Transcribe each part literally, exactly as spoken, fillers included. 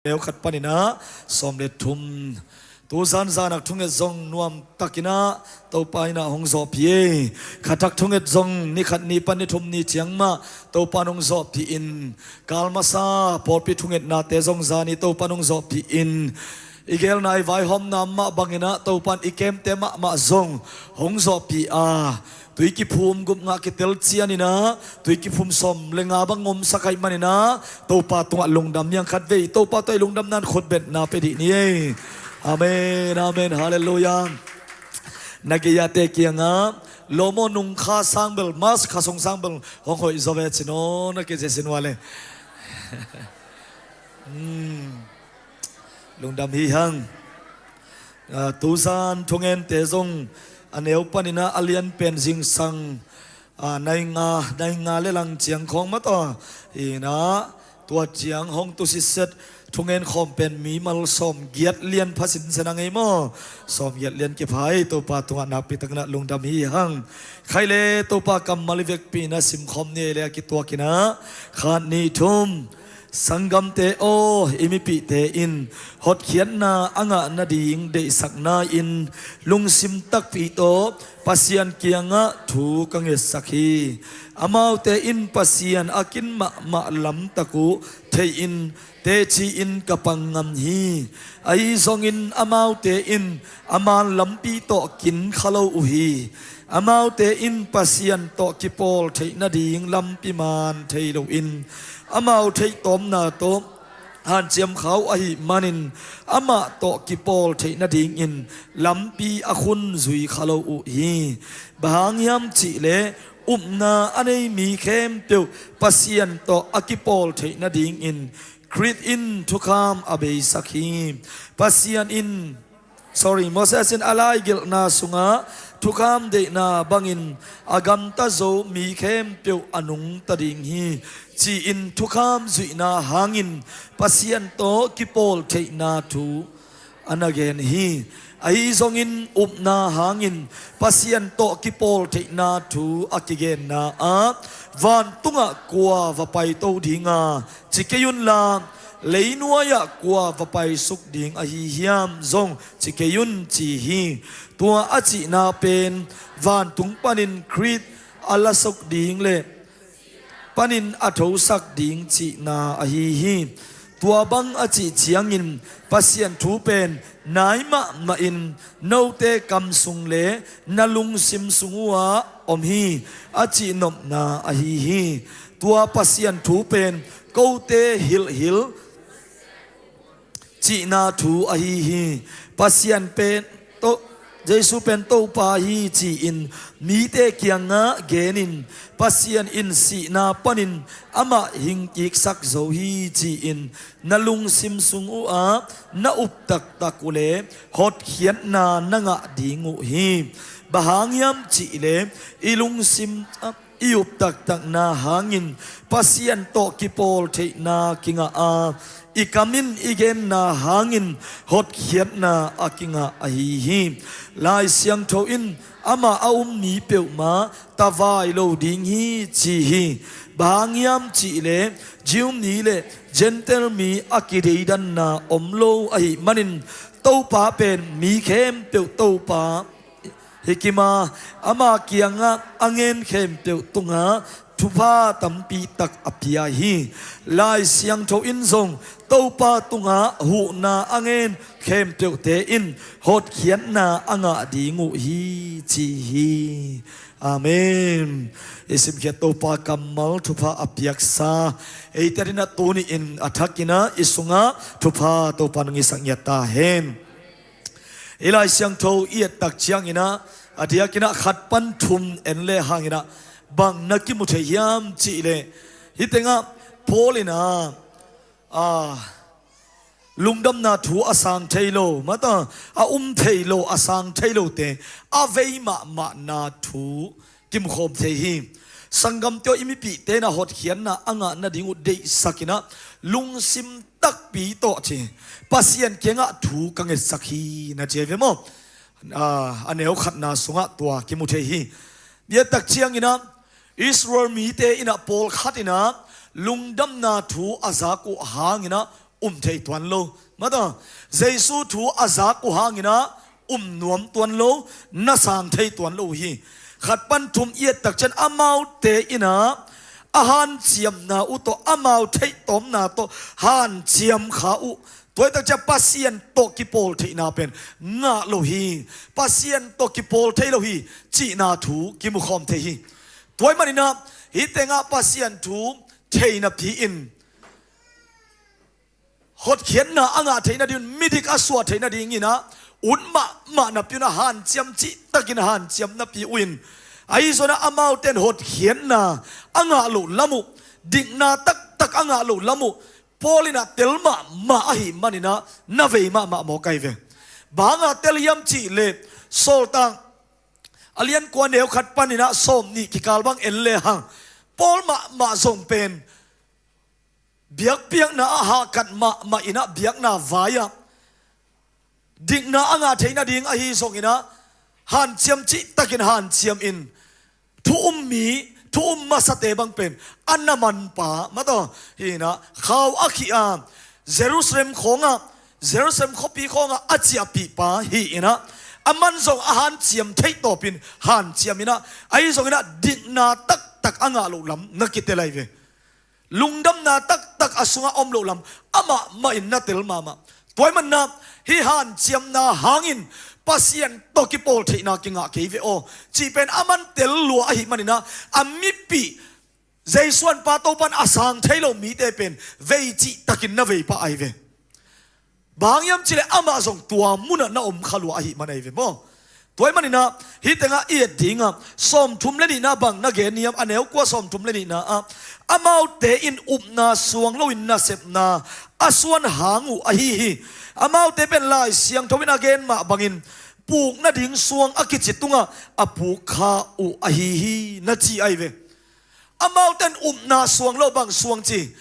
neu khat panin ah sawm le thum. Tu zanzan ah thunget zong nuam takin ah Topa in ah hong zawhpih ei. Khatak thunget zong ni khat ni pan ni thum ni ciang mah Topa in hong zawhpih in, kal masa pawlpi thungetnate zong zani Topa in hong zawhpih in, i gelna i vaihawmna mah bangin ah Topa in i kemte mahmah zong hong zawhpih a, tui kiphum gup ngah kitel cianin ah tui kiphum sawm le nga bang omsak ahih manin ah Topa tungah lungdam hi hang. Khatvei Topa tawh i lungdamna in khutbetna pia dih ni ei. Amen, amen, halleluiah. Na gei-ate kiangah lawm aw, nung kha sang bel, March kha sung sang bel hong hoih zaw ve ci naw, na kei zia sin ua le. Hmm. Lungdam hi hang. Ah, tuzan thungente zong a neu panin ah a lian pen zingsang, ah, nai nga, nai nga le lang ciang khawng mah tawh in ah, tua ciang hong tu sitset thungen khawm pen mimal sawm giat lian pha sinsen a ngei maw? Sawm giat lian kipha ei. Topa tungah nakpi takin ah lungdam hi hang. Khai le Topa kammal i vekpi in ah simkhawm ni ei le a kituakin ah khat ni thum. Sanggamte aw, i mipihte in hotkhiatna a ngah nading deihsakna-in lungsim takpi tawh Pasian kiangah thu ka ngetsak hi. Amaute in Pasian a kin mahmah lamtak uh theihin teci-in ka pang ngam hi. Ahi zongin amaute in a man lampi tawh kin kha lo uh hi. Amaute in Pasian tawh kipawl theih nading lampi man thei loin amau theihtawmna tawh hanciam kha uh ahih manin amah tawh kipawl theih nadingin lampi a khun zui kha lo uh hi. Bang hang hiam cihleh upna a nei mi khempeuh Pasian tawh a kipawl theih nadingin Khrist in thukham a beisak hi. Pasian in, sorry, Moses in a laigelhna sungah thukham deihna bangin a gamta zo mi khempeuh a nungta ding hi, ci-in thukham zuihna hangin Pasian tawh kipawl theihna thu a na gen hi. Ahi zongin upna hangin Pasian tawh kipawl theihna thu a kigenna ah, vantungah kua va paito dinga ci kei unla, leinuai-ah kua va paisuk ding ahi hiam zong ci kei un ci hi. Tua a cihna pen vantung panin Khrist a lasuk ding le panin a thosak ding cihna ahi hi. Tua bang a cih ciangin Pasian thu pen nai mahmahin note kam sung le na lungsim sung uhah om hi, a cihnopna ahi hi. Tua Pasian thu pen kote hilhhilh cihna thu ahi hi. Pasian pen To-, Jesu pen Topa hi ci-in mite kiangah genin Pasian in sihna panin amah hingkiksak zo hi ci-in na lungsim sung uhah na up taktak uhleh hotkhiatna na ngah ding uh hi. Bang hang hiam cihleh i lungsim, i up taktakna hangin Pasian tawh kipawl theihna kingah a, i kam in i genna hangin hotkhiatna a kingah ahi hi. Lai Siangtho in amah a um mi peuhmah tavai lo ding hi ci hi. Bang hang hiam cihleh Jew mi le Gentile mi a kideidanna om lo ahih manin Topa pen mi khempeuh Topa hi kima, ama kiangah a ngen khempeuh tungah thupha tampi tak a pia hi. Lai Siangtho in zong Topa tungah huhna a ngen khempeuhte in hotkhiatna a ngah ding uh hi ci hi. Amen. I simkhiat Topa kammal thupha a piaksa eite adingin tuni-in a thakin ah i sungah thupha Topa nong ngetsak ngiat ta hen. I Lai Siangtho i et tak ciangin ah, a diakin ah khat pan thum en le hangin ah bang na kimu thei hiam cihleh, hih tengah Paul in ah, a, lungdamna thu a sang thei lo, mata, a um thei lo, a sang thei lote a vei mahmahna thu kimukhawm thei hi. Sanggamte aw, i mipihte in ah hotkhiatna a ngah nading uh deihsakin ah lungsim takpi tawh ci, Pasian kiangah thu ka ngetsak hi, na ci hi ve maw? Ah, a neu khatna sungah tua kimu thei hi. Tua tak ciangin ah Israel mite in ah pawlkhat in ah lungdamna thu a zak uh hangin ah um thei tuan lo. Mata, Jesu thu a zak uh hangin ah um nuam tuan lo, na sang thei tuan lo uh hi. Khat pan thum i et tak ciang amaute in ah a hanciamna uh tawh, amau theihtawmna tawh hanciam kha uh. Tua hi tak ciang Pasian tawh kipawl theihna pen ngah lo hi. Pasian tawh kipawl thei lo hi cihna thu kimukhawm thei hi. Tua ahih manin ah hih tengah Pasian thu thei napi-in hotkhiatna a ngah theih nading un, midik a suah theih nadingin ah ut mahmah napi un ah hanciam cihtakin hanciam napi uh in, ahi zongin ah amaute in hotkhiatna a ngah loh lam uh, dikna taktak a ngah loh lam uh Paul in ah tel mahmah ahih manin ah na vei mahmah mawk ahi ve. Bang hanga tel hiam cih leh Sawltak a lian kua neu khat panin ah sawm nih kikal bang en lehang, Paul mahmah zong pen biakpiakna ah hahkat mahmah in ah biakna vai-ah dikna a ngah theih nading ahi zongin ah hanciam cihtakin hanciam in, thu um mi, thu um masate bang pen a na manpa, mata, hi in ah khau a khih a, Jerusalem khawngah, Jerusalem khuapi khawngah a ciahpihpa hi in ah, aman zong a hanciam theih tawpin hanciam in ah, ahi zongin ah dikna taktak a ngah loh lam na kitel ahi ve. Lungdamna taktak a sungah om loh lam amah mah in na tel mahmah. Tua ahih manin ah hih hanciamna hangin Pasian tawh kipawl theihna kingah kei ve aw cih pen aman tel lua ahih manin ah, a mipih Jesu an pa Topan a sang thei lo mite pen vei cihtakin na vei pah ahi ve. Bang hang hiam cih leh amah zong tua munah na om kha lua ahih man ahi ve maw. Tua ahih manin ah hih tengah i et dingah sawmthum le nihna bang na gen hiam, a neu kua sawmthum le nihna ah, amaute in upna suang loin nasepna a suan hang uh ahi hi. Amaute pen Lai Siangtho in a gen mah bangin puk nading suang a kici tungah a puk kha uh ahi hi, na ci ahi ve. Amaute in upna suang lo, bang suang ci?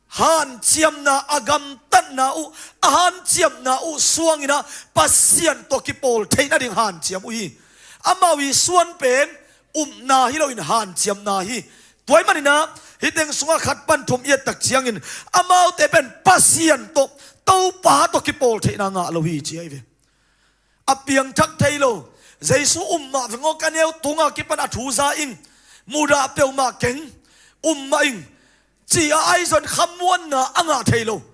Hanciamna, a gamtatna uh, a hanciamna uh suang in ah Pasian tawh kipawl theih nading hanciam uh hi. Amau i suan pen upna hi loin hanciamna hi. Tua ahih manin ah hih teng sungah khat pan thum i et tak ciangin amaute pen Pasian tawh, Topa tawh kipawl theihna ngah lo hi ci ahi ve. A piangthak thei lo. Jesu um mah veng aw, ka neu tungah kipan a thu za ing, mudah peuhmah keng, um mah ing, ci-a ahi zong khamuanna a ngah thei lo.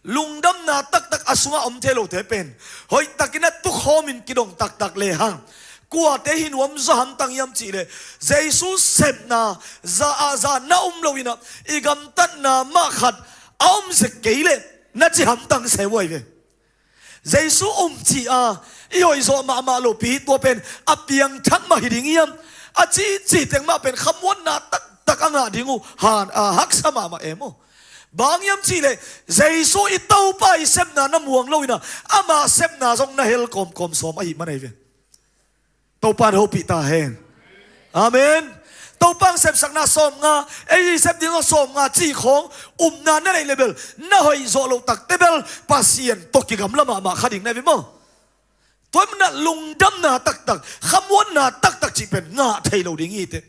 Lungdamna taktak a sungah om thei lote pen hoihtakin a tukhawmin kidong taktak lehang, kuate hi nuam zaw hamtang hiam cih leh Jesu sepna za ah za na um loin ah i gamtatna mah khat a om zek kei leh na ci hamtang se uh ahi ve. Jesu um ci-a i hoihzawh mahmah lopi tua pen a piangthak mah hi ding hiam? A cici teng mah pen khamuanna taktak a ngah ding uh han, a haksa mahmah e maw. Bang hiam cih leh Jesu i Topa i sepna na muang loin ah ama sepna zong na hel kawmkawm sawm ahih man ahi ve. Topa in hopih ta hen. Amen. Topa in sepsakna sawmnga, ei i sep ding zong sawmnga cih khawng upna na neih leh bel na hoihzawh loh takte bel Pasian tawh kigamla mahmah kha ding na hi ve maw. Tua ahih manin ah lungdamna taktak, khamuanna taktak cih pen ngah thei lo ding hi teh.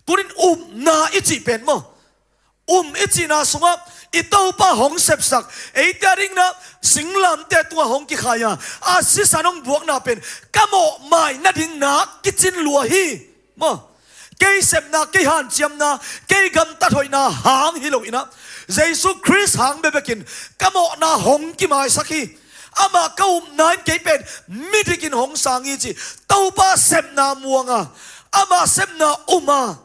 Tuni-in upna i cih pen maw, um i cihna sungah i Topa hong sepsak, eite a dingin ah singlamteh tungah hong kikhai a, a sisan hong buakna pen ka mawhmai nading nak kicin lua hi. Maw, kei sepna, kei hanciamna, kei gamtat hoihna hang hi loin ah Jesu Khrist hang bekbekin ka mawhna hong kimaisak hi. Amah ka upna in kei pen midikin hong sang hi ci Topa sepna muang a, ama sepna um a,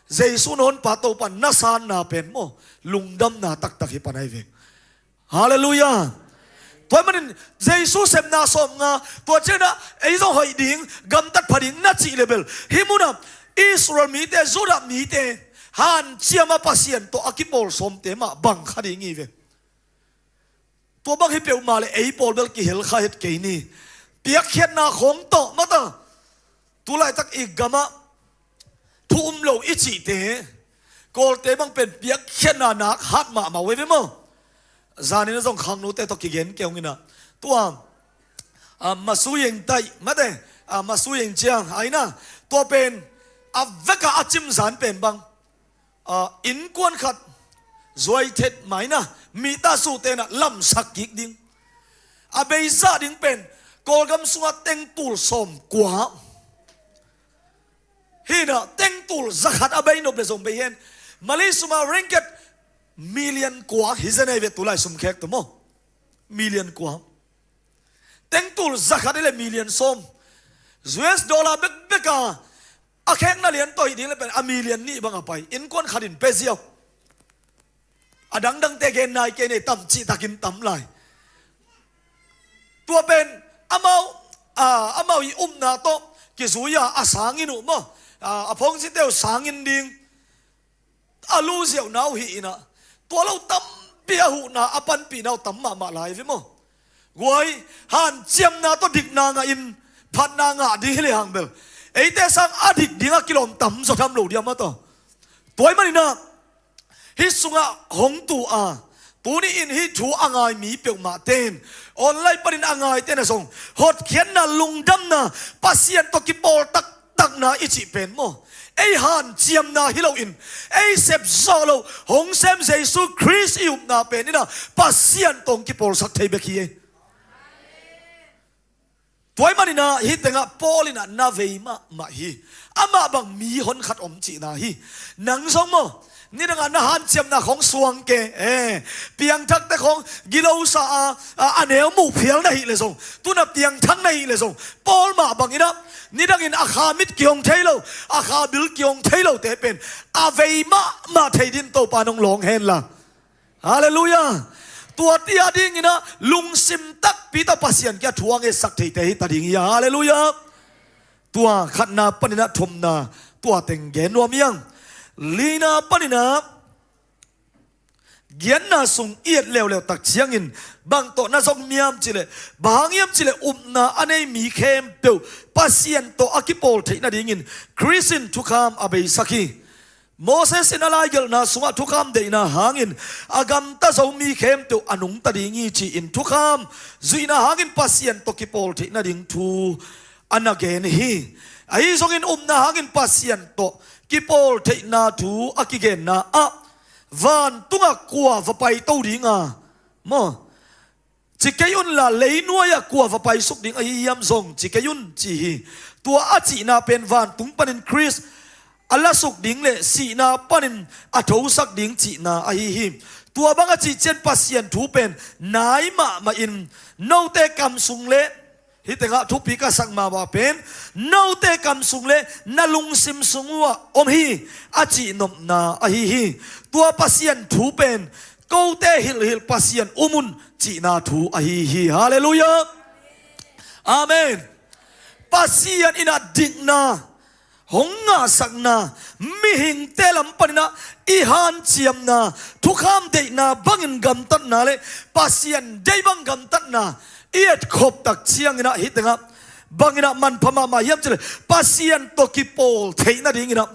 Jesu na honpa Topa na sanna pen maw, lungdamna taktak hi pan ahi ve. Halleluiah. Tua ahih manin Jesu sepna sawmnga, tua ciangin ah ei zong hoih ding, gamtat pha ding na cih leh bel hih munah Israel mite, Judah mite hanciam a Pasian tawh a kipawl sawmte mah bang kha ding hi ve. Tua bang hi peuhmah leh ei pawl bel kihel kha het kei ni. Piakkhiatna khawng tawh mata, tulaitak i gamah thu um lo i cihte, Kawlte bang pen piakkhiatna nak hat mahmah uh ahi ve maw. Zanin a zong khangnote tawh kigen kei ung in ah, tua, a, Masu Yeng taih mate, a, Masu Yeng ciang a in ah, tua pen a vekah a cimzan pen bang, a, innkuan khat Zuai thet mai na, mi ta su te na lamsak kik ding. A bei zah ding pen Kawlgam sungah tengtul sawm kua hi na, tengtul zakhat a bei nop le zong bei hen. Malay sum a ringgit million kua hi zen ei ve, tulai sum khek tu maw. Million kua. Tengtul zakhat i le million sawm. U S dollar bekbek a, a khekna lian tawh hi ding le pen a million nih bang a pai. Innkuan khat in pe ziau. A dangdangte gen nai kei nei, tam cihtakin tam lai. Tua pen amau, a, amau i upna tawh kizui a, a sangin uh maw. A, a phongcite uh sangin ding. A lu ziauhna uh hi in ah, tua lo tampi a huhna, a panpihna uh tam mahmah lai ve maw. Guai, hanciamna tawh dikna ngah in phatna ngah ding hi le hang bel, eite sang a dik ding a kilawm tam zaw tham lo diam a tawh. Tua ahih manin ah, hih sungah hong tu a, tuni in hih thu a ngai mi peuhmah ten, online panin a ngaite na zong, hotkhiatna, lungdamna, Pasian tawh kipawl taktakna i cih pen maw, ei hanciamna hi loin, ei sep zawh loh hong sem Jesu Khrist i upna pen in ah, Pasian tawh hong kipawlsak thei bek hi ei. Tua ahih manin ah, hih tengah Paul in ah na vei mahmah hi. Amah bang mihon khat om cihna hi. Nang zong maw, nidangah na hanciamna khawng suang ke, eh, piangthakte khawng gilo sa a, a, a neu muh phial na hih le zong, tu-in ah piangthak na hih le zong, Paul mah bangin ah, nidangin a kha mit kihong thei lo, a kha bil kihong thei lote pen a vei mahmah thei dingin Topa in hong lawng hen la. Halleluiah. Tua tia dingin ah lungsim takpi tawh Pasian kiang thu a ngetsak theite hi ta ding hi a. Halleluiah. Tua khatna panin ah thumna, tua teng gen nuam hi hang. Lina panin ah, giatna sung i et leuleu tak ciangin bang tawh na zong hiam cih leh, bang hang hiam cih leh, upna a nei mi khempeuh Pasian tawh a kipawl theih nadingin Khrist in thukham a beisak hi. Moses in a laigelhna sungah thukham deihna hangin a gamta zo mi khempeuh a nungta ding hi, ci-in thukham zuihna hangin Pasian tawh kipawl theih nading thu a na gen hi. Ahi zongin upna hangin Pasian tawh kipawl theihna thu a kigenna ah, vantungah kua va paito ding a, maw, ci kei unla, leinuai-ah kua va paisuk ding ahi hiam zong ci kei un, ci hi. Tua a cihna pen vantung panin Khrist a lasuk ding le sihna panin a thosak ding cihna ahi hi. Tua bang a cih ciang Pasian thu pen nai mahmah in, note kam sung le, hih tengah thupi ka sak mahmah pen, note kam sung le na lungsim sung uhah om hi, a cih nopna ahi hi. Tua Pasian thu pen, kote hilhhilh Pasian um un cihna thu ahi hi. Halleluiah. Amen. Pasian in ah dikna, hong ngahsakna, mihingte lam panin ah i hanciamna, thukham deihna bangin gamtatna le Pasian deih bang gamtatna i etkhop tak ciangin ah, hih tengah bangin ah manpha mahmah hiam cih leh, Pasian tawh kipawl theih nadingin ah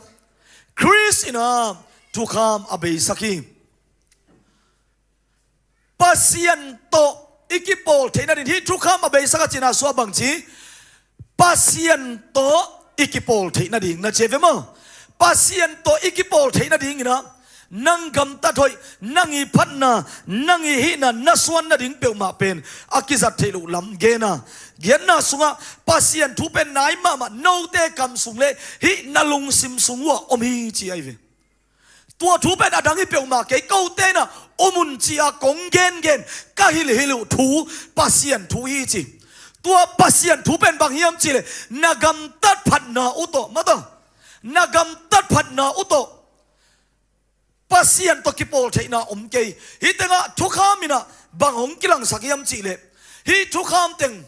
Khrist in ah thukham a beisak hi. Pasian tawh i kipawl theih nading, hih thukham a beisak a cihna sungah bang ci, Pasian tawh i kipawl theih nading na ci ve maw. Pasian tawh i kipawl theih nadingin ah, nang gamtat hoih, nang i phatna, nang i hihna na suan nading peuhmah pen a kizat theih loh lam gen a, giatna sungah Pasian thu pen nai mahmah, note kam sung le hih na lungsim sung uhah om hi, ci ahi ve. Tua thu pen a dang hi peuhmah kei, kote in ah um un ci-a kong gengen ka hilhhilh uh thu, Pasian thu hi, ci. Tua Pasian thu pen bang hiam cih leh, na gamtat phatna uh tawh, maw tawh, na gamtat phatna uh tawh Pasian tawh kipawl theihna om kei. Hih tengah thukham in ah bang hong kilangsak hiam cih leh, hih thukham teng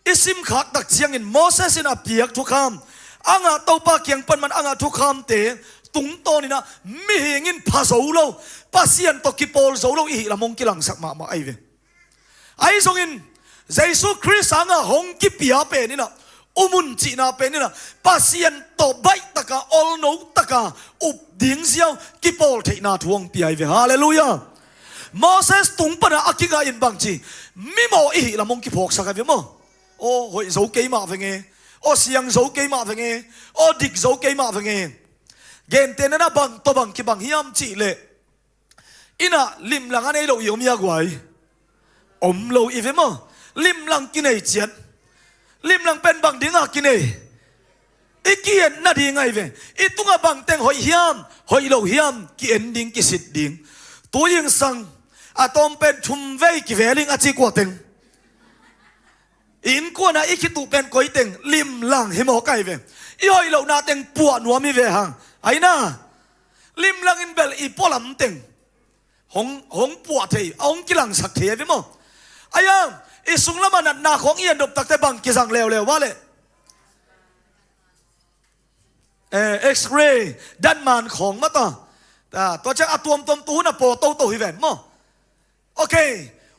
i simkhak tak ciangin Moses in a piak thukham, a ngah, Topa kiang pan man a ngah thukhamte tungtawn in ah mihing in pha zo lo, Pasian tawh kipawl zo lo i hih lam hong kilangsak mahmah ahi ve. Ahi zongin Jesu Khrist hangah hong kipia pen in ah, um un cihna pen in ah, Pasian tawh baih taka, olno taka up ding ziau kipawl theihna thu hong pia ahi ve. Halleluiah. Moses tung panah a kingah in bang ci, mimawh i hih lam hong kiphawksak ahi ve maw. Aw hoih zo kei mah veng e, aw siang zo kei mah veng e, aw dik zo kei mah veng e. Gentehna in ah bang tawh bang kibang hiam cih leh, Inn ah limlang a nei lo i om hia guai? Om lo i ve maw? Limlang kinei ciat. Limlang pen bang dingah kinei? I ki-en nading ahi ve. I tungah bangteng hoih hiam, hoih lo hiam, ki-en ding, kisit ding. Tu zingsang a tawm pen thum vei kivel ing a ci kua teng. Innkuan ah i khituh pen koi teng? Limlang hi mawk ahi ve. I hoih lohna teng puah nuam hi ve hang. Ahi na, limlang in bel i pualam teng hong, hong puah thei, a hong kilangsak thei ahi ve maw? Ahi hang, i sunglam ah natna khawng i en dop takte bang kizang leuleu va leh? Eh, X-ray, datman khawng mah ta. Ta, tua ciang a tuamtuam tu hun a paw toto hi ven maw? Ok.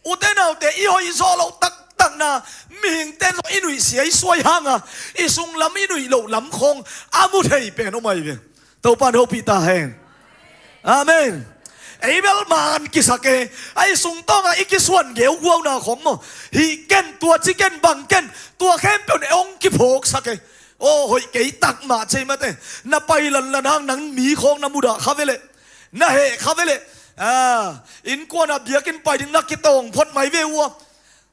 Ute naute, i hoih zawh loh taktakna, mihingte in zong i nuihsia i suai hanga, i sunglam i nuih loh lam khawng a mu thei pen om ahi ve. Topa'n hopih ta hen. Amen. Ei bel man kisak e. A i sungtawngah i kisuan geuguauna khawng maw? Hih ken, tua ci ken, bang ken, tua khempeuh in ei hong kiphawksak e. Aw, hoih kei tak mah cei mate. Na pai lanlan hang nang mi khawng na mudah kha ve leh, na heh kha ve leh. Ah, innkuan ah biakinn pai ding na kitawng phot mai ve ua.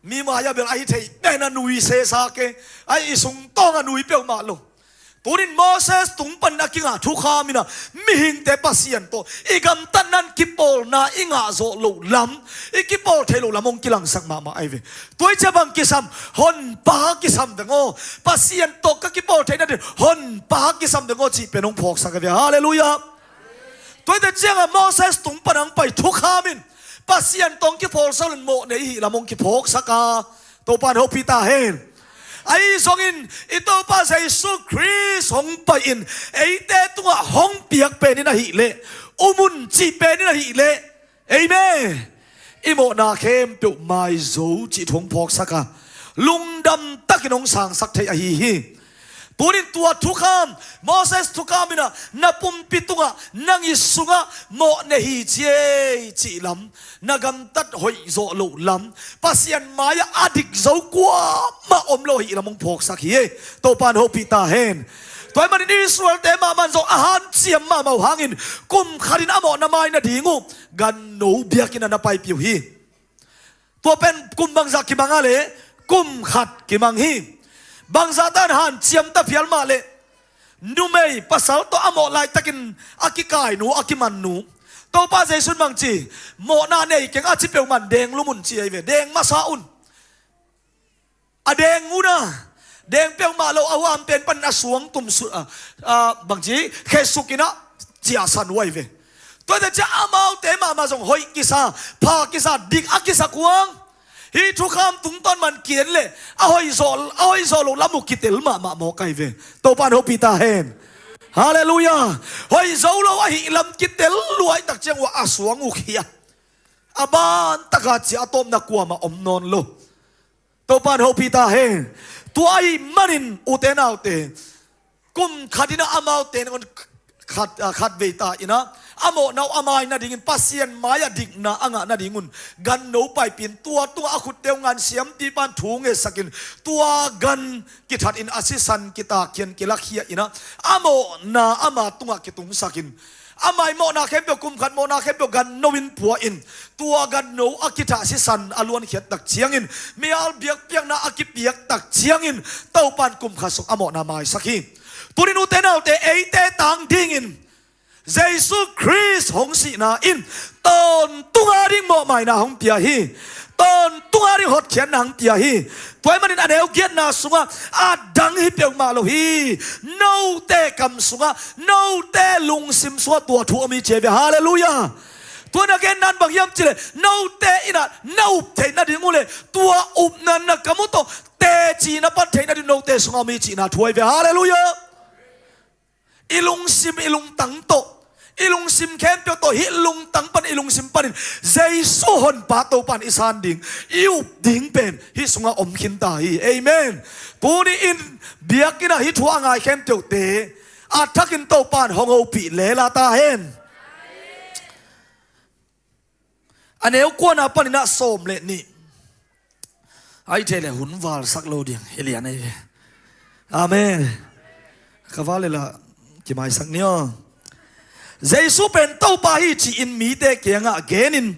Mi mai-ah bel ahi thei pen a nui sesa ke. Ai, i sungtawng a nui peuhmah lo. Tunin Moses tung panin a kingah thukham in ah, mihingte Pasian tawh i gamtatna in kipawlna i ngah zawh loh lam, i kipawl theih loh lam hong kilangsak mahmah ahi ve. Tua hi ciah bang kisam? Honpa kisam deng aw. Pasian tawh ka kipawl theih nading honpa kisam deng aw cih pen hong phawksak ahi ve. Halleluiah. Tua hi teh ciangah Moses tung pan hong pai thukham in, Pasian tawh hong kiphawksak loin mawhnei i hih lam hong kiphawksak a. Topa'n hopih ta hen. Ahi zongin i Topa Jesu Khrist hong pai in eite tungah hong piak pen in ahih leh, um un cih pen in ahih leh, amen, i mawhna khempeuh maizo cih thu hong phawksak a, lungdam takin hong sangsak thei ahi hi. Tunin tua thukham, Moses thukham in ah, na pumpi tungah, nang i sungah mawhnei hi ci ei cih lam, na gamtat hoih zawh loh lam, Pasian mai-ah a dik zo kuamah om lo ahih lam hong phawksak hi ei. Topa'n hopih ta hen. Tua ahih manin Israel-te mahmah in zong a hanciam mahmah uh hangin, kum khatin a mawhna mai nading uh ganno biakinn ah na paipih uh hi. Tua pen kum bangzah kimang a leh? Kum khat kimang hi. Bangzah tan hanciam ta phial mah leh, numei pasal tawh a mawh laitakin a kikainu, a kimannu, Topa Jesu in bang ci? Mawhna nei keng a ci peuhmah in deng lum un ci ahi ve. Deng masa un. A deng un a, deng peuhmah lo, a huam pen panin a suang tum su-, a, a, bang ci, khesuk in ah ciahsan uh ahi ve. Tua hi teh ciah amaute mahmah zong hoih kisa, pha kisa, dik a kisa kuang. Hih thukham tungtawn man ki-en leh a hoih zawh, a hoih zawh loh lam uh kitel mahmah mawk ahi ve. Topa'n hopih ta hen. Halleluiah. Hoih zo lo ahih lam kitel luai tak ciang uh a suang uh khia. A ban taka ciah a tawpna kuamah om nawn lo. Topa'n hopih ta hen. Tua ahih manin ute naute, kum khatin ah amaute nangawn khat, ah, khatvei ta in ah, a mawhna uh a mai nadingin Pasian mai-ah dikna a ngah nadingun ganno paipih in, tua tungah a khutte uh ngan siampipa'n thu ngetsakin, tua gan kithatin a sisan kitakkhian kilakhia in ah, a mawhna ama tungah kitungsakin, ama i mawhna khempeuh, kum khat mawhna khempeuh ganno in pua in, tua ganno a kithah sisan a luankhiat tak ciangin, mihal biakpiakna a kipiak tak ciangin, Topa'n kum khat sung a mawhna maisak hi. Tunin ute naute, eite tang dingin Jesu Khrist hong sihna in tawntung ading mawhmaina hong pia hi. Tawntung ading hotkhiatna hong pia hi. Tua ahih manin a neu giatna sungah a dang hi peuhmah lo hi. Note kam sungah, note lungsim sungah tua thu om hi ci ahi ve. Halleluiah. Tua na genna in bang hiam cih leh, note in ah na up theih nading uh leh, tua upna na kam uh tawh teci na pan theih nading note sungah om hi cihna thu ahi ve. Halleluiah. I lungsim, i lungtang tawh, i lungsim khempeuh tawh, hih lungtang pan, i lungsim panin Jesu honpa Topa'n i san ding, i up ding pen hih sungah om khin ta hi. Amen. Tuni-in biakinn ah hih thu a ngai khempeuhte a thakin Topa'n hong hopih lela ta hen. A neu kuana panin ah sawm le nih. Ai thei le hun valsak lo ding hi lian ahi ve. Amen. Ka val le la kimaisak ni aw. Jesu pen Topa hi ci-in mite kiangah genin,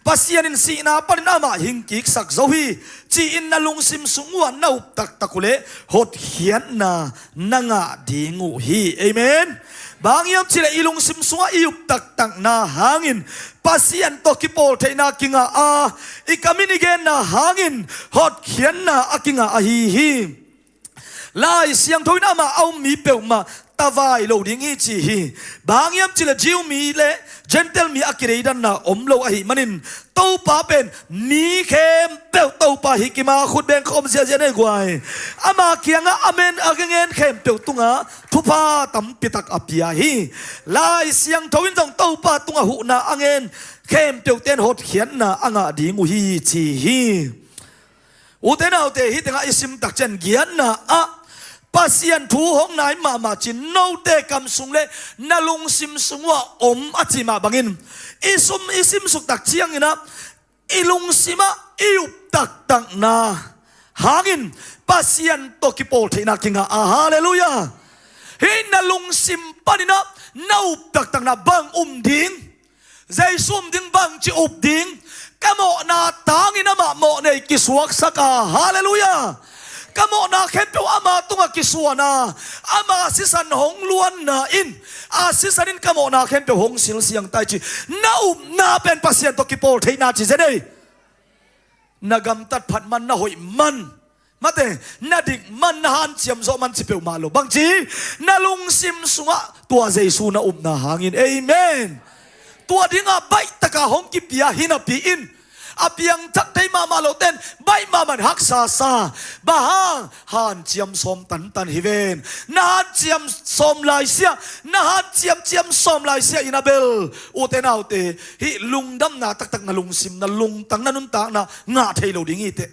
Pasian in sihna panin amah hingkiksak zo hi ci-in na lungsim sung uah na up taktak uhleh hotkhiatna na ngah ding uh hi. Amen. Bang hiam cihleh i lungsim sungah i up taktakna hangin Pasian tawh kipawl theihna kingah a, i kamin i genna hangin hotkhiatna a kingah ahi hi. Lai Siangtho in amah a um mi peuhmah tavai lo ding hi ci hi. Bang hiam cihleh Jew mi le Gentile mi a kideidanna om lo ahih manin, Topa pen mi khempeuh Topa hi kima khut beng khawm ziahziah nei guai. Ama kiangah a men a ngen khempeuh tungah thupha tampitak a pia hi. Lai Siangtho in zong Topa tungah huhna a ngen khempeuhte in hotkhiatna a ngah ding uh hi ci hi. Ute naute, hih tengah i sim tak ciang giatna ah Pasian thu hong nai mahmah cin note kam sung le na lungsim sung uah om a ci mah bangin i sum i simsuk tak ciangin ah i lungsim ah i up taktakna hangin Pasian tawh kipawl theihna kingah a, halleluiah. Hih na lungsim panin ah na up taktakna bang um ding? Jesu um ding bangci up ding? Ka mawhna tangin amah mawhnei kisuaksak a, halleluiah. Ka mawhna khempeuh ama tungah kisuan a, ama sisan hong luanna in, a sisan in ka mawhna khempeuh hong silsiang tai ci. Na upna pen Pasian tawh kipawl theihna ci zen ei. Na gamtat phat man, na hoih man, mate, na dik man, na hanciam zawh man ci peuhmah lo. Bangci? Na lungsim sungah tua Jesu na upna hangin. Amen. Tua dingah baih taka hong kipia hi napi in a piangthak thei mahmah lote'n baih mahmah in haksa sa. Bang hang? Hanciam sawm tantan hi ven. Na hanciam sawm laisiah, na hanciam ciam sawm laisiah in a bel, ute naute, hih lungdamna taktak na lungsim, na lungtang, na nuntakna ngah thei lo ding hi teh.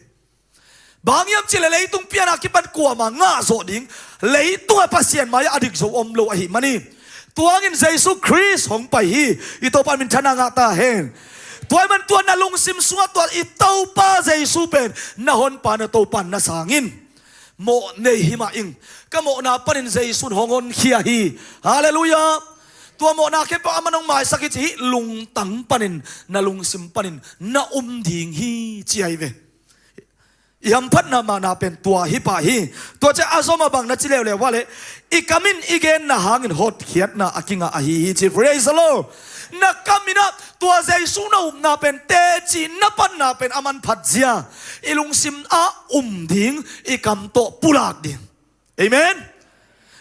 Bang hiam cihleh leitung pian a kipan kuamah ngah zawh ding, leitungah Pasian mai-ah a dik zo om lo ahih manin, tua hangin Jesu Khrist hong pai hi. I Topa minthanna ngah ta hen. Tua ahih man tua na lungsim sungah tua i Topa Jesu pen na honpa, na Topa na sangin mawhnei hi mah ing. Ka mawhna panin Jesu in hong honkhia hi. Halleluiah. Tua mawhna khempeuh aman hong maisak hi ci hih lungtang panin, na lungsim panin na um ding hi ci ahi ve. I hamphatna mahna pen tua hi pah hi. Tua ciang a zom a bang na ci leuleu uah leh, i kamin i genna hangin hotkhiatna a kingah ahi hi ci. Praise the Lord. Na kamin ah tua Jesu na upna pen, teci na panna pen a manphat zia, i lungsim ah um ding, i kam tawh pulak ding. Amen.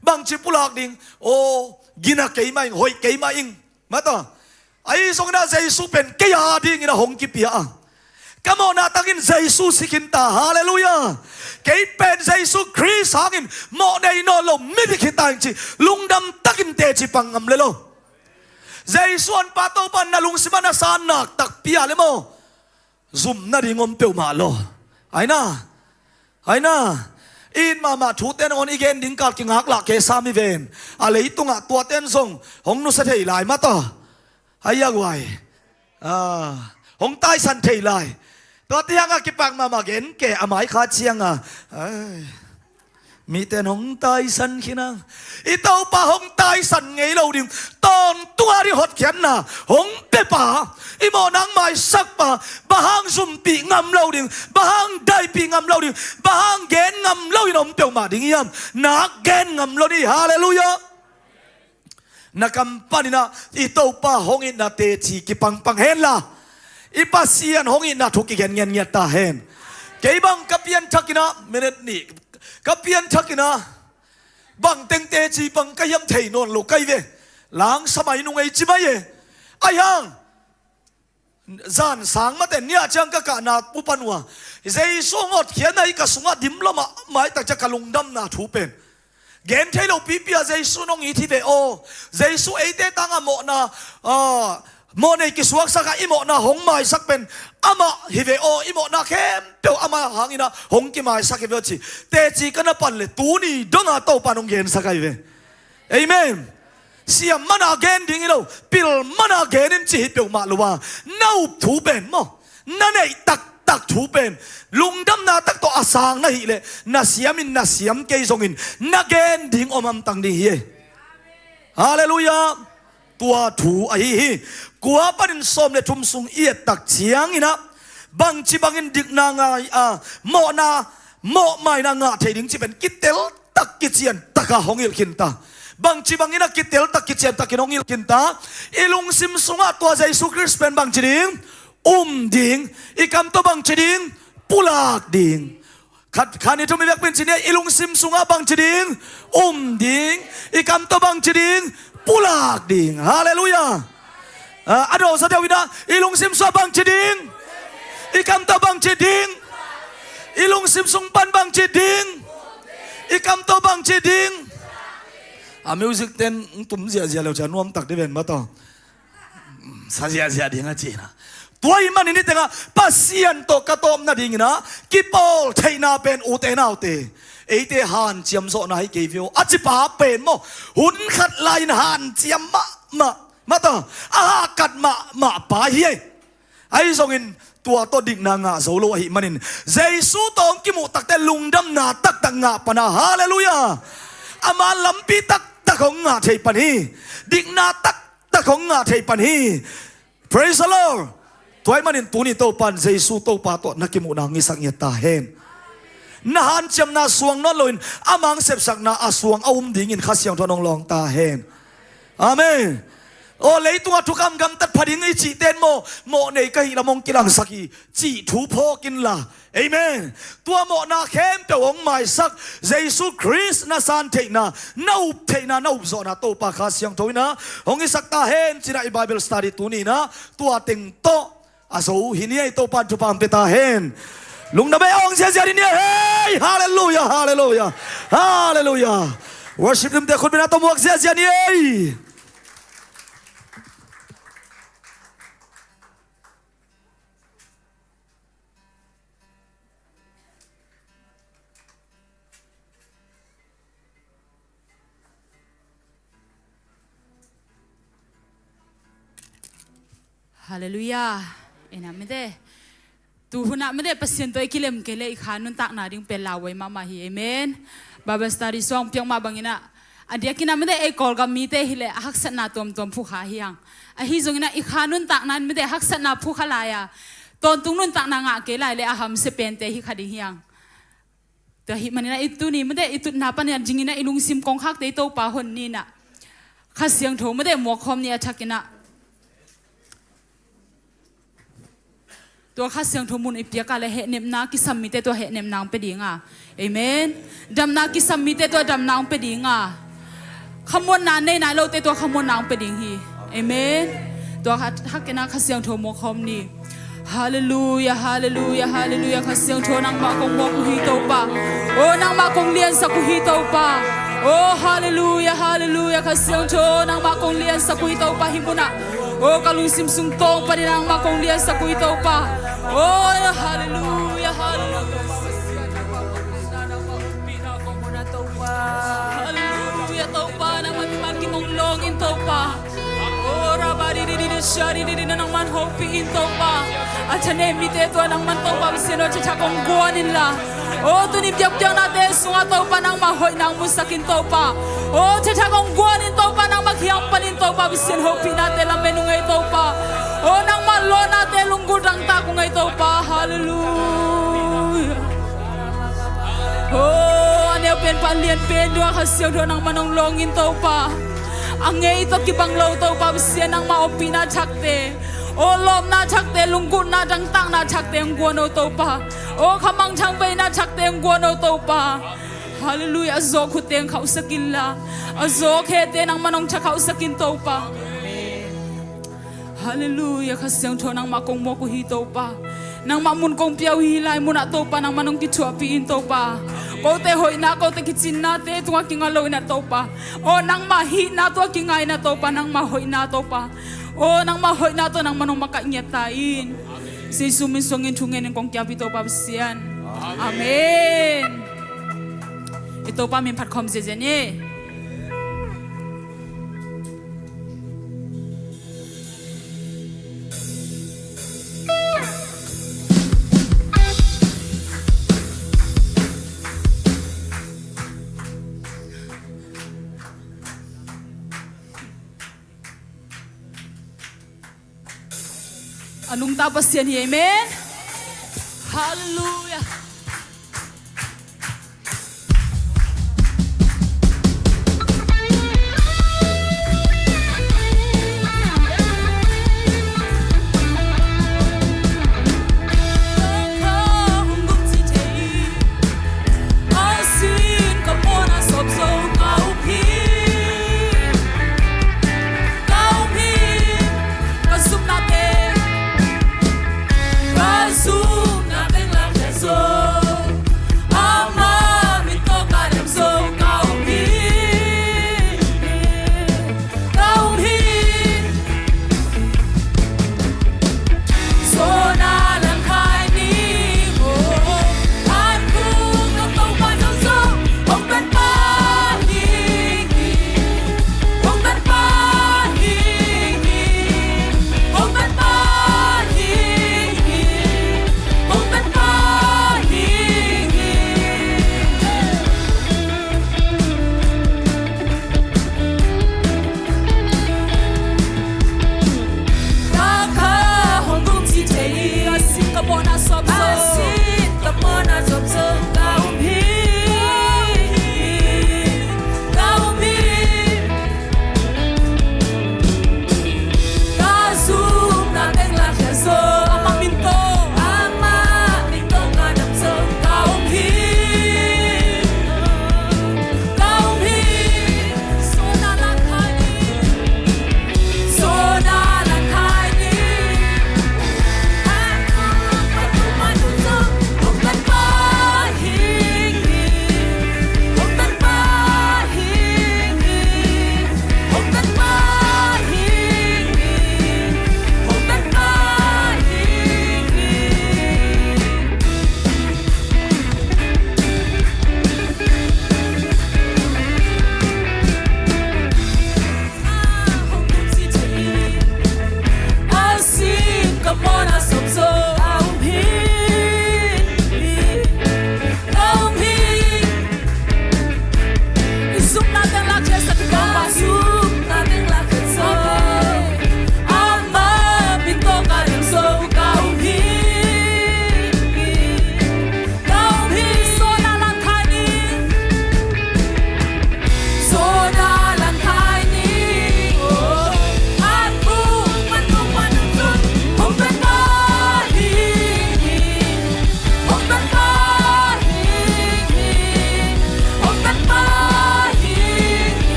Bangci pulak ding? Aw, gina kei mah ing, hoih kei mah ing. Mata. Ahi zongin ah Jesu pen kei a dingin a hong kipia a, ka mawhna tangin Jesu si khin ta. Halleluiah. Kei pen Jesu Khrist hangin mawhnei nawn lo midik hi ta ing ci lungdam takin teci pang ngam le lo. Jesu honpa Topa in na lungsim ah na san nak takpi a le maw, zum nading om peuhmah lo. Aina, aina, i it mahmah thute nangawn i gen ding kal kingak lah kei sam hi ven. A leitungah tuate in zong hong nusia thei lai mata. Ai a guai. Ah, hong taisan thei lai. Tuate hangah kipak mahmah gen kei a mai kha ciangah. Ai. Mite in hong taisan khin a, i Topa hong taisan ngei lo ding. Tawntung a ding hotkhiatna hong pia pa, i mawhna hong maisak pa, bang hang zumpih ngam lo ding, bang hang daipih ngam lo ding, bang hang gen ngam lo in om peuhmah ding hiam? Nak gen ngam lo ni. Halleluiah. Na kam panin ah i Topa hong itna teci kipangpang hen la, i Pasian hong itna thu kigen ngiatngiat ta hen. Kei bang ka pianthak in ah, minute nih, ka pianthak in ah, bang teng teci pang ka hiam thei nawn lo ka hi ve. Langsamai nung ei ci mai e. Ai hang, zan sang mate nia ciang ka kahna upan uh a, Jesu hong hotkhiatna hi ka sungah dim lua mahmah tak ciang ka lungdamna thu pen gen thei lo pipi a, Jesu nong it hi ve aw. Jesu eite tangah mawhna, ah, mawhnei kisuaksak a, i mawhna hong maisak pen amah hi ve aw. I mawhna khempeuh amah hangin ah hong kimaisak hi ve aw ci. Teci ka na pan le tuni dongah Topa nong gensak ahi ve. Amen. Siam mana gen ding hi lo, pil mana gen in ci hi peuhmah lo a, na up thu pen maw, na neih taktak thu pen lungdamna tak tawh a sang na hih leh, na siam in na siam kei zongin na gen ding om hamtang ding hi e. Halleluiah. Tua thu ahi hi. Kua panin sawm le thum sung i et tak ciangin ah, bangci bangin dikna ngai a, mawhna, mawhmaina ngah thei ding cih pen kitel tak kician taka hong hilh khin ta. Bangci bangin ah kitel tak kician takin hong hilh khin ta. I lungsim sungah tua Jesu Khrist pen bangci ding? Um ding. I kam tawh bangci ding? Pulak ding. Khat, khat, nih, thum, i biakpiin ci ni, i lungsim sungah bangci ding? Um ding. I kam tawh bangci ding? Pulak ding. Halleluiah. Ah, a dawsa deuh in ah, i lungsim sungah bangci ding? I kam tawh bangci ding? I lungsim sung pan bangci ding? I kam tawh bangci ding? A music ten tum ziahziah leu cia nuam tak dih ven mah tawh. Sa ziahziah ding a cihna. Tua ahih manin i tengah Pasian tawh ka tawp nadingin ah kipawl theihna pen, ute naute, eite hanciam zawhna hi kei ve aw, a cipa pen maw, hun khat lai-in hanciam mahmah, mata, a hahkat mahmah pa hi ei. Ahi zongin tua tawh dikna ngah zo lo ahih manin Jesu tawh hong kimuh takte lungdamna taktak ngah pan a, halleluiah. Ama lampi taktak hong ngah thei pan hi. Dikna tak tak hong ngah thei pan hi. Praise the Lord. Tua ahih manin tuni Topa in Jesu Topa tawh na kimuhna hong hisak ngiat ta hen. Na hanciamna suang nawn loin ama hong sepsakna a suang a um dingin Kha Siangtho in hong lawng ta hen. Amen. Aw, leitungah thukam gamtat pha ding i cihte in maw, mawh nei ka hih lam hong kilangsak hi cih thu phawk inla, amen, tua mawhna khempeuh hong maisak Jesu Khrist na san theihna, na up theihna, na upzawhna Topa Kha Siangtho in ah hong hisak ta hen ci-in ah i Bible study tuni in ah tua teng tawh a zo hi ni ei. Topa in thupha hong pia ta hen. Lungdam ei, awng ziahziah ni ei. Halleluiah, halleluiah, halleluiah. Worship team te khutbetna tawh muak ziahziah ni ei. Halleluiah. Ena mite. Tu hun ah mite Pasian tawh i kilem kei leh i kha nuntakna ding pen lauhuai mahmah hi. Amen. Bible study suang piak mah bangin ah, a diakin ah mite ei Kawlgam mite hi leh a haksatna tuamtuam phukha hi hang. Ahi zongin ah i kha nuntakna in mite haksatna phukha lai a, tawntung nuntakna ngah kei lai leh a hamsia pente hi kha ding hi hang. Tua ahih manin ah i tuni mite i tutna panin ah dingin ah i lungsim kongkhakte i Topa hon ni in ah, Kha Siangtho mite muak khawm ni a thakin ah. Tua Kha Siangtho mun i piak a leh hehnepna kisam mite tua hehnepna hong pia ding a. Amen. Damna kisam mite tua damna hong pia ding a. Khamuanna nei nai lote tua khamuanna hong pia ding hi. Amen. Tua kha, thakin ah Kha Siangtho muak khawm ni. Halleluiah, halleluiah, halleluiah. Kha Siangtho nangmah kong muak uh hi Topa. Oh, nangmah kong liansak uh hi Topa. Oh, halleluiah, halleluiah. Kha Siangtho nangmah kong liansak uh hi Topa hih mun ah. Oh, ka lungsim sung tawng panin nangmah kong liansak uh hi Topa. Oh, halleluiah, halleluiah. Halleluiah, Topa, nangmah mimal kim hong lawng in Topa. Oh, rabadidididi, shadididi, nangman hopih in Topa. A thanem mite tua nangman Topa Pasian aw, thethak hong guan inla. Oh, tuni biakpiaknate sungah Topa nangmah hoihna hong musak in Topa. Oh, thethak hong guan in Topa, nangmah kiang panin Topa Pasian hopihnate lamen ung ei Topa. Oh, nangmah lawnate lunggulh dangtak ung ei Topa. Halleluiah. Oh, a neu pen pan lian pen dua Kha Siangtho nangman hong lawng in Topa. A ngei tawh kibang lo Topa Pasian nangmah ompihna thakte. Oh, lawpna thakte, lunggulhna dangtakna thakte hong guan o Topa. Oh, khamangthang veina thakte hong guan o Topa. Halleluiah. A zawk khutte hong khauhsak inla, a zawk khete nangman hong tha khauhsak in Topa. Halleluiah. Kha Siangtho nangmah kong muak uh hi Topa. Nangmah mun kong pia uh hi lai munah Topa, nangmah nong kithuahpih in Topa. Kote hoihna, kote kicinnate tungah kinga lo inah Topa. Oh, nangmah hihna tungah kinga inah Topa, nangmah hoihna Topa. Oh, nangmah hoihna tawh nangmah nong makaih ngiat ta in. Jesu min suangin thungen in kong kiapih Topa Pasian. Amen. I Topa min phat khawm ziazia ni. A nungta Pasian hi, amen. Halleluiah.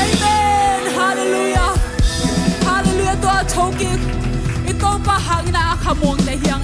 Amen. Halleluiah. Halleluiah. Tua thokik i Topa hangin a khamuangte hiang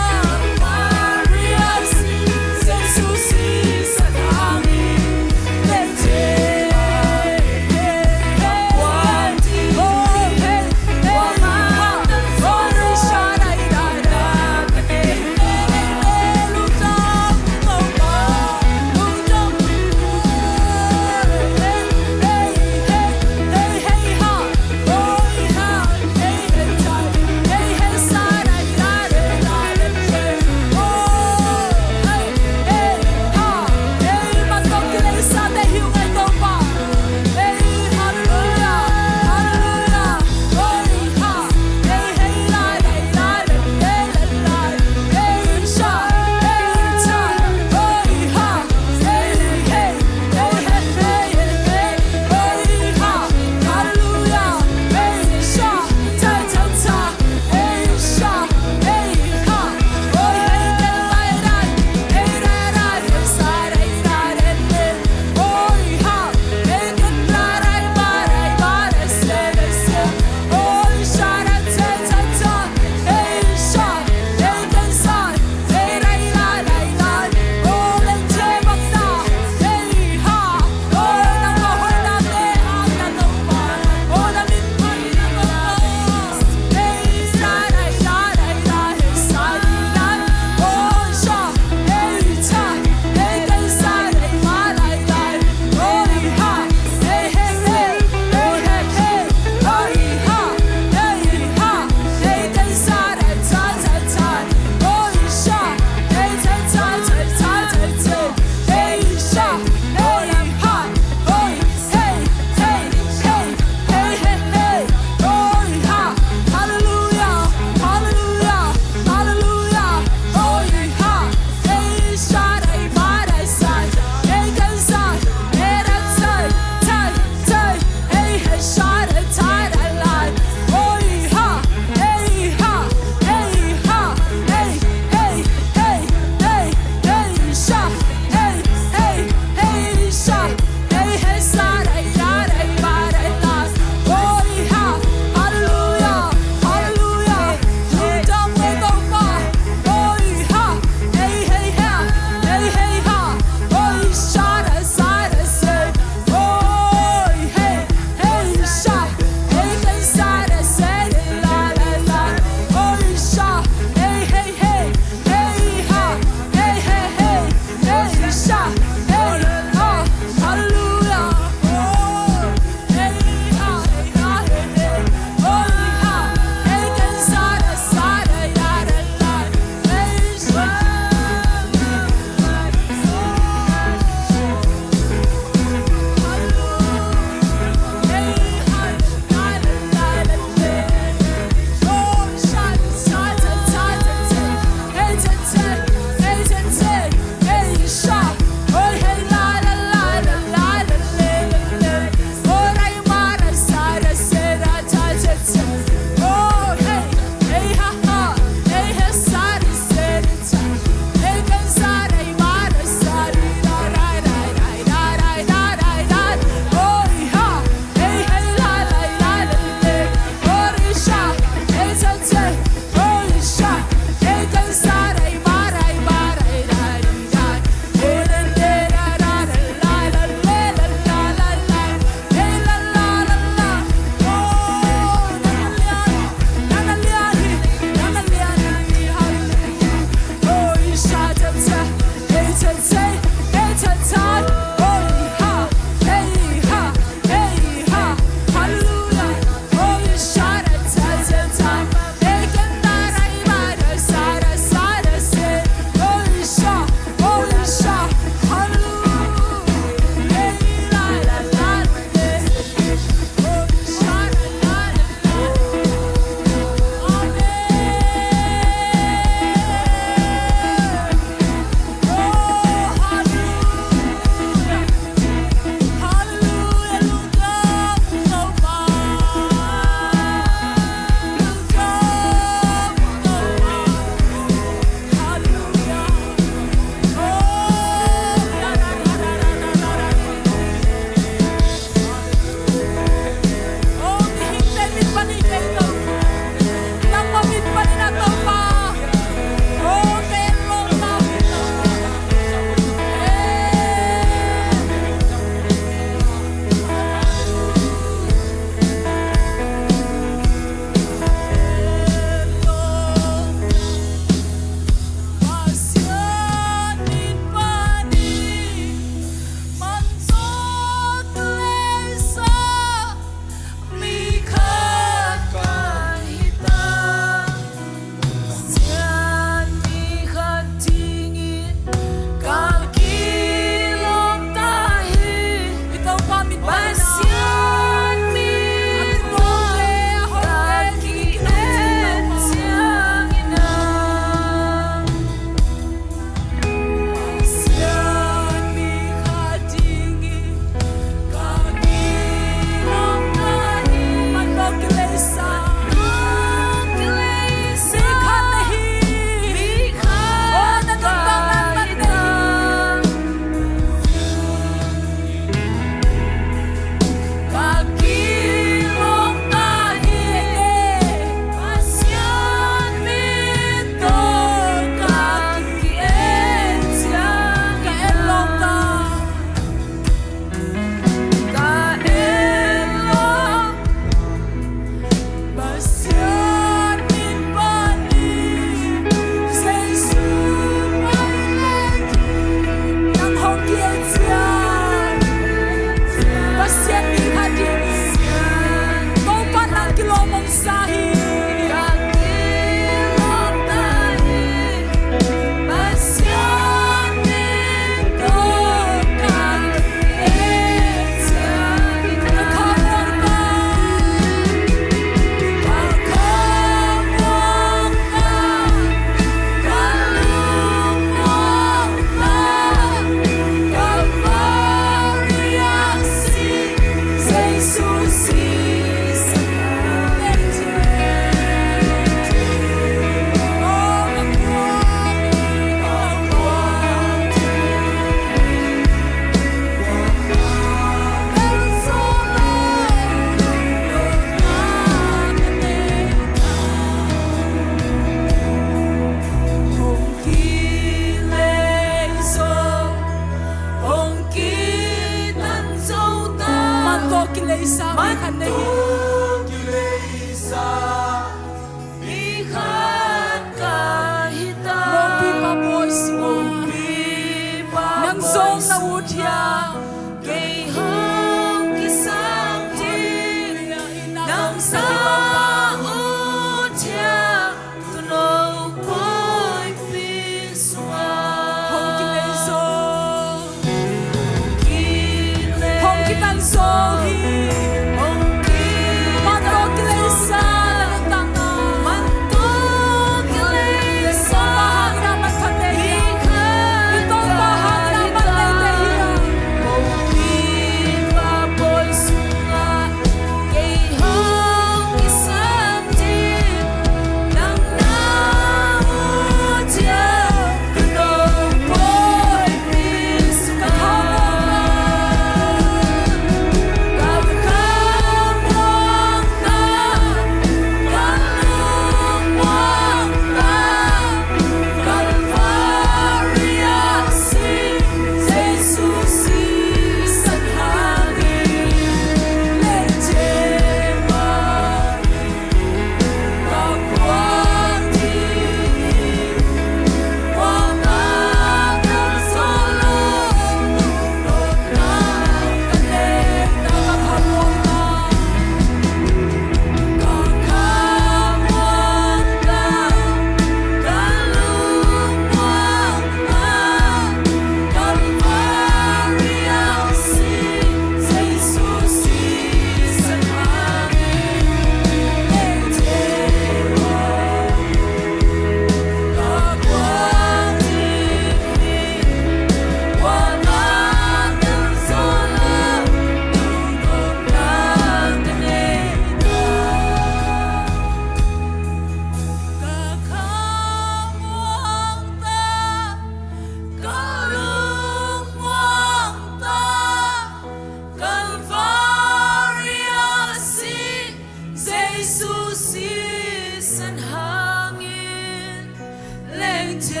Tua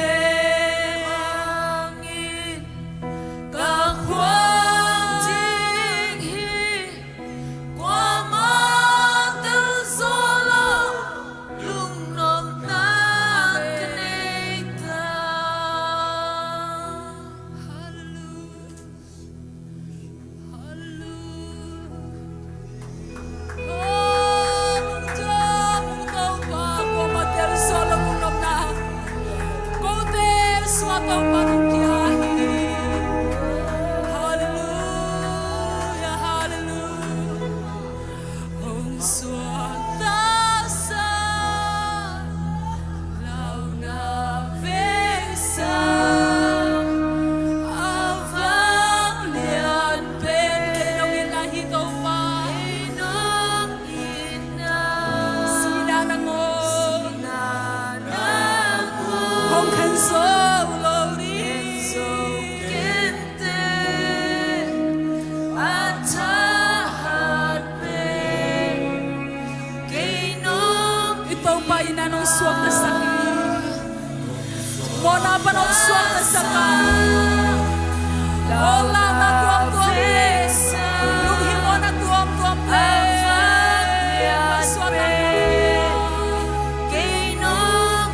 bangin ka khuang ding hi, kuamah tel zaw lo lungnopna ka nei ta. Hallelujah. Hallelujah. Oh, Topa, kuamah tel zaw lo lungnopna kote suak, Topa, kong kia hi. Hallelujah, hallelujah. Hong suakta sa, launa veng sa, a vanglian pen kei nong itna hi, Topa. Kei nong itna. Sihna nangawn, sihna nangawn hong khen zo lo ding. Khen zo kei. A thahat pen kei nong. I Topa in a nong suaktasak hi. Mawhna pan hong suaktasak a, hong lakna tuamtuam pen, lunghimawhna tuamtuam pen, suaktasak. Kei nong.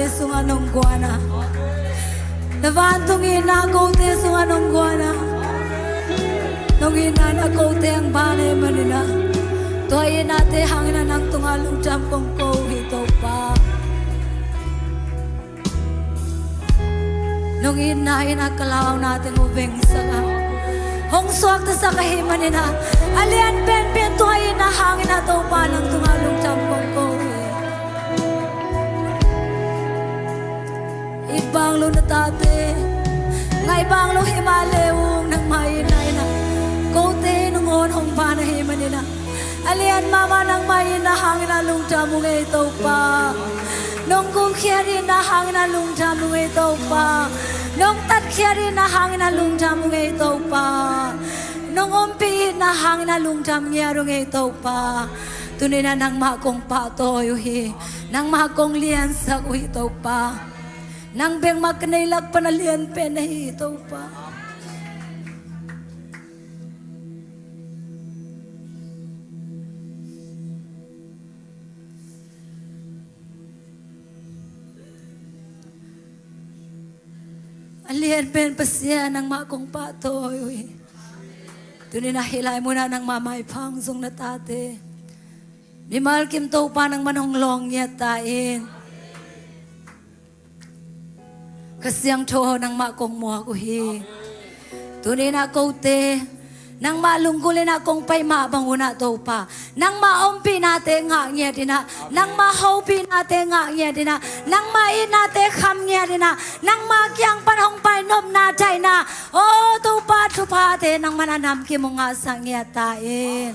sungah nong guan a, na vantung itna kote sungah nong guan a, nong itna in a kote hong ban ahih manin ah, tua itnate hangin ah nang tungah lungdam kong ko uh hi Topa. Nong itna in a ka launa teng uh vengsak a, hong suaktasak ahih manin ah, a lian penpen tua itna hangin ah Topa nang tungah lungdam kong ko uh hi. It bang lo na tate, ngai bang lo hi mah le ung, nangmah itna in ah kote nong hong ban ahih manin ah, a lian mahmah nangmah itna hangin ah lungdam ung ei Topa. Nong gumkhiat itna hangin ah lungdam ung ei Topa. Nong tatkhiat itna hangin ah lungdam ung ei Topa. Nong ompih itna hangin ah lungdam ngiat ung ei Topa. Tuni in ah nangmah kong pahtawi uh hi. Nangmah kong liansak uh hi Topa. Nang bek mah ka neih lak pan a lian pen na hi Topa. A lian pen Pasian, nangmah kong pahtawi uh hi. Tuni in ah hih lai munah nangmah maipha hong zong na tate, mimal kim Topa nangman hong lawng ngiat ta in. Kha Siangtho aw, nangmah kong muak uh hi. Tuni in ah kote nangmah lunggulh in ah kong pai mah bang un ah Topa, nangmah ompihnate ngah ngiat in ah, nangmah hopihnate ngah ngiat in ah, nangmah itnate kham ngiat in ah, nangmah kiang pan hong pai nopna daihna, aw Topa, thuphate nangman a namkim hong ngahsak ngiat ta in.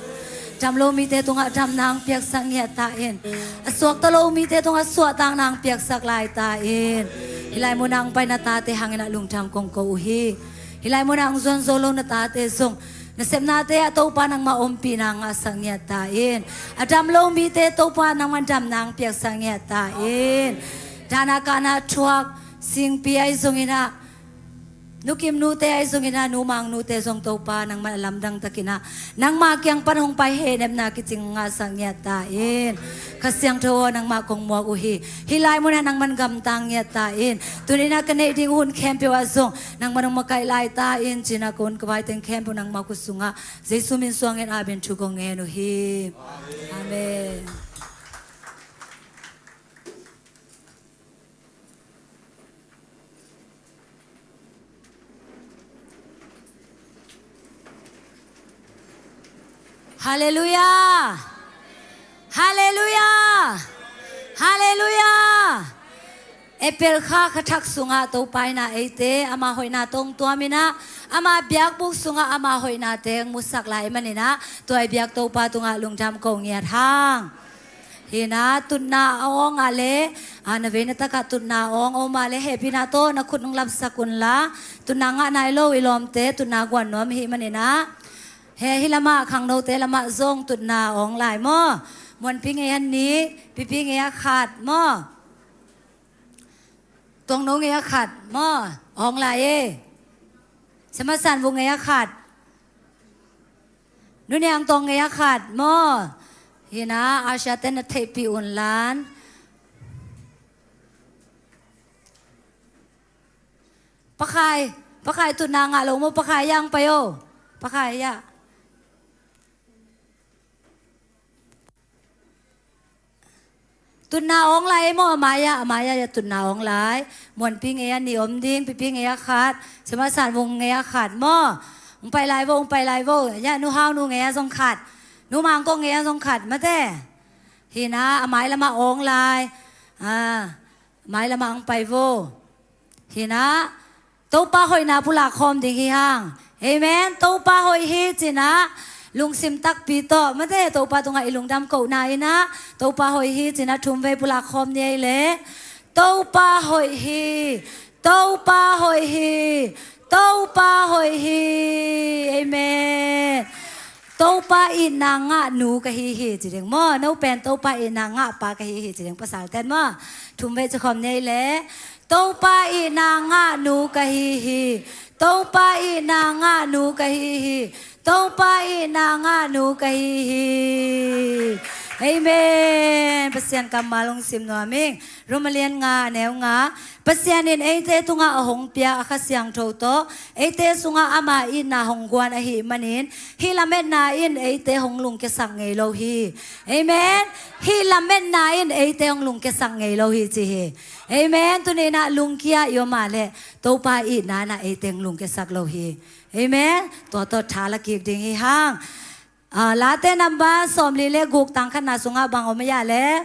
Dam lo mite tungah damna hong piaksak ngiat ta in. A suakta lo mite tungah suahtakna hong piaksak lai ta in. Hih lai munah hong pai na tate hangin ah lungdam kong ko uh hi. Hih lai munah hong zuan zo lo na tate zong, nasepnate ah Topa nangmah ompihna ngahsak ngiat ta in. A dam lo mite Topa nangman damna hong piaksak ngiat ta in. Dahna kahna thuak Singpi ahi zongin ah, Nu Kim nute ahi zongin ah, Nu Mang nute zong Topa nangman a lamdang takin ah, nangmah kiang pan hong pai hehnepna kicing ngahsak ngiat ta in. Kha Siangtho aw, nangmah kong muak uh hi. Hih lai munah nangman gamtang ngiat ta in. Tuni in ah ka neih ding hun khempeuh ah zong nangman hong makaih lai ta in, ci-in ah ka hun ka vai teng khempeuh nangmah khut sungah Jesu min suangin amen thu kong ngen uh hi. Amen. Halleluiah. Halleluiah. Halleluiah. April kha kha thak sungah Topa in ah eite ama hoihna tawh hong tuam in ah, ama biakbuk sungah ama hoihna teng musak lai ahih manin ah, tua i biak Topa tungah lungdam ko ngiat hang. Hi in ah, tutna a awng a leh, a, na vei na takah tutna a awng a om a leh, hehpihna tawh na khut hong lapsak un la. Tutna ngah nai lo i lawmte, tutna guan nuam ahih manin ah, he, hih lamah khangnote lamah zong tutna a awng lai maw? Muanpi ngei a nih, Pipi ngei a khat maw? Tuangno ngei a khat maw? A awng lai e. Siamah San Vung ngei a khat. Nu Niang Tawng ngei a khat maw? Hi in ah, a siate na theihpih un lan. Pakhai, Pakhai tutna ngah lo maw? Pakhai ah hong pai o. Pakhai ah. Tutna awng lai ei maw, a mai-ah, a mai-ah, a tutna awng lai. Muanpi ngei-ah nih om ding, Pipi ngei-ah khat, Siamah San Vung ngei-ah khat maw. Hong pai lai vo, hong pai lai vo. Yah, Nu Hau Nu ngei-ah zong khat, Nu Mang Kong ngei-ah zong khat, mate. Hi na, a mai lamah awng lai. A, a mai lamah hong pai vo. Hi na, Topa hoihna pulak khawm ding hi hang. Amen. Topa hoih hi ci-in ah lungsim takpi tawh, mate, Topa tungah i lungdam kohna in ah, Topa hoih hi ci-in ah thumvei pulak khawm ni ei leh. Topa hoih hi. Topa hoih hi. Topa hoih hi. Amen. Topa itna ngah nu ka hi hi ci ding maw. No pen Topa itna ngah pa ka hi hi ci ding, pasalten maw. Thumvei ci khawm ni ei leh. Topa itna ngah nu ka hi hi. Topa itna ngah nu ka hi hi. Topa itna ngah nu ka hi hi. Amen. Pasian kammal hong sim nuam ing. Rom a lian nga, a neu nga. Pasian in eite tungah a hong pia a Kha Siangtho tawh eite sungah ama itna hong guan ahih manin hih lametna in eite hong lungkiasak ngei lo hi. Amen. Hih lametna in eite hong lungkiasak ngei lo hi ci hi. Amen. Tuni inah lungkia i om a leh Topa itna inah eite hong lungkiasak lo hi. Amen. Tua tawh tha la kik ding hi hang. Ah, Late number sawmli le guk tang khatna sungah bang om a hiam leh,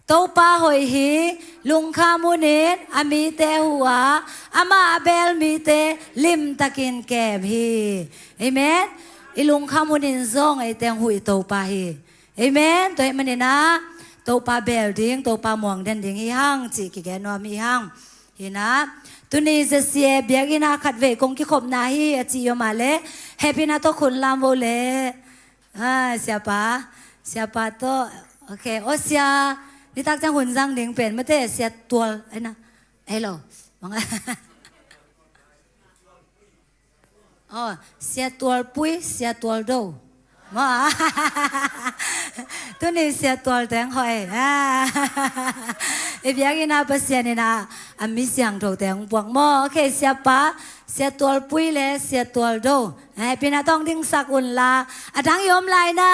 Topa hoih hi, lungkham hunin a mite hu a, amah a beel mite limtakin kem hi. Amen. I lungkham hunin zong eite hong hu i Topa hi. Amen. Tua ahih manin ah Topa beel ding, Topa muang den ding hi hang cih kigen nuam hi hang. Hi inah tuni Z C A biakinn ah khatvei kong kikhopna hi a ci i om a leh, hehpihna tawh khut lam vo leh. Ah, siapa, siapa tawh. Ok, aw sia, nitak ciang hun zang ding pen mate, sia Tual, ai na. Hello. Manga. Aw, sia Tual Pui, sia Tual Do. Maw. Tuni sia Tual teng hoih. Ah. I biakinn ah Pasian inah a mi siangtho teng puak maw. Ok, siapa, sia Tual Pui le sia Tual Do. Eh, hehpihna tawh hong dingsak un la. A dang i om lai na.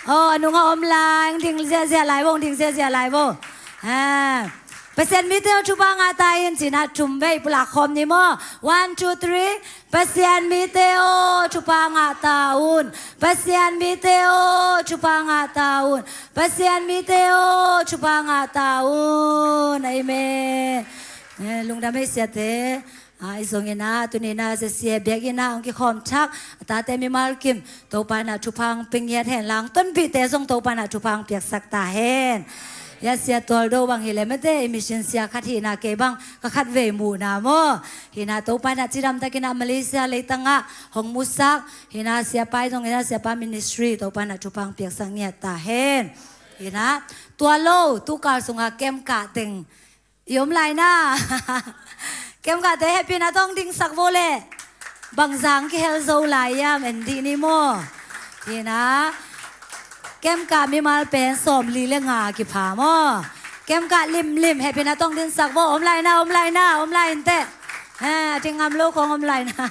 Aw, a nungah om lai, hong ding ziahziah lai vo, hong ding ziahziah lai vo. Ah. Pasian mite aw, thupha ngah ta in ci inah thum vei pulak khawm ni maw. One, two, three. Pasian mite aw, thupha ngah ta un. Pasian mite aw, thupha ngah ta un. Pasian mite aw, thupha ngah ta un. Amen. Eh, lungdam ei siate. Ahi zongin ah, tuni inah Z C A biakinn ah hong kikhawm thak a tate mimal kim, Topa inah thupha hong pia ngiat hen lang, tonpihte zong Topa inah thupha hong piaksak ta hen. Hia sia Tual Do bang hi leh mate, i mission sia khat hi inah kei bang ka khatvei muhna maw. Hi inah Topa inah cidamtakin ah Malaysia leitang ah hong musak. Hi inah siapa ahi zongin ah siapa ministry Topa inah thupha hong piaksak ngiat ta hen. Hi inah tua lo, tukal sungah camp kah teng i om lai na. Camp kahte hehpihna tawh hong dingsak vo leh. Bangzah kihel zo lai hiam, en dih ni maw. Hi inah camp kah mimal pen sawmli le nga kipha maw. Camp kah limlim, hehpihna tawh hong dingsak vo, om lai na, om lai na, om lai inteh. Eh, a ding ngam lo khawng om lai na.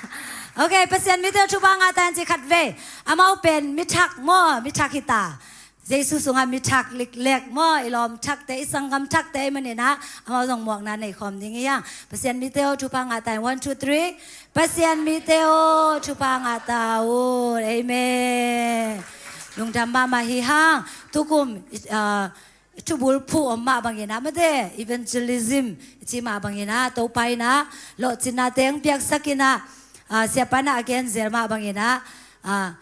Ok, Pasian mite aw, thupha ngah ta in ci khatvei. Amau pen mi thak maw, mi thak hi ta. Jesu sungah mi thak liklek maw, i lawm thakte, i sanggam thakte ahih manin ah amau zong muakna nei khawm ding hi hang. Pasian mite aw, thupha ngah ta in. One, two, three. Pasian mite aw, thupha ngah ta un. Amen. Lungdam mahmah hi hang. Tukum, ah, thubul phuh om mah bangin ah mate, evangelism i cih mah bangin ah Topa inah lawhcinna teng piaksak inah, ah, siapa inah a gen zel mah bangin ah, ah,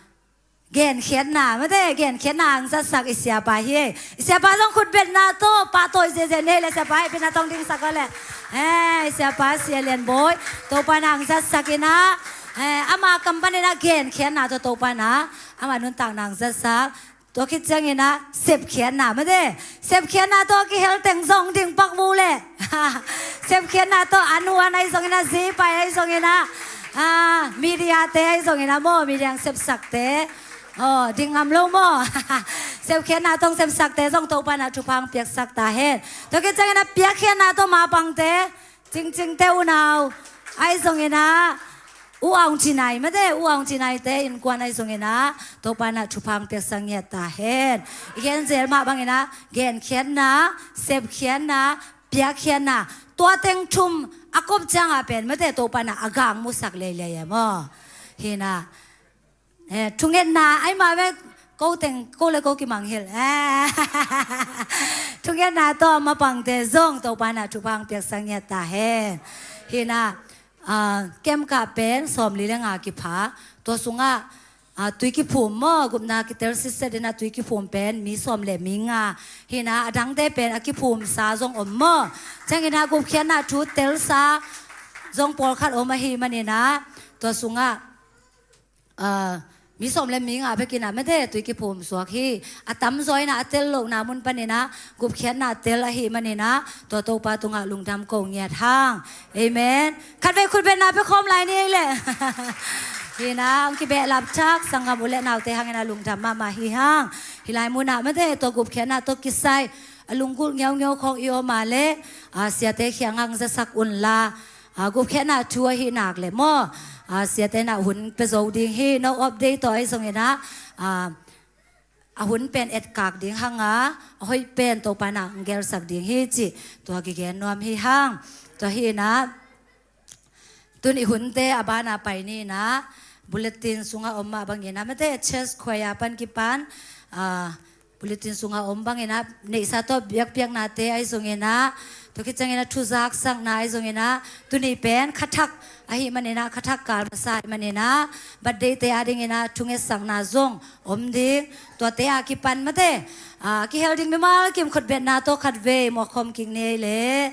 genkhiatna mate, genkhiatna hong zatsak i siapa hi. I siapa zong khutbetna tawh pahtawi ziahziah ni hi leh, siapa hehpihna tawh hong dingsak aw leh. Eh, i siapa Sia Lian Bawi, Topa inah hong zatsak inah, eh, ama kam panin ah genkhiatna tawh Topa inah ama nuntakna hong zatsak. Tua khit ciangin ah sepkhiatna mate, sepkhiatna tawh a kihel teng zong ding pak vo leh. Sepkhiatna tawh an huan ahi zongin ah, zi pai ahi zongin ah, ah, mediate ahi zongin ah maw, media hong sepsakte. Aw, ding ngam lo maw. Sepkhiatna tawh hong sepsakte zong Topa inah thupha hong piaksak ta hen. Tua khit ciangin ah piakkhiatna tawh mapangte, cingcingte, unau ahi zongin ah, u aung cinai mate, u aung cinaite innkuan ahi zongin ah Topa inah thupha hong piaksak ngiat ta hen. I gen zel mah bangin ah genkhiatna, sepkhiatna, piakkhiatna, tua teng thum a kop ciangah pen mate, Topa inah a gang musak leilei e maw. Hi inah, eh, thungetna ahi mah ve, ko teng, ko le ko kimangngilh. Eh. Thungetna tawh mapangte zong Topa inah thupha hong piaksak ngiat ta hen. Hi inah, ah, camp kah pen sawmli le nga kipha. Tua sungah, ah, tui kiphum maw, gupna kitel sitset inah tui kiphum pen mi sawm le mi nga. Hi inah a dangte pen a kiphumsa zong om maw. Ciangin ah gupkhiatna thu telsa zong pawlkhat om ahih manin ah, tua sungah, ah, mi sawm le mi nga bekin ah mate, tui kiphum suak hi. A tamzaw in ah a tel lohna mun panin ah gupkhiatna tel ahih manin ah, tua Topa tungah lungdam ko ngiat hang. Amen. Khatvei khutbetna pia khawm lai ni ei leh. Hi na, hong kibehlap thak sanggam u le naute hangin a lungdam mahmah hi hang. Hih lai munah mate, tua gupkhiatna tawh kisai a lunggulh ngeungeu khawng i om a leh, a, siate kiangah hong zasak unla, a, gupkhiatna thu ahih nak leh maw, a, siate in ah hun pia zo ding hi. No update tawh ahi zongin ah, a, a hun pen etkak ding hang a, a hoih pen Topa in ah hong gelsak ding hi cih tua kigen nuam hi hang. Tua hi na, tun i hunte a bana pai ni na, bulletin sungah om mah bangin ah mate, church choir pan kipan, a, bulletin sungah om bangin ah neihsa tawh biakpiaknate ahi zongin ah, tua khit ciangin ah thuzaksakna ahi zongin ah, tuni pen khathak ahih manin ah, khathak kal masa ahih manin ah, birthday-te adingin ah thungetsakna zong om ding. Tuate a kipan mate, a, kihel ding mimal kim khutbetna tawh khatvei muak khawm kik ni ei leh.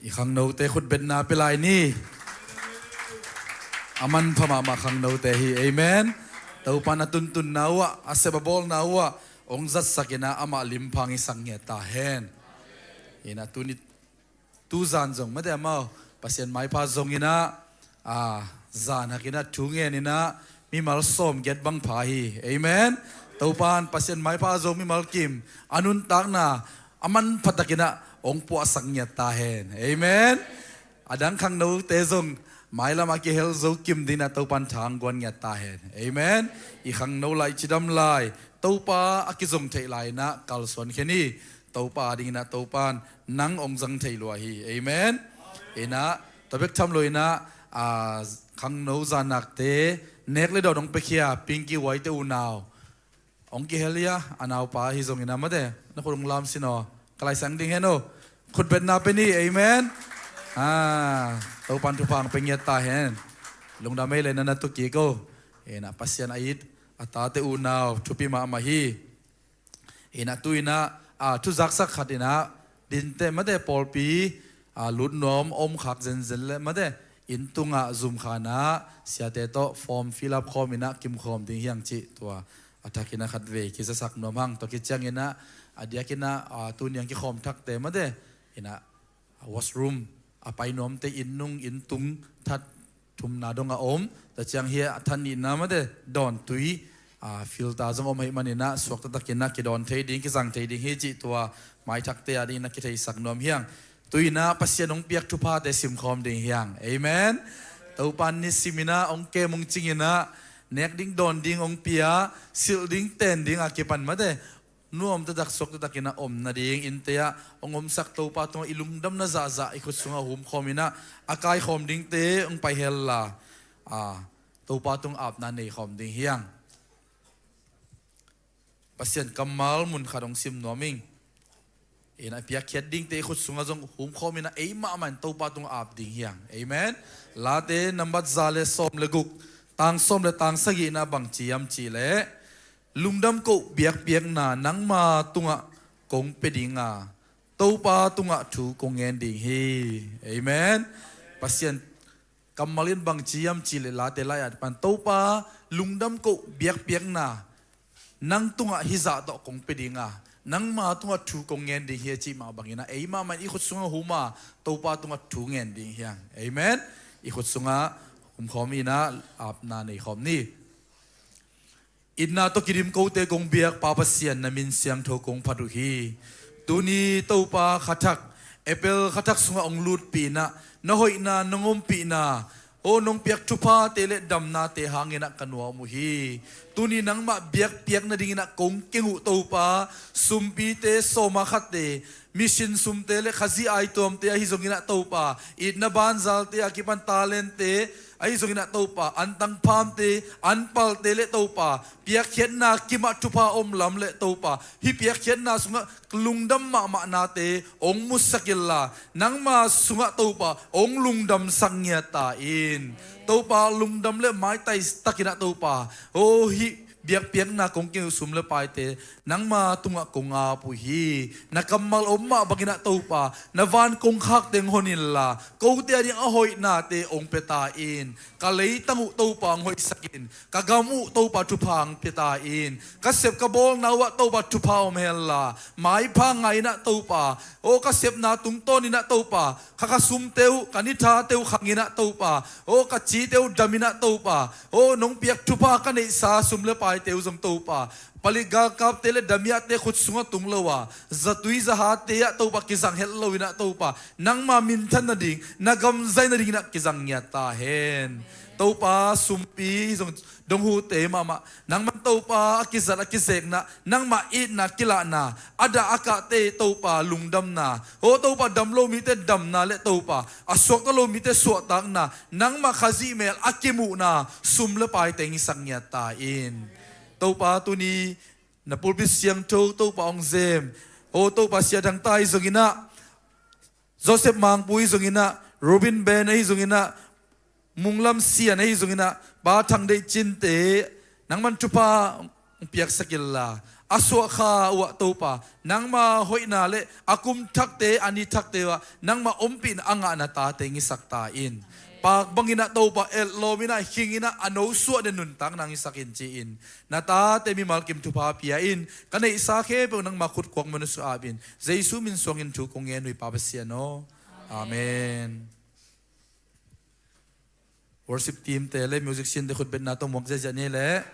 I khangnote khutbetna pia lai ni. A manpha mahmah khangnote hi. Amen. Topa na tuntunna uh ah, a sep a bawlna uh ah hong zatsak in ah, amah limhang i sak ngiat ta hen. Ina tuni tuzan zong mate amau Pasian maipha zong in ah, a, zan hak in ah thu ngen in ah mimal sawmgiat bang pha hi. Amen. Topa in Pasian maipha zong mimal kim a nuntakna a manpha tak in ah hong puahsak ngiat ta hen. Amen. A dang khangnote zong mailam ah kihel zo kim ding in ah Topa in thang guan ngiat ta hen. Amen. I khangno lai, cidam lai, Topa a kizong theih lai in ah kalsuan khin hi. Topa a ding in ah Topa in nang hong zang thei lua hi. Amen. In ah tua bek tham lo in ah, a, khangno zan nakte nek le dawn hong piakhia Pinky White te unau hong kihel hi a, a naupa hi zong in ah mate na khut hong lam sin aw. Ka laisang ding hen aw. Khutbetna pia ni. Amen. A, Topa in thupha hong pia ngiat ta hen. Lungdam ei le na na tu kik aw. In ah Pasian a it a tate unau thupi mahmah hi. In ah tu in ah, a, thu zaksak khat in ah dinte mate pawlpi, a, lut nuam om khak zenzen le mate inn tungah zum khan ah siate tawh form fill up khawm in ah kim khawm ding hi hang cih tua a thak in ah khat vei kizasak nuam hang. Tua khit ciang in ah a diak in ah, a, tuni a kikhawm thakte mate in ah washroom a pai nuamte inn nung inn tung that thumna dong a om. Tua ciang hi a that nihna mate dawn tui, a, filter zong om ahih man in ah suakta tak in ah kidawn thei ding, kizang thei ding hi cih tua maithakte a ding in ah kitheisak nuam hi hang. Tu in ah Pasian hong piak thuphate sim khawm ding hi hang. Amen. Topa in nisim in ah hong kem hong cing in ah nek ding dawn ding hong pia, silh ding ten ding a kipan mate nuam taktak suak taktak in ah om nading innte ah hong omsak Topa tungah i lungdamna zahzah i khut sungah hum khawm in ah a kaikhawm dingte hong pai hel la, a, Topa tung apna nei khawm ding hi hang. Pasian kammal mun khat hong sim nuam ing. In ah piakkhiat dingte i khut sungah zong hum khawm in ah ei mahmah in Topa tungah ap ding hi hang. Amen. Late nambat za le sawm le guk, tang sawm le tang sagihna bang ci hiam cih leh, lungdam koh biakpiakna nangma tungah kong pia ding a, Topa tungah thu kong ngen ding hi. Amen. Pasian kammal in bang ci hiam cih leh Late lai-at pan Topa lungdam koh biakpiakna nang tungah hizah tawh kong pia ding a, nangma tungah thu kong ngen ding hi a cih mah bangin ah ei mahmah in i khut sungah hum a, Topa tungah thu ngen ding hi hang. Amen. I khut sungah hum khawm in ah apna nei khawm ni. Itna tawh kidim kote kong biak Pa Pasian, na min siangtho kong phat uh hi. Tuni Topa kha thak, April kha thak sungah hong lutpih in ah, na hoihna nong ompihna Aw, nong piak thuphate le damnate hangin ah ka nuam uh hi. Tuni nangmah biakpiak nadingin ah kong keng uh Topa, sumpite, sawma khatte, mission sumte le Khazih aituamte ahi zongin ah Topa, itna banzalte a kipan talentte ahi zongin ah Topa, antang phamte, anpalte le Topa, piakkhiatna kimah thupha om lam le Topa, hih piakkhiatna sungah lungdam mahmah nate ong musak inla, nangma sungah Topa ong lungdamsak ngiat ta in. Topa, lungdam le maitai takin ah Topa, aw, hih biakpiakna kong keng uh sum le paite nangma tungah kong ap uh hi. Na kammal om mah bangin ah Topa, na van kongkhakte ong hon inla, kote ading a hoihnate ong pia ta in. Ka leitang uh Topa ong hoihsak in. Ka gam uh Topa thupha ong pia ta in. Ka sep ka bawlna uh ah Topa thupha om henla, maipha ngai in ah Topa, aw, ka sepna tungtawn in ah Topa, kha ka sumte uh, ka ni thate uh khang in ah Topa, aw, ka cite uh dam in ah Topa, aw, nong piak thupha ka neihsa sum le paite uh zong Topa, palik galkapte le damiahte khut sungah tung lo a, zatui zahate ah Topa kizang het lo in ah Topa, nangma minthan nading, na gam zai nadingin ah kizang ngiat ta hen. Topa, sumpi zong dong hute mahmah, nangman Topa a kizat a kizekna, nangmah itna kilahna, a dah a kahte Topa lungdamna, aw Topa, dam lo mite damna le Topa, a suakta lo mite suahtakna, nangmah Khazih mel a kimuhna sum le paite ong hisak ngiat ta in. Topa, tuni na pulpit siangtho Topa ong zem, aw Topa, Sia Thang Tai zongin ah, Joseph Mangpui zongin ah, Rubin Ben ahi zongin ah, Munglam Sian ahi zongin ah, Pa Thang Deih Cinte, nangman thupha ong piaksak inla, a suahkha uh ah Topa, nangma hoihna le a kum thakte, a ni thakte uh ah nangma ompihna a ngah na tate ong hisak ta in. Pak bangin ah Topa, etlawm in ah, hing in ah, a nosuah den nuntakna ong hisak in ci-in, na tate mimal kim thupha pia in. Ka neihsa khempeuh nangma khut kuak mun ah suah ap in. Jesu min suangin thu kong ngen uh hi, Pa Pasian aw. Amen. Worship team te le musician te khutbetna tawh muak ziahziah ni le.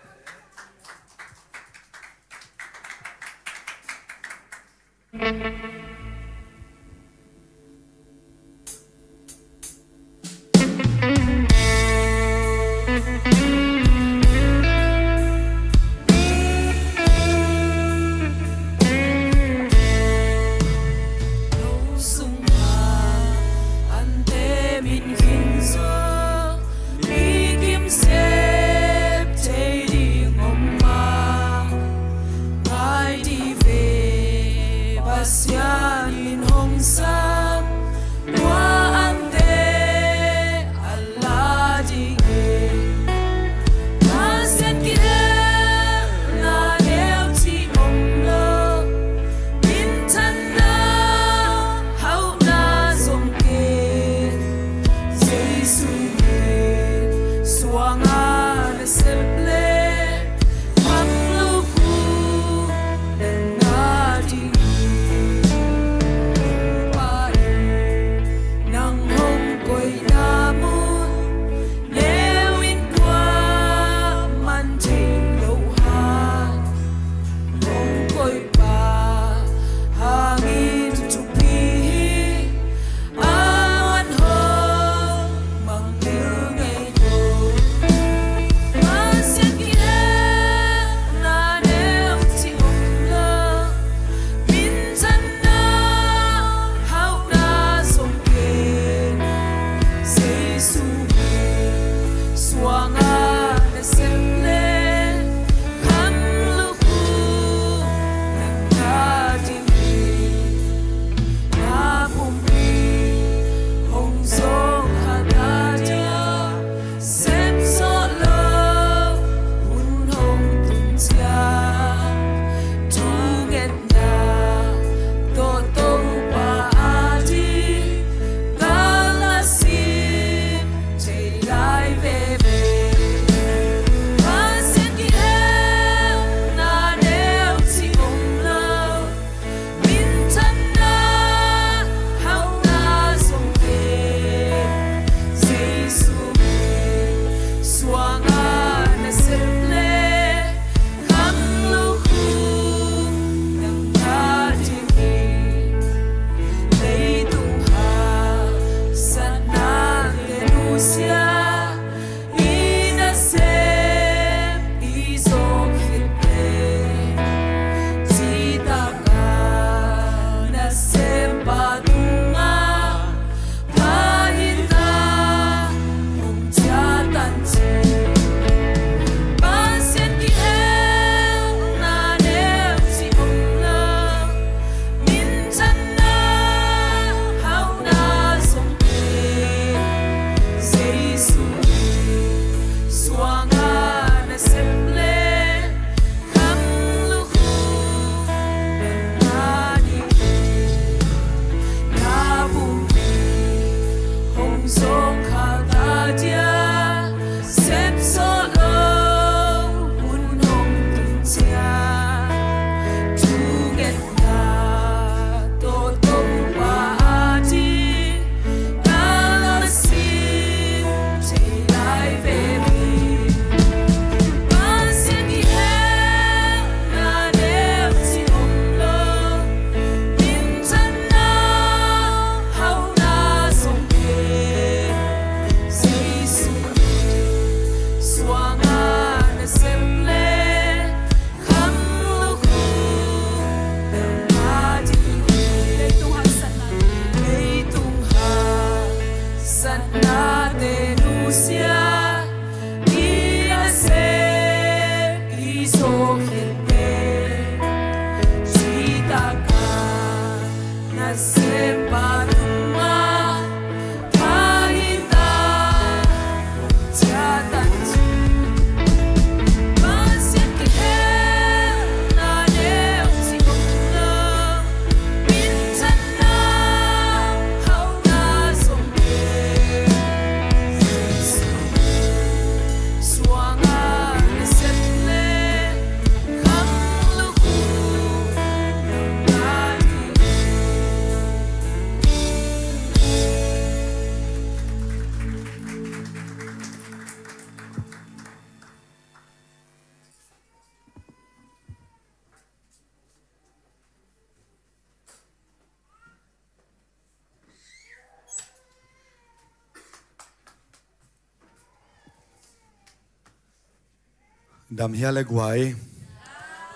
Dam hia le guai?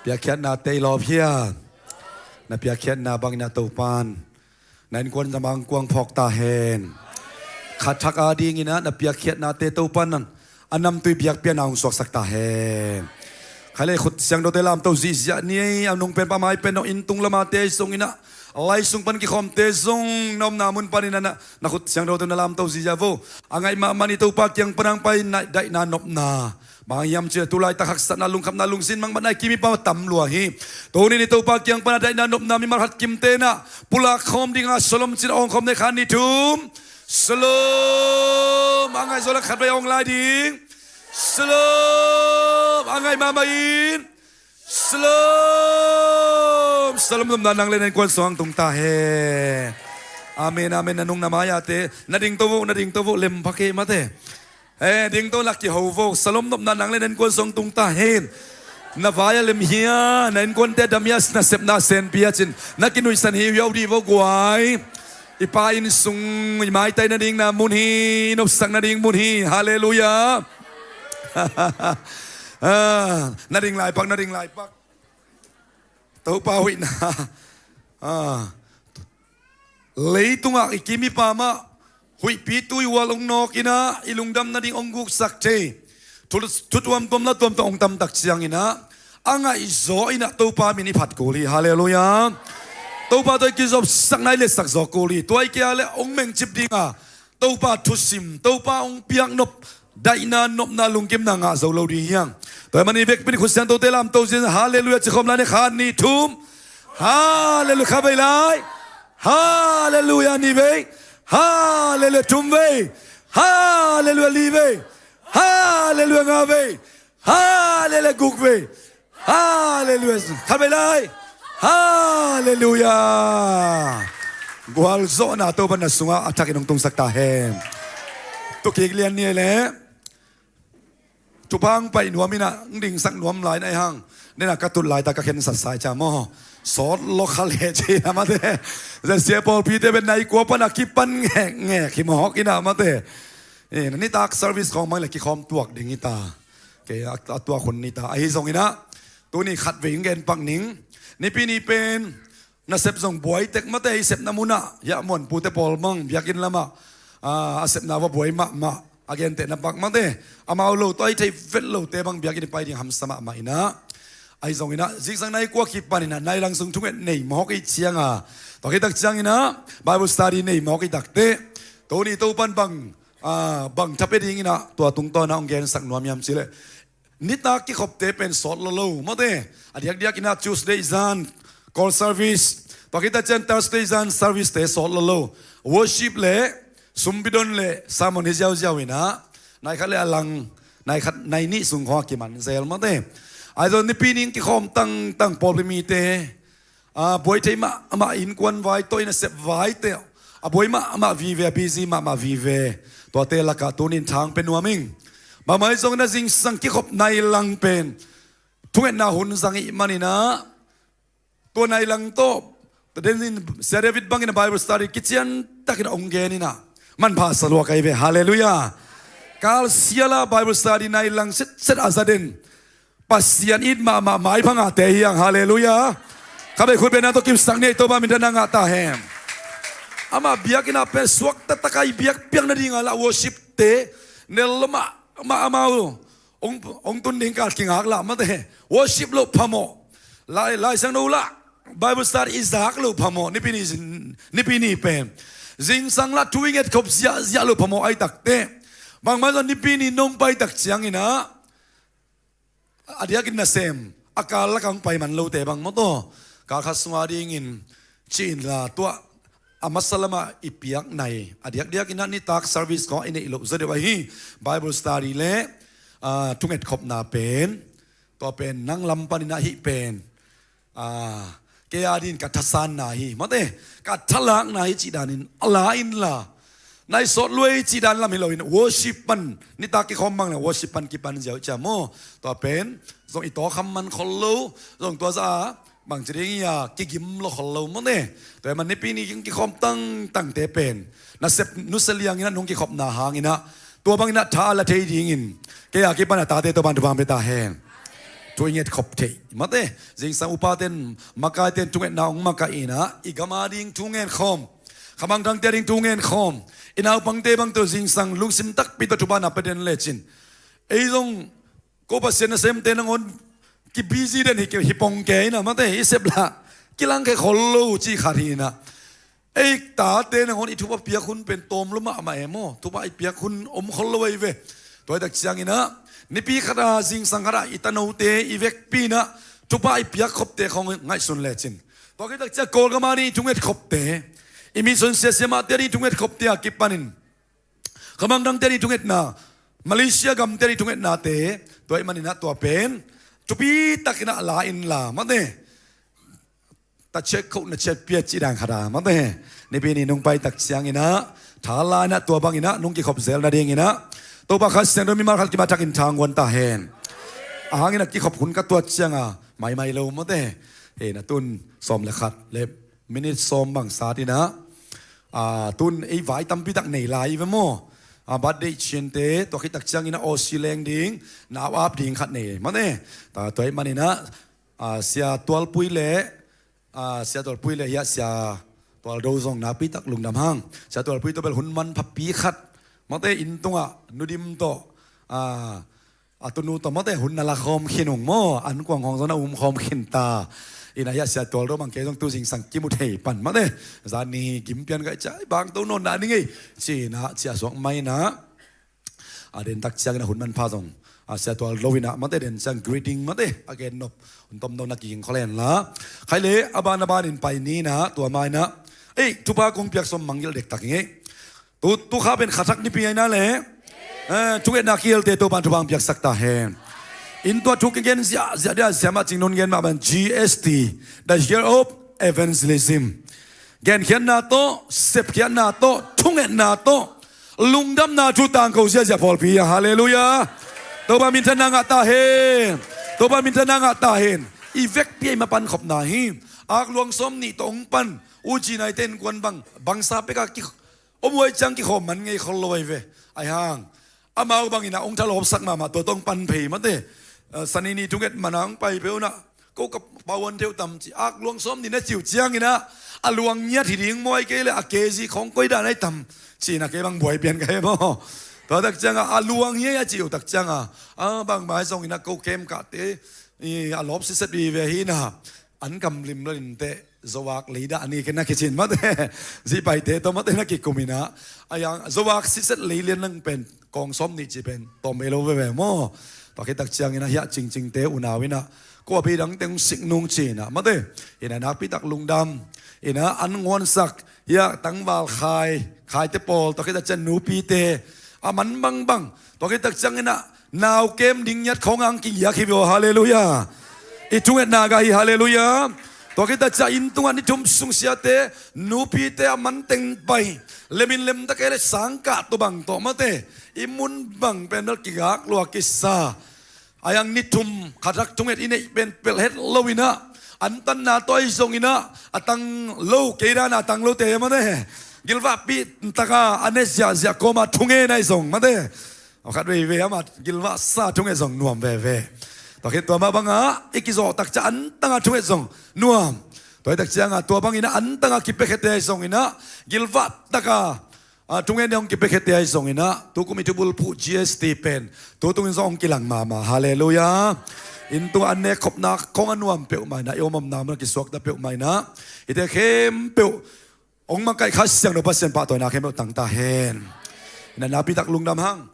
Piakkhiatna tei lawp hia? Na piakkhiatna bangin a Topan na innkuan za mangkuang phawk ta hen. Khat thak a dingin ah na piakkhiatnate Topan a namtui biakpiakna hong suaksak ta hen. Khai le khut siangthote lamto zihziah ni ei, a nung pen pa mai pen hong inntung lamate zongin ah, a lai sung pan kikhawmte zong na omna mun panin ah na, na khut siangthote na lamto zihziah vo. A ngaih mahmah ni Topa kiang pan hong pai na daihna nopna. Bang hiam cih leh tu laitak haksatna, lungkhamna, lungsim mangbatna i kim i pam a tam lua hi. Tuni ni Topa kiang pan a daihna nopna mimal khat kimte na pulak khawm ding a, shalom cih a awng khawm ni, khat ni thum. Shalom. A ngaih zaw leh khat vei awng lai ding. Shalom. A ngaih mahmah in. Shalom. Shalom nopna nang le na innkuan sung hong tung ta hen. Amen, amen. Na nung na mai-ate na dingto vo, na dingto vo, lem pha kei mate. Eh, dingto lak kiho vo. Shalom nopna nang le na innkuan sung hong tung ta hen. Na vai a lem hia, na innkuante dam hia, na sepna senpi a cin na kinuihsan hi hiau dih vo guai. I Pa inn sung, i maitai nadingna mun hi, i nopsak nading mun hi. Halleluiah. Ah, na ding lai pak, na ding lai pak. Topa huihna. Ah. Leitungah i kim i pam ah huihpi tuihual hong nawk in ah, i lungdam nading hong guksak thei thu, thu tuamtuam la tuamtuam hong tamtak ciangin ah, a ngaihzaw in ah Topa min i phat kul hi. Halleluiah. Topa tawh i kizopsakna i letsak zaw kul hi. Tua i kei a leh hong mengcip ding a, Topa thusim, Topa hong piaknop daihna nopna lungkimna ngah zo lo ding hi hang. Tua ahih manin i vekpi in khut siangthote lamto zin, halleluiah ci khawm lai ni, khat ni thum. Halleluiah, khat vei lai. Halleluiah, ni vei. Halleluiah, thum vei. Halleluiah, li vei. Halleluiah, nga vei. Halleluiah, guk vei. Halleluiah. Khat vei lai. Halleluiah. Gualzawhna Topa na sungah a thakin hong tungsak ta hen. Tukik lian ni ei leh. Thupha hong pai nuam in ah, hong dingsak nuam lai na ei hang. Nena ka tut laitak ka khensat sa ei cia maw. Sawt lo kha le ci na mate. Zan sia pawlpite pen nai kua pan a kipan ngekngek hi mawk in ah mate. Eh, na nitak service khawng mang le kikhawm tuak ding hi ta. Kei a, a tuak hun ni ta. Ahi zongin ah, tuni khat vei hong gen pak ning. Nipi ni pen nasep zong buai tek mate, i sepna mun ah, hiah muanpute pawl mang biakinn lamah, ah, a sepna va buai mahmah, a gentehna bang mate. Amau lo tawh a i theih vet lote bang biakinn i pai ding hamsa mahmah in ah. Ahi zongin ah, zingsang nai kua kipan in ah, nai lang sung thunget nei mawk i ciang a, tua khit tak ciangin ah Bible study nei mawk i tak teh, tuni Topan bang, ah, bang tha pia dingin ah, tua tungtawn ah hong gensak nuam hiam cih leh, nitak kikhopte pen sawt lolo mate. A diakdiak in ah Tuesday zan call service, tua khit tak ciang Thursday zan service te sawt lolo. Worship le sumbidon le sermon hi ziauziau in ah, nai khat le a lang, nai khat nai nih sung khawng a kiman zel mate. Ahi zong nipi ni hong kikhawm tangtang pawlpi mite, a buai thei mahmah innkuan vai tawh, i nasep vai tawh a buai mahmah vive, a busy mahmah vive, tuate lakah tuni in thang pia nuam ing. Bangmah hi zongin ah zingsang kikhop nai lang pen thungetna hun zang i hih manin ah, tua nai lang tawh, tua den in Sia David bangin a Bible study kician takin a hong gen in ah, manpha sa lua ka hi ve. Halleluiah. Kal sial a Bible study nai lang setset a za den, Pasian it mahmah maipha ngahte hi hang. Halleluiah. Khat vei khut bengna tawh kipsak ni ei, Topa minthanna ngah ta hen. Amah biakinn ah pen suak taktak a i biakpiak nading a lah worship te nel lo mahmah, amau hong, hong tun ding kal kingak lah mate. Worship loh phamawh. Lai, Lai Siangtho lah Bible study i zak loh phamawh. Nipi ni, nipi ni pen zingsang lah thu i ngetkhop ziahziah loh phamawh a i tak teh. Bangmah zong nipi ni nong pai tak ciangin ah, a diakin nasem a kal lakah hong pai man lote bang maw taw, kal khat sung a dingin ci-in la tuah, a masa lamah i piak nai a diakdiakin ah nitak service khawng i neih loh zaw deuh ahi. Bible study le, ah, thungetkhopna pen, tua pen nang lam panin ah hih pen, ah, kei a dingin ka thasanna hi mate, ka thalakna hi cih danin a la inla, nai sawt lua hi cih dan lam hi loin worship pan, nitak kikhawm bang le worship pan kipan ziau cia maw. Tua pen zong i tawkham man khol lo, zong tua zah a bangci ding hi a kigim lo khol lo mate. Tua hi man nipi ni kikhawm tangtangte pen nasep nusia liangin ah nong kikhopna hangin ah, tua bangin ah tha a la thei dingin kei a kipan a tate Topan thupha pia ta hen. Tua i ngetkhop theih mate. Zingsang upaten makaiten thungetna hong makaih inah i gam a ding thu ngenkhawm, khamangthangte a ding thu ngenkhawm, i naupangte bang tawh zingsang lungsim takpi tawh thupha na pia den lecin, ei zong ko Pasian nasemte nangawn kibusy den hi, hi pong kei inah mate, i sep lah kilangkhia khol lo cih khat hi inah. Ei tate nangawn i thupha piak hun pen tawm lua mahmah e maw. Thupha i piak hun om khol lo ahi ve. Tua hi tak cianginah nipi khat a zingsang khat a i tanote i vekpi inah thupha i piak khopte khawng ngaihsun lecin, tua hi tak ciang Kawlgam a ding i thunget khopte, i mission siasia mahte a ding i thunget khopte a kipanin khamangthangte a ding i thungetna, Malaysia gamte a ding i thungetnate, tua ahih maninah tua pen thupi takinah la inla mate. Ta check khauh na check piat cih dan khat a mate. Nipi ni nong pai tak cianginah tha la inah tua banginah nong kikhop zel nadinginah Topa Kha Siangtho mimal khat kimat thakin thanghuan ta hen. A hangin a kikhop hun ka tuat cianga maimai lo mate. Hei, na tun sawm le khat le minit sawm bang sat inah, a, tun ei vai tampi tak nei lai ve maw. A, birthday ciante tua khit tak cianginah Aussie leng ding, nau ap ding khat nei mate. Ta tua ahih maninah, a, Sia Tualpui le, a, Sia Tualpui le hiah Sia Tualdo zong nakpi tak lungdam hang. Sia Tualpui tawh bel hun manphapi khat mate, inn tungah nudim tawh, a, a tunu tawh mate hun na la khawm khin ung maw, an kuang hong zong na um khawm khin ta. Inah hiah Sia Tualdo bang kei zong tu zingsang kimu thei pan mate. Zan ni gim pian ka i cia bang to nawn na ni ngei. Cinah cia suak mai inah, a, den tak ciangin a hun manpha zong, a, Sia Tualdo inah mate den ciang greeting mate a gen nop hun tom dong na kiging khol hen la. Khai le a ban a banin pai ni inah tua ma inah, ei, thupha kong piak sawm manggil dektak i ngei. Tu, tu kha pen khathak nipi aina le, eh, thungetna kihelte Topan thupha hong piaksak ta hen. In tua thu kigen ziahziah dia siamah Cing Nun gen mah ban G S T, the year of evangelism. Genkhiatna tawh, sepkhiatna tawh, thungetna tawh, lungdamna thu tangko ziahziah pawlpi hi a, halleluiah. Topa minthanna ngah ta hen. Topa minthanna ngah ta hen. I vekpi a i mapan khopna hi. Ak luang sawm nih tawh hong pan U G naite innkuan bang bangsa peka ki om huai ciang kikhawm man ngei khol lo ahi ve. Ahi hang amau bangin a hong thalawpsak mahmah tua tawh hong pan phei mate. Eh, Sani ni thunget mana hong pai peuh unah ko ka pauan theuh tam ci, ak luang sawm nih na ciu cianginah a luang ngiat hi ding maw, ahi kei le a K G khawng koi dan ahi tam cinah kei bang buai pian ka he maw. Tua tak ciangah a luang hi a ciu tak ciangah a bangmah zonginah ko kem kahte i a lawp siset vive hinah an kam lim lo inteh. Zovak lei dah ni kei na kicin mate. Zipaite tawh mate na kikum inah a yang zovak siset lei lian lang pen kawng sawm nih ci pen tawm ei lo veve maw. Tua khit tak ciangin a hiah Cingcingte unau inah ko a bei dangte hong sik nung cinah mate. Inah nakpi tak lungdam inah an nguansak hiah tangval khai, khaite pawl tua khit tak ciang nupite a man bangbang tua khit tak cianginah nau kem ding ngiat khawng ang kigiak hi vio, halleluiah. I thungetna gah hi, halleluiah. Tua khit tak ciang inn tungah ni thum sung siate nupite a man teng pai lemin lemta kei le sangkah tua bang tawh mate i mun bang pen bel kigak lua kisa. A yang ni thum khathak thunget i neih pen pelh het lo inah an tanna tawh ahi zonginah a tang lo kei dana a tang lote mate gilvahpih taka a ne ziahziah kawma thungen ahi zong mate. Khat veivei ama gilvahsa thunget zong nuam veve. Tua khit tua mah bangah i kizawh tak ciang an tanga thunget zong nuam. Tua hi tak cianga tua bangin an tanga kipiakhete ahi zonginah gilvah taka a thungen ding hong kipiakhete ahi zonginah tukum i thubulphuh G S T pen tu tungin zong hong kilang mahmah, halleluiah. Inn tungah an nekkhopna khawng a nuam peuhmah inah i om omna mun a kisuakta peuhmah inah hite khempeuh hong makaih Kha Siangtho Pasian pahtawina khempeuh tang ta hen. Inah nakpi tak lungdam hang.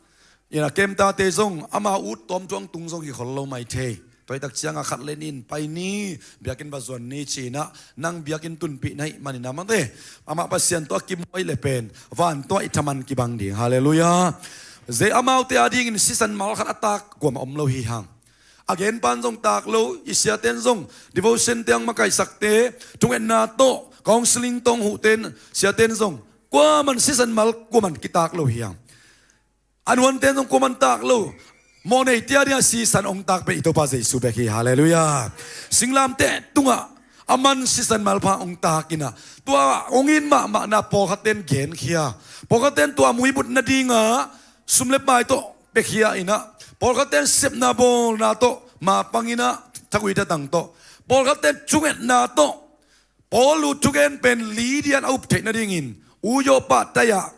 Inah kemtate zong ama ut tawm tuang tung zong hi khol lo mai thei. Tua hi tak cianga khat le nih in pai ni, biakinn va zuan ni cinah nang biakinn tunpih na hih maninah mate amah Pasian tawh a kimuai le pen van tawh i thaman kibang ding, halleluiah. Zei amaute a dingin sisan mal khat a tak kuamah om lo hi hang. A genpan zong tak lo, i siaten zong devotion te ang makaihsakte thungetna tawh counseling tawh huhten siaten zong kuaman sisan mal kuaman kitak lo hi hang. A nuanten zong kuaman tak lo. Mawhneite a dingah sisan hong tak pen i Topa Jesu bek hi, halleluiah. Singlamteh tungah a man sisan malpha hong tak inah tua hong it mahmahna pawlkhatten genkhia, pawlkhatten tua muibut nadingah sum le pai tawh pekhia inah pawlkhatten sepna bawlna tawh Mapang in ah thagui thatang tawh, pawlkhatte thungetna tawh, Paul uh thugen pen Lydia in a up theih nadingin, U Joppa tai-ah,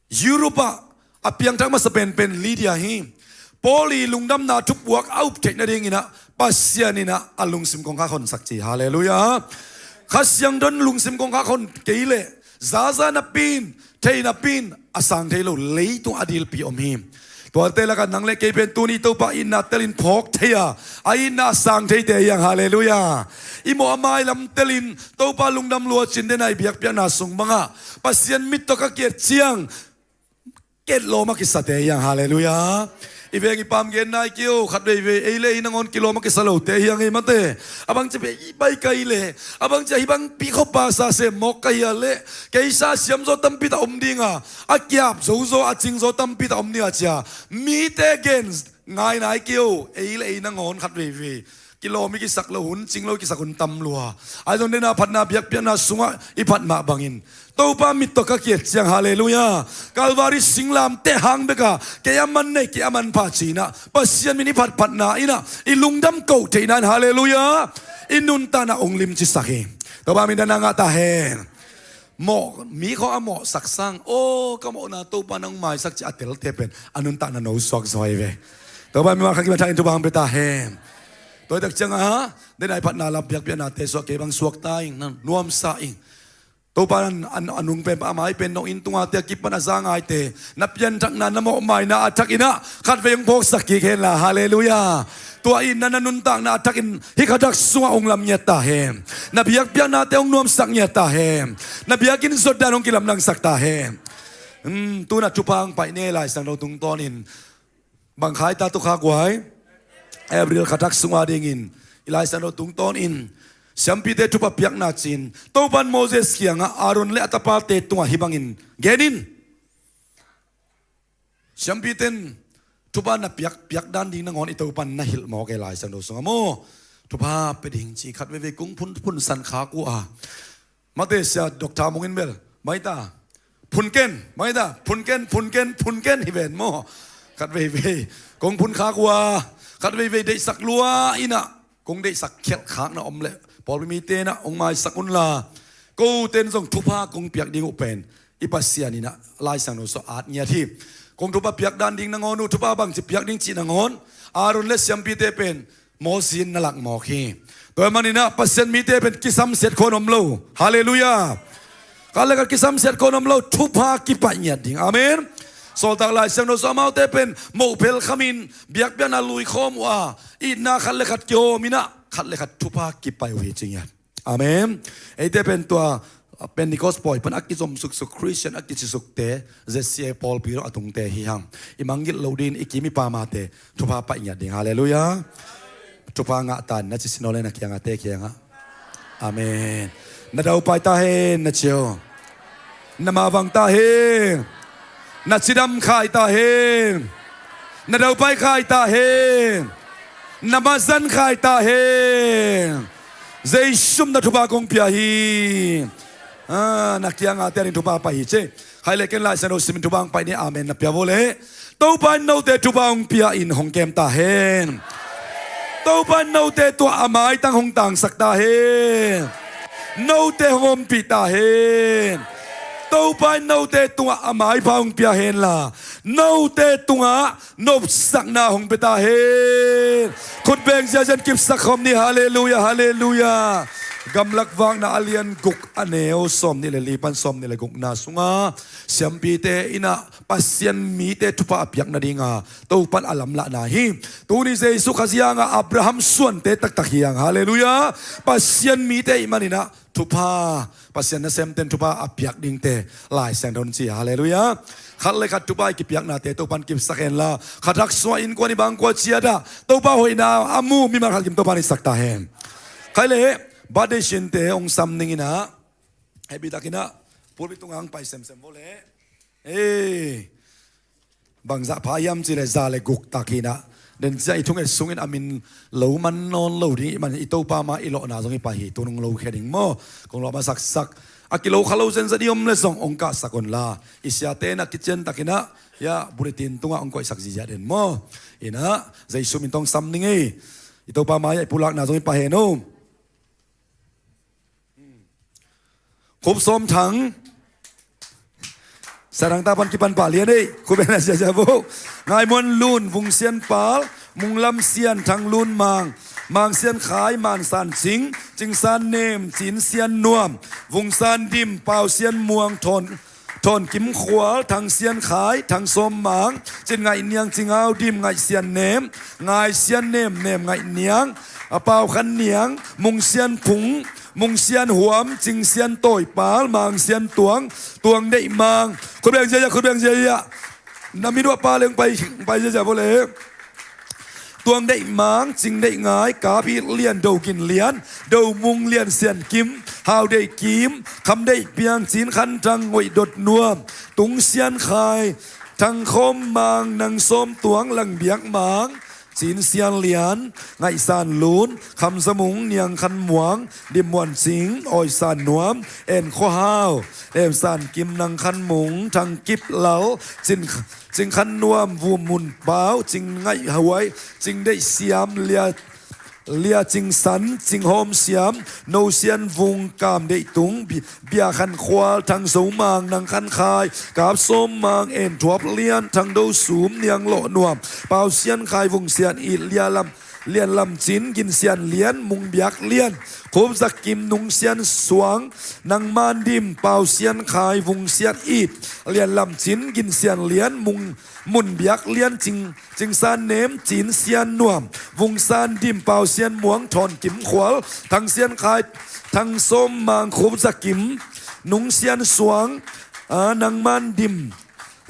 Europe ah a piangthak masa penpen Lydia hi. Paul i lungdamna thupuak a up theih nadingin ah Pasian in ah a lungsim kongkhak honsak ci. Halleluiah. Kha Siangtho in lungsim kongkhak hon kei leh, zaza napi in, thei napi in a sang thei lo leitung a dilpi om hi. Tuate lakah nang le kei pen tuni Topa itna telin phawk thei a, a itna a sang theite hi hang. Halleluiah. I mawh a mailam telin Topa lungdam lua cin, dena i biakpiakna sung bangah Pasian mit tawh ka kiat ciang ketlawm a kisate hi hang. Halleluiah. I veng i pam gen nai kei o, khat veivei ei le ei nangawn kilawm a kisa lote hi hang ei mate. A bang cia pen i bai kai le, a bang cia hih bangpi khawpa sa sem mawk ka hia le, kei sa siam zaw tampi tak om dinga, a kiap zo zaw, a cing zaw tampi tak om dinga cia mite gen ngai nai kei o, ei le ei nangawn khat veivei kilawm i kisak lo hun, cing lo i kisak hun tam lua. Ahi zong dena phatna biakpiakna sungah i phat mah bangin Topa mit tawh ka kiat ciang, halleluiah, Calvary singlamteh hang bekah kei a man nei, kei a man pha ci-in ah Pasian min i phatphatna in ah i lungdam koh theihna in, halleluiah, i nuntakna ong limcisak hi. Topa min dan a ngah ta hen. Mawh, mi khawng a mawhsak sang, aw ka mawhna Topa nong maisak ci a telte pen a nuntakna no suak zaw hi ve. Topa min mah kha kiman thakin thupha hong pia ta hen. Tua hi tak ciangah dena i phatna lam biakpiaknate suah kei bang suak ta ing, na nuamsa ing. Topa in a nung pen, a mai pen, nong inn tunga te a kipan a za ngaite na pianthakna, na mawhmaina a thakin ah khatvei hong phawksak kik hen la, halleluiah. Tua itna na nuntakna a thakin hih kha dak sungah hong lam ngiat ta hen. Na biakpiaknate hong nuamsak ngiat ta hen. Na biakinn zuat dan hong kilamdangsak ta hen. Hmm, tu-in ah thupha hong pai ni, Lai Siangtho tungtawnin. Bang kha i ta, tu kha kua hi? April kha dak sung a dingin i Lai Siangtho tungtawnin siampite thupha piakna ci-in Topa in Moses kiangah Aaron le a tapate tungah hih bangin gen in. Siampite in thupha na piak, piak dan ding nangawn i Topa in na hilh mawk e, Lai Siangtho sungah maw. Thupha pia ding ci khat veivei kong phun, phunsan khak uh a. Mate sia Doctor Mung in bel, mai ta, phun ken, mai ta, phun ken, phun ken, phun ken hi ven maw. Khat veivei kong phun khak uh a, khat veivei deihsak lua in ah, kong deihsak khialh khakna om leh pawlpi mite in ah hong maisak un la. Kote in zong thupha kong piak ding uh pen i Pasian in ah Lai Siangtho sungah at ngiat hi. Kong thupha piak dan ding nangawn uh, thupha bangci piak ding cih nangawn Aaron le siampite pen Moses in na lak mawk hi. Tua ahih manin ah Pasian mite pen kisamsiat khawng om lo. Halleluiah. Khat le khat kisamsiat khawng om lo, thupha kipaih ngiat ding. Amen. Sawltak Lai Siangtho sungah amaute pen mohphel khamin biakpiakna lui khawm uh a, itna khat le khat kihawm in ah khat le khat thupha kipaih uh hi ci ngiat. Amen. Eite pen tua Pentecost pawi pan a kizom suksuk, Christian a kici sukte, Z C A pawlpi dong a tungte hi hang. I mangngilh loh dingin i kim i pamate thupha paih ngiat ding. Halleluiah. Thupha ngah ta hen, na ci sin aw le na kiangahte kiangah. Amen. Na daupai ta hen, na ci aw. Na mavang ta hen. Na cidam khai ta hen. Na daupai khai ta hen. Na mazan khai ta hen. Jesu min ah thupha kong pia hi. Ah, na kiangahte ading thupha pai hi ci. Khai le ken Lai Siangtho simin thupha hong pai ni, amen na pia vo le. Topa in note thupha hong pia in hong kem ta hen. Topa in note tungah a maitang hong tangsak ta hen. Note hong ompih ta hen. Topa in note tungah a maipha hong pia hen la, note tungah nopsakna hong pia ta hen. Khut beng ziahziah in kipsak khawm ni. Halleluiah, halleluiah. Gamlak Vakna a lian guk, a neu sawmnih le li pan sawmnih le gukna sungah siampite in ah Pasian mite thupha a piak nadinga Topa in a lamlahna hi. Tuni Jesu Khazih hangah Abraham suante taktak hi hang. Halleluiah. Pasian mite ahih manin ah thupha, Pasian nasemte in thupha a piak dingte Lai Siangtho in ci. Halleluiah. Khat le khat thupha i kipiaknate Topa in kipsak hen la, kha dak sungah innkuan i bang kua ciat ah Topa hoihna a mu mimal khat kim Topa in hisak ta hen. Khai le, birthday sinte hong sam ning in ah, happy takin ah pulpit tungah hong pai semsem vo le. Ei, bangzah pha hiam cih leh za le guk tak hi in ah, den ciang i thunget sungin a min lo man nawn lo ding ahih manin i Topa mah i lawhna zong hi pah hi. Tu-in hong lokhia ding maw. Kong lawh masaksak, a kilo kha lo zenzen i om leh zong hong kahsak un la, i siate in ah kician takin ah, ya, bulletin tungah hong koihsak ziahziah den maw. In ah Jesu min tawh hong sam ning ei. I Topa mai-ah i pulakna zong i pah hen o. Khup Sawm Thang. Sia Thang ta pan kipan pah lian ei. Khup en a ziazia vo. Ngai Muan Lun, Vung Sian Pal, Mung Lam Sian, Thang Lun Mang, Mang Sian Khai, Man San Cing, Cing San Nem, Cin Sian Nuam, Vung San Dim, Pau Sian Muang, Thawn Thawn Kim Khual, Thang Sian Khai, Thang Sawm Mang, Cin Ngaih Niang, Cing Au Dim, Ngaih Sian Nem, Ngai Sian Nem, Nem Ngaih Niang, a Pau Khan Niang, Mung Sian Phung, Mung Sian Huam, Cing Sian Tawi Pal, Mang Sian Tuang, Tuang Deih Mang. Khut beng ziazia, khut beng ziazia. Na mit uah pa leng pai, pai ziazia vo le. Tuang Deih Mang, Cing Deih Ngai, Kap It Lian, Do Gin Lian, Do Mung Lian, Sian Kim, Hau Deih Kim, Kham Deih Piang, Cin Khan Thang, Ngoih Dot Nuam, Tung Sian Khai, Thang Khawm Mang, Nang Sawm Tuang, Lang Biak Mang, Cin Sian Lian, Ngaih San Lun, Kham Za Mung, Niang Khan Muang, Dim Muan Cing, Awi San Nuam, En Khua Hau, Em San Kim, Nang Khan Mung, Thang Kip Lal, Cin Cing Khan Nuam, Vum Mun Pau, Cing Ngaih Huai, Cing Deih Siam, Lia, Lia Cing San, Cing Hawm Siam, No Sian Vung, Kam Deih Tung, Bi-, Bia Khan Khual, Thang Zo Mang, Nang Khan Khai, Kap Sawm Mang, En Thuap Lian, Thang Do Sum, Niang Lawh Nuam, Pau Sian Khai, Vung Sian It, Lia Lam, Lian Lam Cin, Gin Sian Lian, Mung Biak Lian, Khup Za Kim, Nung Sian Suang, Nang Man Dim, Pau Sian Khai, Vung Sian It, Lian Lam Cin, Gin Sian Lian, Mung, Mun Biak Lian, Cing, Cing San Nem, Cin Sian Nuam, Vung San Dim, Pau Sian Muang, Thawn Kim Khual, Thang Sian Khai, Thang Sawm Mang, Khup Za Kim, Nung Sian Suang, a, Nang Man Dim,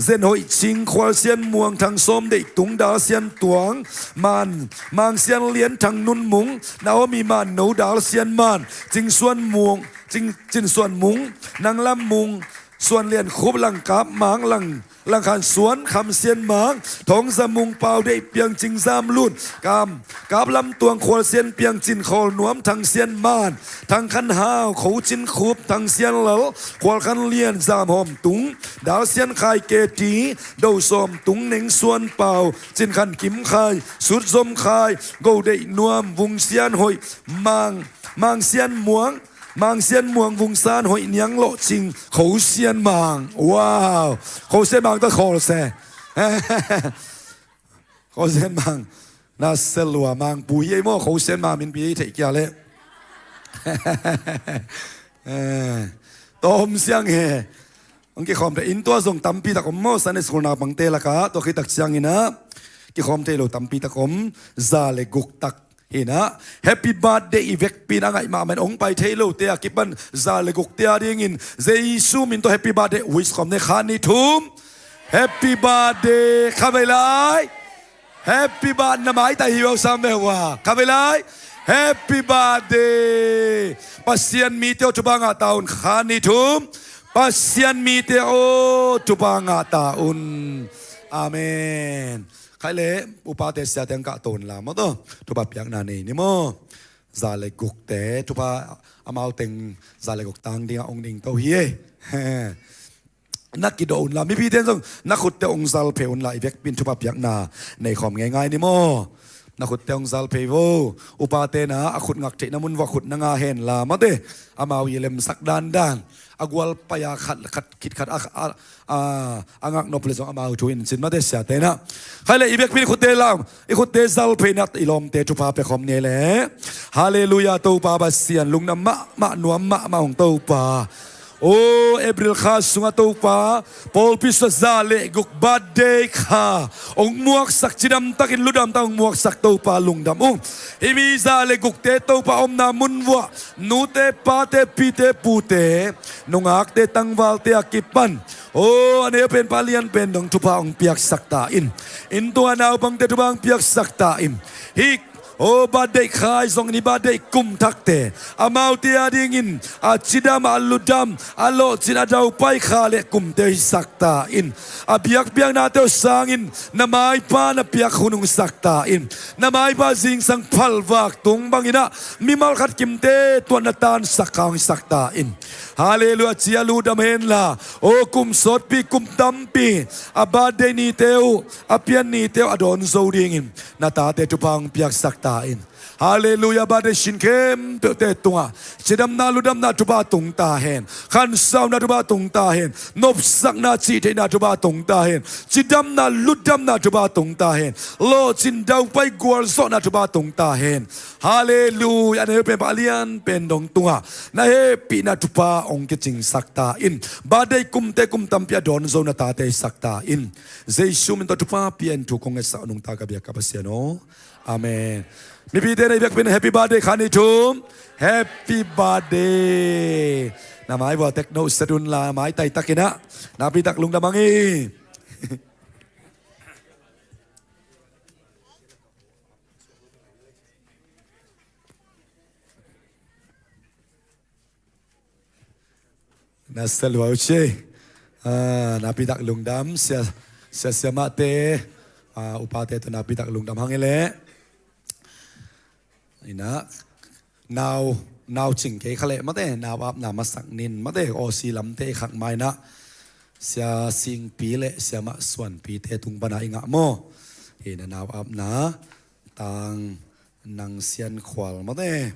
Zen Hoih Cing, Khual Sian Muang, Thang Sawm Deih Tung, Dal Sian Tuang, Man, Mang Sian Lian, Thang Nun Mung, Naomi Man No, Dal Sian Man, Cing Suan Mung, Cing, Cin Suan Mung, Nang Lam Mung, Suan Lian Khup, Lang Kap Mang, Lang, Lang Khan Suan, Kham Sian Mang, Thawng Za Mung, Pau Deih Piang, Cing Zam Lun, Kam, Kap Lam Tuang, Khual Sian Piang, Cin Khawl Nuam, Thang Sian Man, Thang Khan Hau, Kho Cin Khup, Thang Sian Lal, Khual Khan Lian, Zam Hawm Tung, Dal Sian Khai, Keti, Do Sawm Tung, Neng Suan Pau, Cin Khan Kim Khai, Sut Zom Khai, Go Deih Nuam, Vung Sian Hoih, Mang, Mang Sian Muang, Mang Sian Muang, Vung San Hoih, Niang Lawh Cing, Kho Sian Mang. Wow. Kho Sian Mang tawh khawl se. Kho Sian Mang. Na se lua Mang Pui ei maw, Kho Sian Mang min pi ei theih kia leh. Eh, tawm siang he. Hong kikhawm te inn tua zong tampi tak om maw, Sunday school naupangte lakah, tua khit tak ciangin ah kikhawm thei lo tampi tak om, za le guk tak hi-in ah, happy birthday i vekpi-in a ngaih mahmah in hong pai thei lote a kipan za le gukte a dingin Jesu min tawh happy birthday wish khawm ni. Kha ni thum, happy birthday. Kha vei lai. Happy birthday. Na maitai hi uh sam ve uh a. Kha vei lai. Happy birthday. Pasian mite aw, thupha ngah ta un. Kha ni thum, Pasian mite aw, thupha ngah ta un. Amen. Khai le, upate siate ang kah ton la maw taw. Thupha piakna nei ni maw. Za le gukte, thupha amau teng za le guk tang dingah ong ding to hi e. Na kidawh un la, mipite zong na khutte ong zal phei un la, i vekpi-in thupha piakna nei khawm ngeingai ni maw. Na khutte ong zal phei vo. Upate na a khut ngak theihna mun vuah khut na nga hen la, mate. Amau i lemsak dandan. A gual pai-a khat, khat, khit khat a, a, a, a ngak nop le zong amau thu in cin mate siate na. Khai le i vekpi-in i khutte lam, i khutte zal phei na i lawmte thupha pia khawm ni le. Halleluiah, Topa Pasian, lungdam mahmah, nuam mahmah ung Topa. O, April kha sungah Topa, pawlpi sungah za le guk birthday kha ong muaksak, cidam takin ludam tak ong muaksak Topa lungdam ung. Hih mi za le gukte Topa omna mun vuah, nute, pate, pite, pute, nungakte, tangvalte a kipan, o, a neu pen pa lian pen dong thupha ong piaksak ta in. Inn tua naupangte thupha ong piaksak ta in. Hih o, birthday kha ahi zongin i birthday kum thakte, amaute a dingin a cidam, a ludam, a lawhcin, a daupai kha le kumte hisak ta in. A biakpiaknate uh sangin na maipa na piak hun hong sak ta in. Na maipa zingsang phalvak tung bangin ah mimal khat kimte tuan na tansak kha hong sak ta in. Halleluiah, cia ludam hen la. O, kum sawtpi, kum tampi a birthday nite uh, a pian nite uh a dawn zo dingin na tate thupha hong piaksak ta in. Halleluiah. Birthday sin khempeuhte tungah cidamna, lungdamna thupha tung ta hen. Khansauna thupha tung ta hen. Nopsakna, cihtheihna thupha tung ta hen. Cidamna, lungdamna thupha tung ta hen. Lawhcin daupai gualzawhna thupha tung ta hen. Halleluiah. Na hehpihna a lianpen dong tungah na hehpihna thupha hong kicingsak ta in. Birthday kumte kum tampi a dawn zo na tate sak ta in. Jesu min tawh thupha pia in thu kong ngetsak nungta ka biak ka Pasian aw. Amen. Mipite na i biakpin happy birthday khat, nih, thum. Happy birthday. Na mai vua tek no set un la, mai tai takin ah nakpi tak lungdam hang hi. Na sia lua uh ci. Ah, nakpi tak lungdam, sia, sia, siamahte, ah, upate tawh nakpi tak lungdam hang hi leh. Ina, nau, nau cing kei kha leh mate, nau apna masak nin mate, Aussie lamte i khak mai na. Sia Singpi le siamah Suanpite tung pana i ngah maw. Ina, nau apna, Tang Nang Sian Khual mate.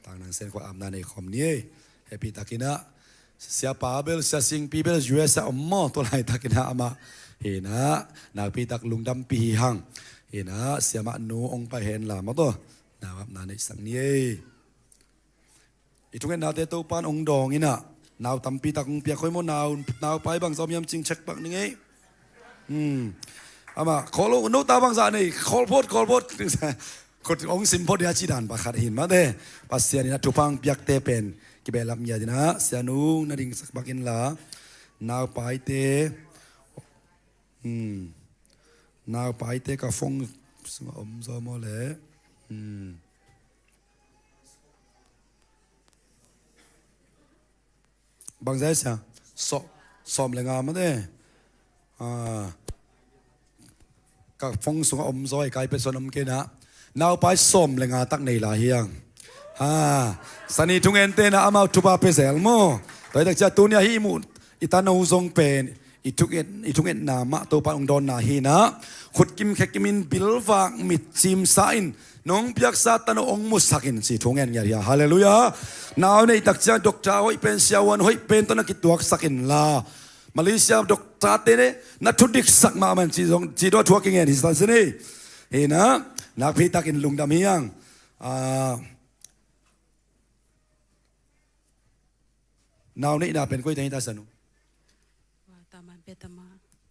Tang Nang Sian Khual apna nei khawm ni ei. Happy takin ah, siapa bel, Sia Singpi bel U S a om maw, tua laitakin ah amah, hi na, nakpi tak lungdampih hi hang. Hi na, siamah nu hong pai hen la maw, tua nau apna neihsak ni ei. I thungetnate Topan hong dawng in ah, nau tampi tak hong piak khoi maw, nau, naupai bangzah om hiam cing check pak ning ei. Hmm. Amah, khawl lo, no ta bangzah nei, khawl phot, khawl phot. Khut hong sim phot dia ci dan pakhat hi mate. Pasian in ah thupha hong piakte pen kibehlap ngiat in ah, sianu na dingsak pak in la. Naupaite, hmm, naupaite ka phone sungah om zaw maw leh. Hmm. Bangzah sia, sawm, sawm le nga mate. Ah, ka phone sungah om zaw ei, kai pia suan om kei na. Naupai sawm le nga tak nei la hi hang. Ha, sani thungente na amau thupha pia zel maw. Tua hi tak ciang tuni a hih i muh i tano zong pen i thunget, i thungetna mah Topa hong dawnna hi na. Khut kim khe kim in bilvak mit cimsa in nong piaksa tano hong musak in ci thu ngen ngiat hi a. Halleluiah. Nau nei tak ciang doctor hoih pen, siavuan hoih pen tawh na kituaksak in la. Malaysia doctor te ne na thudiksak mahmah in ci zong, ci dua thu a kingen hi sa sini. Hi na, nakpi takin lungdam hi hang. Ah, nau neihna pen koi teng hi ta sianu? Taman Panama.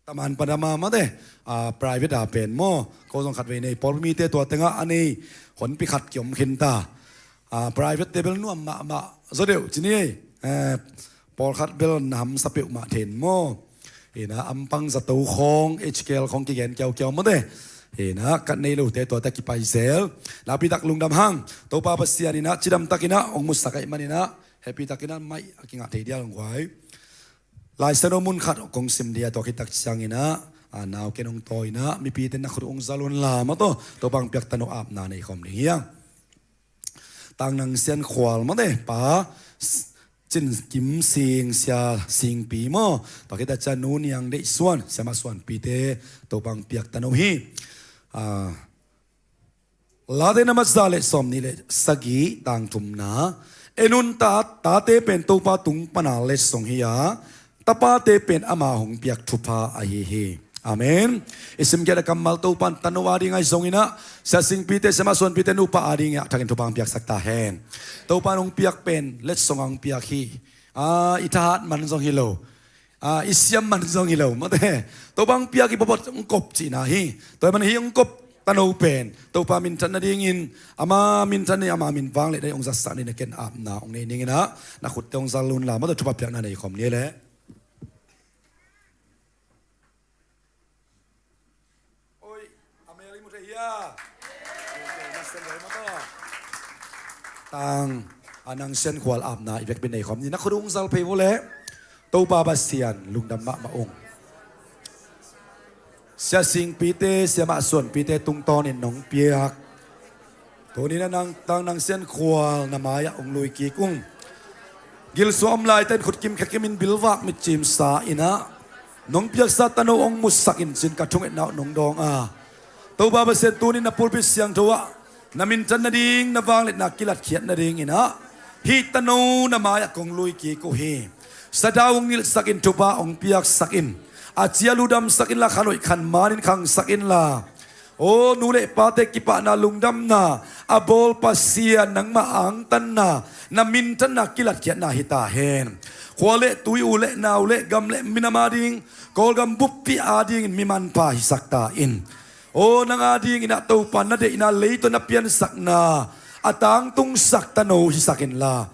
Taman Panama mate. Ah, private a pen maw. Ko zong khat vei nei. Pawlpi mite tua tengah a nei honpi khat kiom khin ta. Ah, private te bel nuam mahmah zaw deuh ci ni ei. Eh, pawlkhat bel na hamsa peuhmah then maw. Hi na, ampang zato khawng, H K L khawng kigen kiaukiau mate. Hi na, kat nei lote tua ta kipai zel. Nakpi tak lungdam hang. Topa Pasian in ah cidam takin ah hong musak ahih manin ah happy takin ah maih a kingah thei dial hong guai. Lai Siangtho mun khat kong sim dia, tua khit tak ciangin ah, ah, nau ken hong tawi in ah, mipite na khut uh hong zal un la maw, tua, Topa hong piak tano apna nei khawm ding hi hang. Tang Nang Sian Khual mate, pa, s-, Cin Kim Sing, Sia Singpi maw, tua khit tak ciang Nu Niang Deih Suan, Siamah Suanpite, Topa hong piak tano hi. Ah, Late na mat za le sawmnih le sagih, tang thumna. En un ta, tate pen Topa tung pana letsong hi a, tapate pen ama hong piak thupha ahi hi. Amen. I simkhiat a kammal Topa in tano a ding ahi zongin ah, Sia Singpite, Siamah Suanpite nupa a ding ah thakin thupha hong piaksak ta hen. Topa in hong piak pen letsong a hong piak hi. Ah, i thahat man zong hi lo. Ah, i siam man zong hi lo, mate. Topa hong piak hi phot phot hong kop cihna hi. Tua hi man hi hong kop tano pen Topa minthan nadingin, ama minthan ni, ama min vang le dai hong zatsak ni na ken apna hong nei ning in ah, na khutte hong zal un la, mate, thupha piakna nei khawm ni le. Oi, a mel i mu thei hia? Tang, a Nang Sian Khual apna i vekpi nei khawm ni, na khut uh hong zal phei vo le. Topa Pasian lungdam mahmah ung. Sia Singpite, Siamah Suanpite tungtawnin nong piak. Tuni na nang, Tang Nang Sian Khual na mai-ah hong lui kik ung. Gilsuah om laite in khut kim khe kim in bilvak mit cimsa in ah, nong piaksa tano hong musak in cin ka thungetna uh nong dawng a. Topa Pasian, tuni na pulpit siangtho ah Na minthan nading, na vangliatna kilatkhiat nadingin ah hih tano na mai-ah kong lui kik uh hi. Sadau hong nilhsak in, thupha hong piaksak in, a cia ludamsak inla, khan hoih khan manin khangsak inla. Aw nu le pate kipahna, lungdamna a bawl Pasian, nangmah angtanna, na minthanna kilatkhiatna hi ta hen. Khua le tui, u le nau le gam le minam ading, Kawlgam buppi adingin mi manpha hisak ta in. Aw nang adingin ah Topa na deihna leitawh na piansakna a tangtungsak tano hisak inla,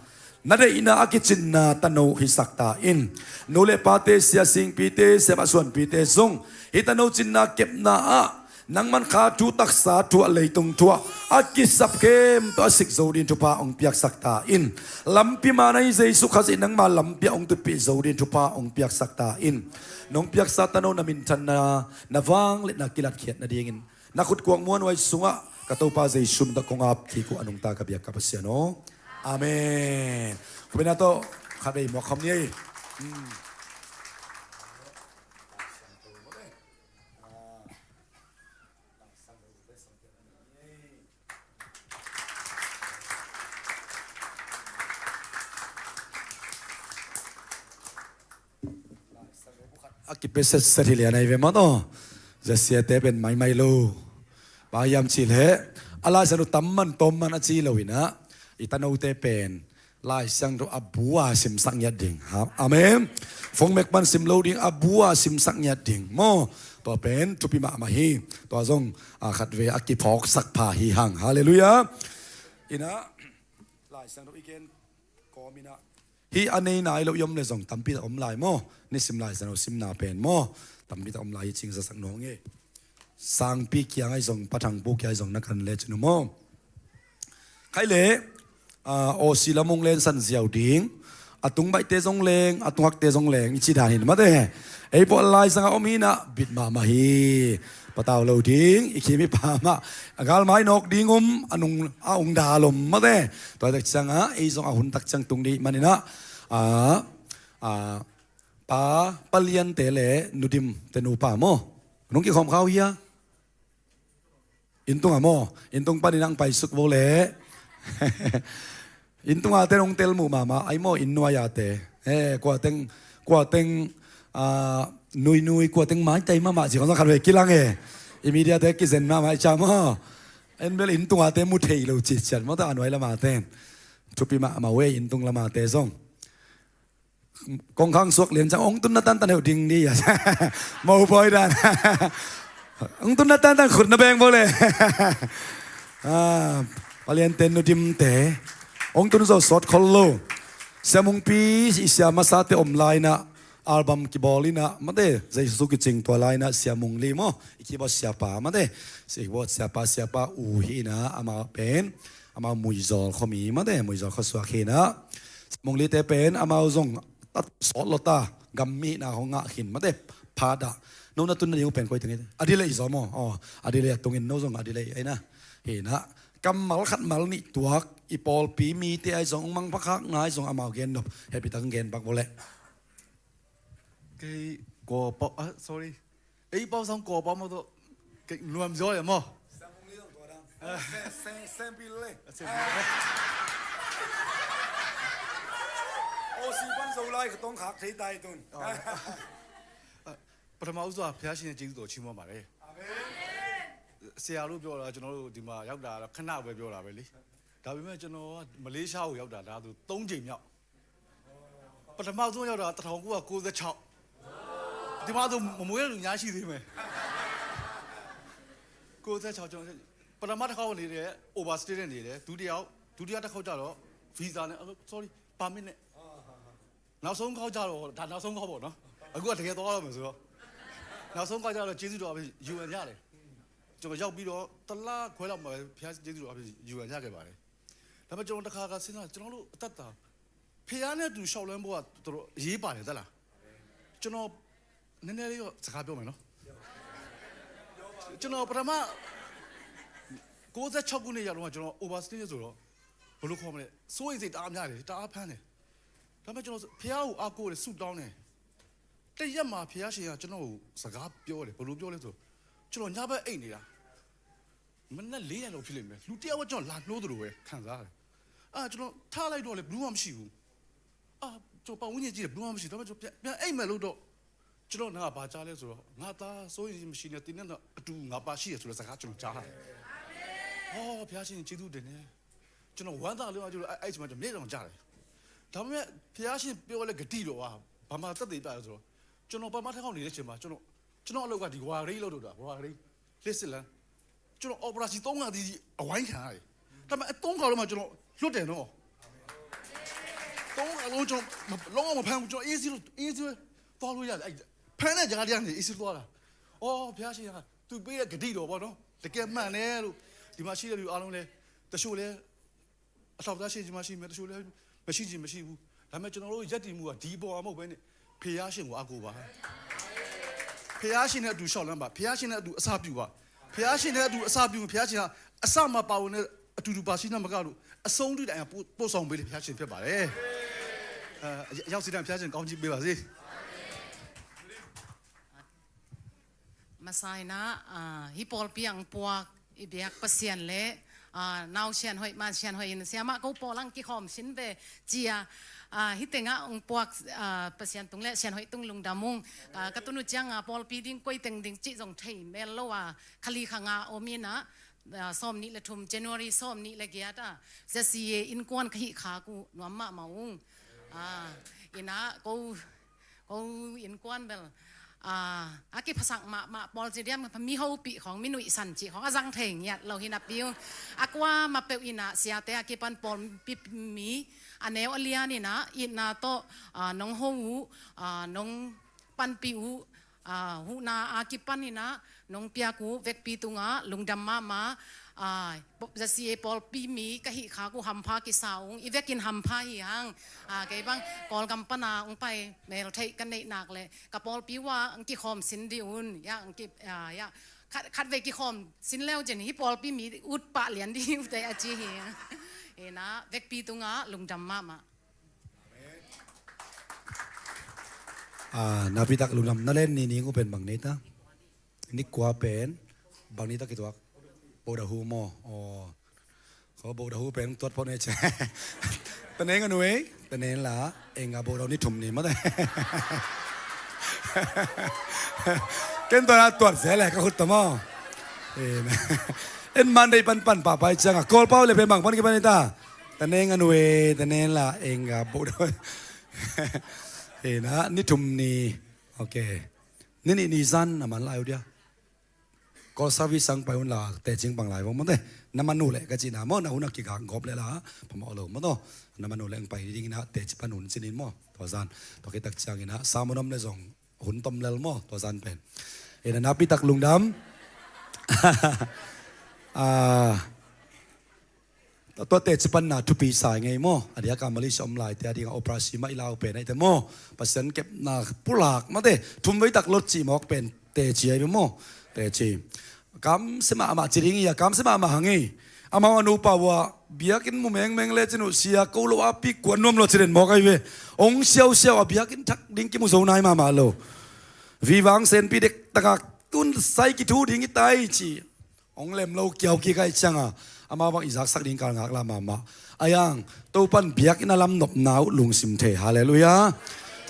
na deihna a kicinna tano hisak ta in. Nu le pate, sia singpite, siamah suanpite zong hih tano cinna kepna ah nangman kha thu, taksa thu, a leitung thu ah a kisap khempeuh a sik zo dingin thupha hong piaksak ta in. Lampi man ahi Jesu Khazih nangma lampi ah hong tutpih zo dingin thupha hong piaksak ta in. Nong piaksa tano na minthanna, na vangliatna kilatkhiat nadingin na khutkuak muanhuai sungah ka Topa Jesu min tawh kong ap kik uh a nungta ka biak ka Pasian aw. Amen. Khupina tawh khatvei muak khawm ni ei. A kipia setset hi lian ahi ve maw taw. Zasiate pen maimai lo. Bang hiam cih leh a Lai Siangtho tam man tawm man a ci lo in ah, i tanote pen Lai Siangtho a bu a simsak ngiat ding. Ha, amen. Phone mek pan sim lo ding, a bu a simsak ngiat ding maw. Tua pen thupi mahmah hi. Tua zong a khatvei a kiphawksak pha hi hang. Halleluiah. In ah Lai Siangtho i gen kawm in ah, hih a nei nai lo i om leh zong tampi tak om lai maw. Nisim Lai Siangtho simna pen maw, tampi tak om lai hi, cingsasak nuam ing. Sangpi kiang ahi zong, Pa Thang Pu kiang ahi zong na kan lecin uh maw. Khai leh, ah, Aussie lam hong lensan ziau ding. A tung baihte zong leng, a tung hakte zong leng i ci dan hi in mate. Ei pawh Lai Siangtho om hi in ah bit mahmah hi. Patau lo ding, i khim i pam ah a galmai nawk ding om, a nung a ung dal om mate. Tua tak ciangah ei zong a hun tak ciang tung ding manin ah, ah, ah, Pa, Pa Liante le Nu Dimte nupa maw, nong kikhawm kha uh hia? Inn tungah maw? Inn tung panin ang paisuk vo leh. Inn tunga te nong tel muh mahmah ai maw, inn nuai-a te. Eh, kua teng, kua teng, ah, nuinui, kua teng maitai mahmah ci khong zong khat vei kilang e. I media te kizen mahmah i ca maw. En bel inn tunga te mu thei lo ci ciat maw, ta a nuai lama ten. Thupi mahmah uh e, inn tung lama te zong. Kongkhang suak lian ciang hong tunna tantan heuh ding ni a. Mopawi dan. Hong tunna tantan khutna beng bo le. Ah, Pa Liante, Nu Dimte hong tun zo sawt khol lo. Sia Mungpi i sia masate om lai-in ah, album kibawl in ah, mate, Jesu kicing tua lai-in ah, Sia Mung Li maw, i keyboard siapa, mate, keyboard siapa, siapa u hi in ah, amau pen amau Muizawl khuami, mate, Muizawl khuasuak hi in ah. Mung Lite pen amau zong a sawt lo ta, gam mihna hong ngah khin, mate, phat ah. No na tunna ding uh pen koi teng hi? Adelaide zaw maw? Aw, Adelaide a tungin no zong Adelaide ahi na. Hi in ah, kammal khat mal nih tuak, i pawlpi mite ahi zong, hong mangpha khakna ahi zong amau gen nop, hehpih tak hong gen pak bo leh. Kei kua pau, ah, sorry. Ei pau sang kua pau maw tawh. Kei nuam zaw ya maw. အိုစီပန်းစုံလိုက်ကတုံးခါထေးတိုင်းတုန်း ပထမဦးစွာ ဘုရားရှင်ရဲ့ ကျေးဇူးတော်ချီးမွမ်းပါတယ်။ ဆရာတို့ပြောတာ ကျွန်တော်တို့ဒီမှာရောက်တာတော့ ခဏပဲပြောတာပဲလေ။ ဒါပေမဲ့ ကျွန်တော်က မလေးရှားကိုရောက်တာ ဒါဆို သုံးကြိမ်မြောက်။ ပထမဆုံးရောက်တာ တစ်ထောင်ကိုးရာကိုးဆယ့်ခြောက်။ ဒီမှာဆို မမွေးတဲ့သူ အများရှိသေးမယ်။ ကိုးဆယ့်ခြောက် ကျွန်တော် ပထမတစ်ခေါက်နေတယ် overstay နဲ့နေတယ်။ ဒုတိယ ဒုတိယတစ်ခေါက်ကျတော့ visa နဲ့ sorry permit နဲ့ နောက်ဆုံးခေါက်ကျတော့ ဒါနောက်ဆုံးခေါက်ပေါ့နော်။ အခုကတကယ်သွားတော့မယ်ဆိုတော့ နောက်ဆုံးခေါက်ကျတော့ ကျေးဇူးတော်အပြင် ယူအန် ရတယ်။ ကျွန်တော်ရောက်ပြီးတော့ တစ်လခွဲလောက်မှာပဲ ဘုရားကျေးဇူးတော်အပြင် ယူအန် ရခဲ့ပါတယ်။ ဒါပေမဲ့ ကျွန်တော်တစ်ခါခါစဉ်းစား ကျွန်တော်တို့အသက်တာ ဘုရားနဲ့အတူလျှောက်လှမ်းဖို့က တော်တော်အရေးပါတယ် သက်လား။ ကျွန်တော် နည်းနည်းလေးတော့ စကားပြောမယ်နော်။ ကျွန်တော် ပထမ ကိုးဆယ့်ခြောက်ခုနှစ်ရောက်တော့မှ ကျွန်တော် overstay ဆိုတော့ ဘယ်လိုခေါ်မလဲ စိုးရိမ်စိတ်တအားများတယ် တအားဖမ်းတယ်။ ဒါပေမဲ့ ကျွန်တော် ဘုရားကို အားကိုးတယ် ဆုတောင်းတယ်။ တစ်ရက်မှာ ဘုရားရှင်က ကျွန်တော်ကို စကားပြောတယ်။ ဘယ်လိုပြောလဲဆိုတော့ ကျွန်တော် ညဘက်အိပ်နေတာ မနက်လေးနာရီလောက်ဖြစ်လိမ့်မယ်။ လူတစ်ယောက်က ကျွန်တော်လာနှိုးသလိုပဲခံစားရတယ်။ အာကျွန်တော်ထလိုက်တော့လည်းဘယ်သူမှမရှိဘူး။ အာကျွန်တော်ပတ်ဝန်းကျင်ကြည့်တယ် ဘယ်သူမှမရှိဘူး။ ဒါပေမဲ့ကျွန်တော်ပြန်ပြန်အိပ်မယ်လို့တော့ကျွန်တော်နားကဘာကြားလဲဆိုတော့ "ငါသားစိုးရိမ်ခြင်းမရှိနဲ့၊ သင်နဲ့အတူငါပါရှိတယ်" ဆိုတဲ့စကားကျွန်တော်ကြားရတယ်။ အော်ဘုရားရှင်ကျေးဇူးတင်တယ်။ ကျွန်တော်ဝမ်းသာလို့ကျွန်တော်အဲ့အဲ့ချိန်မှာကျွန်တော်မျက်တောင်ကျတယ်။ ဒါပေမဲ့ဘုရားရှင်ပြောတဲ့ဂတိတော်ကဘာမှသက်သေပြလဲဆိုတော့ ကျွန်တော်ပမထက်ခေါက်နေတဲ့ချိန်မှာကျွန်တော်ကျွန်တော်အလုပ်ကဒီဝါရီလို့တော့ဝါရီ လျှပ်စစ်လမ်းကျွန်တော်အော်ပရစီသုံးခါတီးတီးအဝိုင်းခံရတယ်။ ဒါပေမဲ့အသုံးခါလုံးမှာကျွန်တော်လွတ်တယ်နော်။ သုံးခါလုံးကျွန်တော်မလုံးဝမဖမ်းဘူး။ ကျွန်တော်အေးဆေးလို့အေးဆေးပဲသွားလို့ရတယ်။ အဲ့ဖမ်းတဲ့ကြားထဲကနေအေးဆေးသွားတာ။ အော်ဘုရားရှင်ကသူပေးတဲ့ဂတိတော်ပေါ့နော်။ တကယ်မှန်တယ်လို့ဒီမှာရှိတဲ့လူအားလုံးလည်းတချို့လည်း အထောက်အထားရှိခြင်းမရှိမယ်။ တချို့လည်းမရှိခြင်းမရှိဘူး။ ဒါပေမဲ့ကျွန်တော်တို့ရပ်တည်မှုကဒီအပေါ်မှာမဟုတ်ဘဲနဲ့ဖျားရှင်ကိုအားကိုးပါ။ ဖျားရှင်နဲ့အတူလျှောက်လမ်းပါ။ ဖျားရှင်နဲ့အတူအစာပြုပါ။ ဖျားရှင်နဲ့အတူအစာပြုရင်ဖျားရှင်ကအစမှာပါဝင်တဲ့အတူတူပါရှိနှမကလို့အဆုံးထိတိုင်အောင်ပို့ပို့ဆောင်ပေးလေဖျားရှင်ဖြစ်ပါတယ်။ အဲအရောက်စီတိုင်းဖျားရှင်ကောင်းချီးပေးပါစေ။ မဆိုင်နာ အာ ဟိပေါ်ပီအင်ပွား အဘျက်ပစံန်လေ အာ နောက်စံန်ဟွိမန်စံန်ဟွိစံန်မကိုပေါ်လင်ကိခုမ်စံန်ဝဲ ကီယာ အာ ဟိတငါအင်ပွား အာ ပစံန်တုံလေ စံန်ဟွိတုံလုံဒမုံ အာ ကတုနုကျင်ငါပေါ်ပီဒင်းကွိတငဒင်းကီဇုံထေမဲလောဝါ ခလီခငါအိမီနာ အာ စောမ်နံၣ်လထုမ် January စောမ်နံၣ်လကယတာ ဇစီယေ အင်ကွန်ခဟိခါကူနွမ်မမုံ အာ အနာကို Ko innkuan bel a kiphasak mahmah pawl ci diam, mi hopih khawng, mi nuihsan cih khawng a zang thei ngiat lo hi napi uh, a kuamah peuh in ah siate a kipan pawlpi mi a neu a lian in ah itna tawh nong ho uh, nong panpih uh, huhna a kipan in ah nong piak uh vekpi tungah lungdam mahmah. Zasi ei pawlpi mi ka hih khak uh hampha kisa ung, i vekin hampha hi hang. Kei bang Kawlgam pana ung pai mel theih ka neih nak leh ka pawlpi uh ah ung kikhawm sin dih un, ya, ung ki, ya, ya. Khat, khat vei kikhawm sin leu cin hih pawlpi mi ut pah lian dih uh teh a ci hi. Ina vekpi tungah lungdam mahmah. Napitak lungdam. Na len ni ning uh pen bang nei ta? Ni kua pen bang ni ta kituak? Bodahu maw? Aw. Ko Bodahu pen tuat pawh nei cia. Taneng a nuei, taneng la, enga Bodahu ni thum ni mate. Ken tuan a tuat se le ka khut ta maw? En man dei panpan pahpai cianga Kawlpau le pen bang pan kipan ni ta? Taneng a nuei, taneng la, enga Bodahu. Ena ni thum ni. Ok. Ni nih ni zan a man lai uh dia. Call service sang pai un la tecing pang lai vong mawte. Na man uh leh ka cihna maw, na hun a kigak gawp leh la phamawh lo maw taw. Na man uh leh ang pai ding ina teci pan hun cinin maw. Tua zan tua khit tak ciang ina samun om le zong hun tom lel maw tua zan pen. Ina napi tak lungdam. Tua teci panna thupi sa i ngei maw? A diaka Malaysia om laite a dinga operasi mah i lau pen aite maw? Pasian kepna pulak mate thum veitak lot cih mawk pen teci ai maw? Teci. Kamsia mahmah ci ding i a kamsia mahmah hang ei. Amau a nupa uh ah biakinn mu mengmeng le cin uh sia ko lo a pi kuan nuam lo ci den mawk ai ve. Ong siausiau a biakinn thak ding kimu zo nai mahmah lo. Vivang senpi dek takak tun sai kithu ding i tai ci. Ong lem lo kiau kik ai cianga amau bang i zaksak ding kal ngak la mahmah. Aiang Topan biakinn a lam nopna uh lungsim thei. Halleluiah.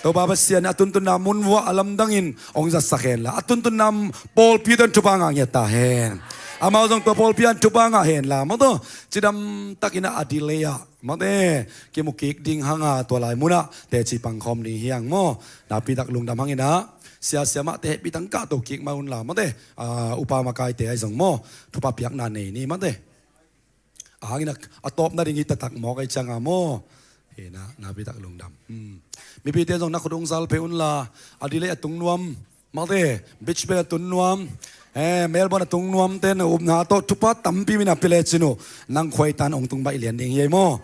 Topa Pasian a tuntunna mun vuah a lamdangin ong zatsak henla a tuntunna pawlpi tuan thupha ngah ngiat ta hen. Amau zong tua pawlpi an thupha ngah henla maw taw cidam takin a delay ah mate kimu kik ding hanga tua lai munah teci pangkhawm ding hiang maw? Napi tak lungdam hangin ah siasia mahte hehpih tangkah to kik mah unla mate upa makaite ai zong maw? Thupha piakna nei ni mate. A hangin a tawpna ding hi taktak mawk ai cianga maw? Hina napi tak lungdam. Mipite zong na khut ung zal phei unla a delay a tung nuam. Mate beach pen a tun nuam. Melbourne a tung nuam ten upna tawh thupha tampi mina pile cinu nang khuaitan ong tung baih lian ding hi ei maw?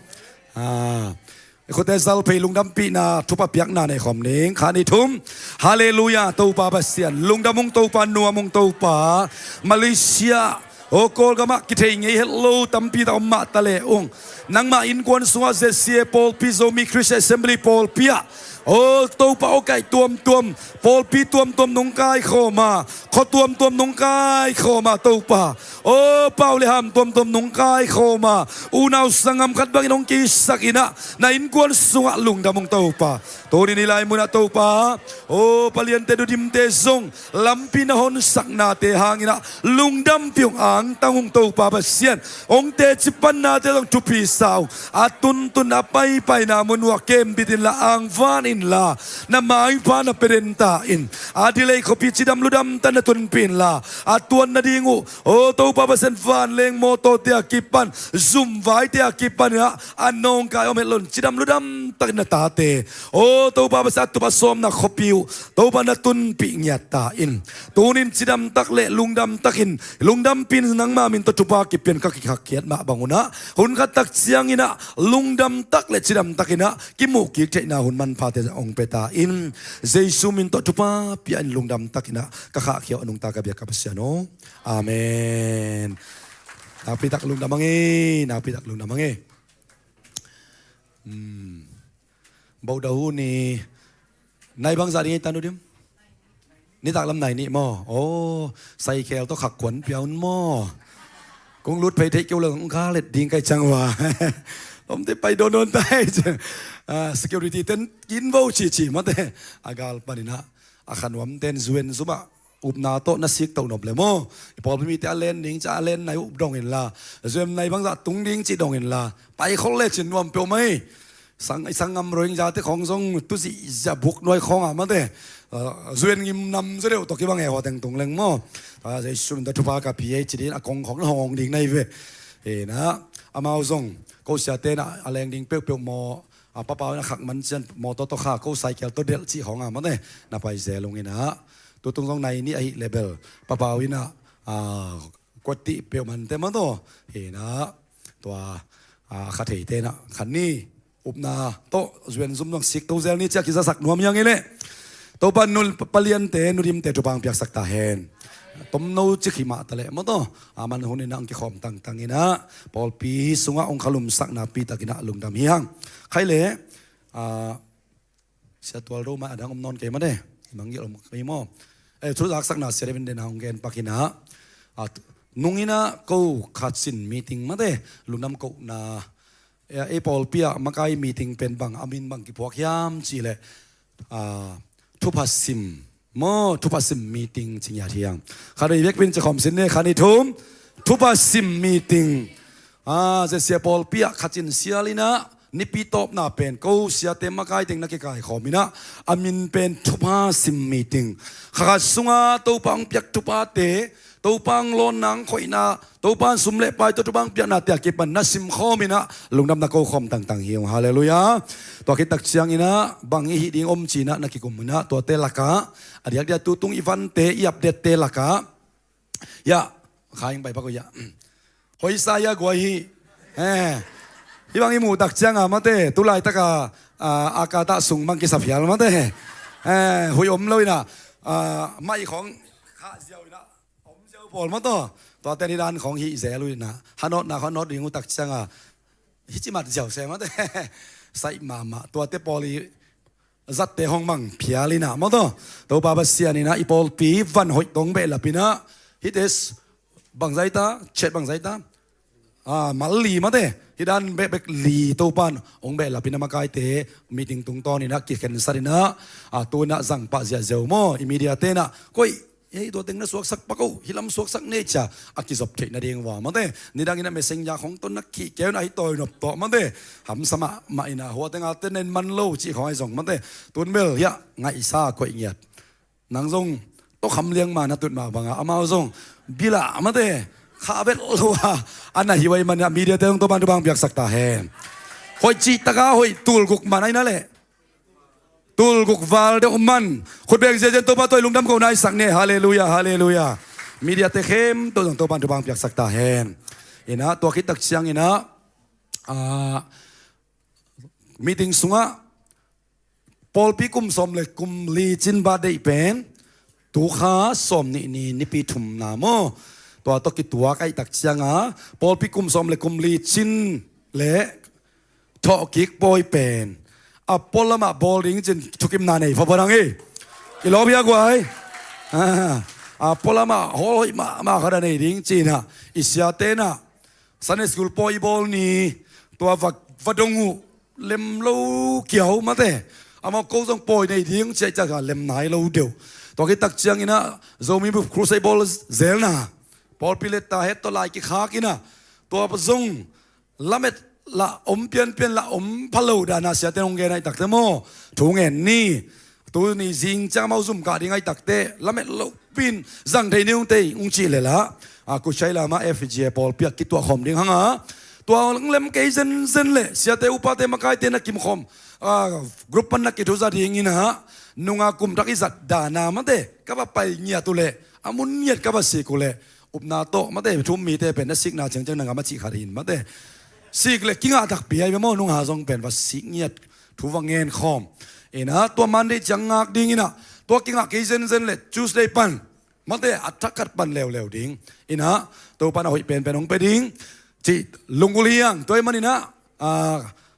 Khute zal phei lungdampihna thupha piakna nei khawm ding kha ni thum. Halleluiah. Topa Pasian lungdam ung Topa, nuam ung Topa. Malaysia aw Kawlgamah kithei ngei het lo tampi tak om mah ta le ung. Nangmah innkuan sungah Z C A pawlpi, Zomi Christian Assembly pawlpi ah aw Topa aw kaih tuamtuam pawlpi tuamtuam nong kaikhawm a Khua tuamtuam nong kaikhawm a Topa, aw pau le ham tuamtuam nong kaikhawm a, unau sanggam khat bangin hong kisakin ah na innkuan sungah lungdam ung Topa. Tuni-in hih lai munah Topa, aw paliante nudimte zong lampi na honsaknate hangin ah lungdampih ung, angtang ung Topa Pasian. Hong teci pannate zong thupi sa ung. A tuntun a paipaina mun uh ah kembit inla, angvan inla, na maipha na pia den ta in. Adelaide khuapi cidam ludam takin na tunpih inla, a tuan nading uh, aw Topa Pasian, vanleng mawtawte a kipan, zumvaite a kipan in ah a nawngkai om het lo-in cidam ludam takin na tate, aw Topa Pasian, a tup a sawmna khuapi uh Topa na tunpih ngiat ta in. Tuni-in cidam tak le lungdam takin, lungdampih in nangma min tawh thupha kipia-in ka kikhakkhiat mah bang un ah, hun khat tak ciangin ah lungdam tak le cidam takin ah kimuh kik theihna hun manphate hong pia ta in. Jesu min tawh thupha pia-in lungdam takin ah ka khahkhia uh a, nungta ka biak ka Pasian aw. Amen. Nakpi tak lungdam hang ei, nakpi tak lungdam hang ei. Hmm. Bodahu ni nai bangzah ding ei ta nudim? Nitak lam nai nih maw? Aw, saikhel tawh khakkuan pia un maw? Kong lut phei theih kei uh leh kong kha let ding ka hih ciang uh a, lawmte pai dawndawn ta ei. Ah, security ten kin vo cici mate. A gal panin ah a kha nuamten zuan zum ah upna tawh na sik toh nop le maw, i pawlpi mite a len ding ci-a a len nai uh dong inla, zuan nai bangzah tung ding cih dong inla, pai khol lecin nuam peuhmah hi. Sang, i sanggam Rohingyate khawng zong tu zihziah buk nuai khawng a mate. Ah, zuan ngim nam zaw deuh tawh kibang e, hua teng tung leng maw. Ah, Jesu min tawh thupha ka pia hi ci ding, a kong khawng na hong hong ding na hi ve. Inah amau zong ko siate in ah a leng ding peuhpeuh maw, a papau in a khak man ciang mawtaw tawh kha, ko saikhel tawh delh cih khawng a mate, na pai zel ung inah. Tutung zong nai nih ahih leh bel papau in ah, ah, kuatih peuh mante mataw. Inah tua, ah, kha theite in ah kha ni upna tawh zuan zum zong sik to zel ni ci-a kizasak nuam hi hang ei leh. Topa in nu paliante nudimte thupha hong piaksak ta hen. Tomno cik hi mah ta leh mataw, a man hun in ah hong kikhawm tangtang inah pawlpi sungah hong khalumsak nakpi takin ah lungdam hi hang. Khai leh, ah, Sia Tual Do mah a dang om nawn kei mate. Mangngilh om kei maw? Eh, thu zaksakna Sia David in ah hong gen pak inah, ah, nung inah ko kha cin meeting mate, lungdam kohna, eh, ei pawlpi ah makai meeting pen bang a min bang kiphuak hiam cih leh, ah, thupha sim maw, thupha sim meeting ci ngiat hi hang. Kha ni vekpi in ci khawm sin ni, kha ni thum thupha sim meeting. Ah, zia sia pawlpi ah kha cin sial inah nipi tawpna pen ko siate makai teng na kikaikhawm inah a min pen thupha sim meeting. Kha khat sungah Topa hong piak thuphate, Topa hong lawnna hong khoihna, Topa in sum le pai tawh thupha hong piaknate a kipan na simkhawm inah lungdamna ko khawm tangtang hi ung. Halleluiah. Tua khit tak ciang inah bang i hih ding om ci inah na kikum inah tuate lakah, a diakdiak tutung i vante i update-te lakah, ya, kha hing pai pak uh ya. Hoih sa ya guai hi. Eh, hih bang i muh tak ciang a mate, tu laitak a, ah, a katah sung bang kisa phial mate. Eh, huih om lo inah, ah, mai khawng khah ziau inah om ziau pawl mataw. Tuate ni dan khawng hih zel uh inah, hanawtna khawng nawt ding uh tak ciang a, hih ci mat ziau se mate. Saih mahmah, tuate pawl i zatte hong mang phial inah mataw. Topa Pasian inah i pawlpi van hoih tawh hong behlap inah, hihte s-, bangzah hi ta, chet bangzah hi ta, ah, mal li mate. Hih dan bekbek li Topa in hong behlap inah makaite meeting tungtawn inah kikhensat inah, ah, tu inah zangpah ziahziah uh maw, i media-te inah koih, ei, tua teng na suaksak pak uh, hih lam suaksak ni ci-a a kizop theih nading uh a mate. Nidang inah messenger khawng tawh na khih keu inah hih tawi nop tawh mate, hamsa mahmah inah hua teng a te nen man lo cih khawng ahi zong mate. Tun bel hiah ngaihsa koih ngiat. Nang zong tawkham liang ma na tut mah bangah amau zong bilah mate, kha vet lo a, a na hi uh ahih manin media-te zong Topa in thupha hong piaksak ta hen. Hoih cihtak a hoih, tulguk man ahi na leh, tulguk val deuh man, khut beng ziahziah in Topa tawh i lungdam kohna i sak ni. Halleluiah, halleluiah. Media-te khempeuh zong Topa in thupha hong piaksak ta hen. Inah tua khit tak ciang inah, ah, meeting sungah pawlpi kum sawm le kum li cin birthday pen tu kha sawmnih ni nipi thumna maw. Tua tawh kituak ahih tak ciang a, pawlpi kum sawm le kum li cin le thawhkik pawi pen a pualamah bawl ding cin thukimna nei phapha dang hi. I lawm hia guai? Ah, a, pualamah hawl hoih mahmah khat a nei ding ci-in ah, i siate in ah Sunday school pawi i bawl ni, tua va, va dong uh lem lo kiau mate. Amau ko zong pawi nei ding ci-a i tak a lem nai lo deuh. Tua khit tak ciangin ah Zomi Bup Crusade bawl zelna, pawlpi letta het tawh lai kikhak in ah, tua zong lamet lah om pianpian lah om pha lo dan a siate in hong gen ahih takte maw, thu ngen ni. Tuni zing ciang amau zum kah ding ahih takte lamet lo pin zang thei ni ung tei ung cih leh lah, a, Kuchai Lama F G A pawlpi ah kituah khawm ding hang a, tua hong lem kei zenzen leh siate upate makaite na kim khawm, a, group pan na kithuza dingin ah, nunga kum thak i zat dan a mate ka va pai ngiat uh leh, a mun ngiat ka va sik uh leh, upna tawh mate, thu um mite pen na sikna ciangciang na ngam a cih khat hi in mate. Sik leh kingah takpi ahi ve maw, nungah zong pen va sik ngiat, thu va ngen khawm. In ah tua Monday ciang ngak dingin ah, tua kingah kei zenzen leh Tuesday pan mate, a thak khat pan leuleu ding. In ah Topa'n a hoih penpen hong pia ding cih lunggulh hi hang. Tua ahih manin ah, a,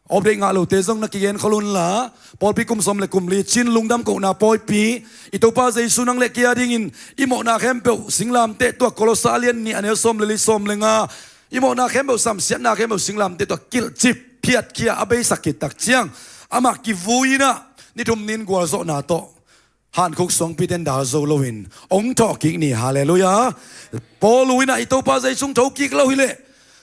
off day ngah lote zong na kigen khol un la, pawlpi kum sawm le kum li cin lungdam kohna pawipi, i Topa Jesu nang le kei a dingin i mawhna khempeuh singlamteh, tua Kolosa a lian nih a neu sawm le li, sawm le nga, i mawhna khempeuh, samsiatna khempeuh singlamteh, tua kilhcip phiatkhia a beisak khit tak ciang, amah kivui in ah ni thum ni-in gualzawhna tawh hankhuk suangpite in dal zo loin hong thawhkik ni. Halleluiah. Paul in ah i Topa Jesu hong thokik lo hi leh,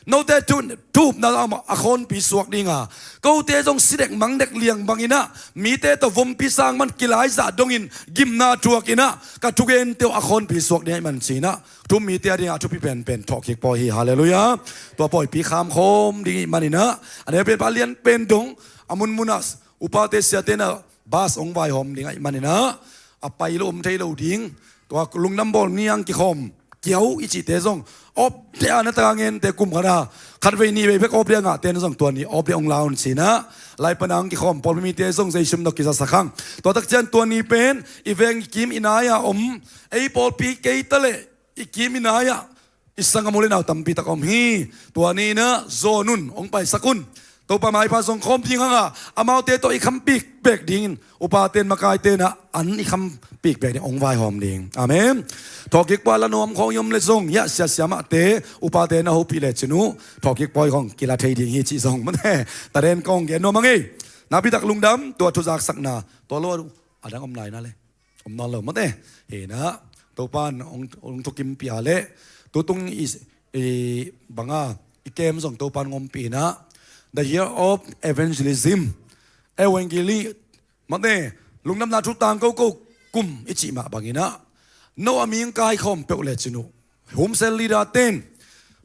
note thu, thu upna amah a khawnpi suak ding a, kote zong si dek mang dek liang bangin ah mite tawh vompi sang man kilaizah dongin gimna thuak in ah ka thugente uh a khawnpi suak ding ahih man ci-in ah thu um mite a dingah thupi penpen thawhkik pawi hi. Halleluiah. Tua pawipi kham khawm ding ahih manin ah, a neu penpa lian pen dong, a munmun ah upate siate in ah bus hong vaihawm ding ahih manin ah, a pai lo om thei lo ding. Tua lungdam bawl ni-a hong kikhawm kiau i cihte zong, off day a na tak a ngente kum khat a khatvei nihvei bek off day a ngahte in zong tua ni off day hong la un ci-in ah, lai pan a hong kikhawm pawlpi mite zong Jesu min tawh kizasak hang. Tua tak ciang tua ni pen i veng i kim i nai-a om, ei pawlpi kei ta leh i kim i nai-ah i sanggam u le nau tampi tak om hi. Tua ni-in ah zawn un, hong paisak un. Topa maipha zong khawm ding hang a, amaute tawh i kham pikpek dingin upate in, makaite in ah an i kham pikpek ding, hong vaihawm ding. Amen. Thawhkik pawi la nuam khawng i om leh zong, hiah sia siamahte, upate na hopih lecin uh thawhkik pawi khawng kila thei ding hi cih zong mate, taden kong gen nuam a ngei. Nakpi tak lungdam, tua thuzaksakna, tua lo a dang om lai na le. Om nawn lo mate. Hi in ah, Topa'n hong, hong thukimpih leh, tutung i, i banga i kem zong Topa'n hong ompih in ah, the year of evangelism, evangeli mate, lungdamna thu tangko ko kum i cih mah bangin ah, no a mi hong kaikhawm peuh lecin uh, home cell leader ten,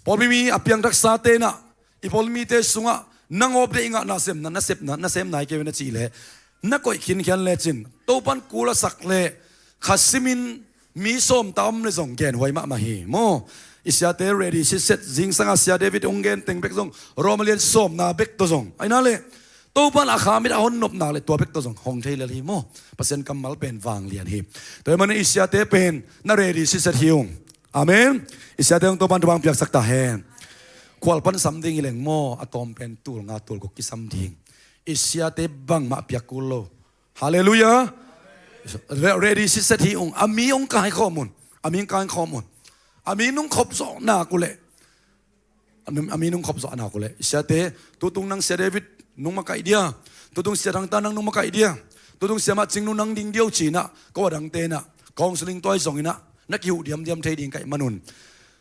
pawlpi mi a piangthaksate in ah, i pawlpi mite sungah nang off day i ngah na sem na, na sem na, na sem nai kei ve na cih leh, na koih khinkhian lecin Topa'n kul a sak leh, kha simin mi sawm ta om leh zong genhuai mahmah hi maw. I siate ready sitset, zingsang a Sia David hong gen teng bek zong Rom a lian sawmna bek tawh zong, ahi na leh Topa'n a khamit a hon nop nak leh tua bek tawh zong hong thei lel hi maw. Pasian kammal pen vanglian hi. Tua ahih manin i siate pen na ready sitset hi ung. Amen. I siate hong Topa'n thupha hong piaksak ta hen. Khual pan sam ding hi leng maw, a tawm pen tul nga tul guk kisam ding. I siate bangmah piak kul lo. Halleluiah. Re-, ready sitset hi ung. A mi hong kaikhawm un. A mi hong kaikhawm un. A mi nung khop zawh nak uh leh, a mi, a mi nung khop zawh nak uh leh, siate, tutung nang Sia David nung makaih dia, tutung Sia Thang Tan nang nung makaih dia, tutung Sia Mat Cing nung nang ding dia uh ci-in ah, ko a dangte in ah counselling tuai zongin ah na kihuh diamdiam thei ding ka hih manun,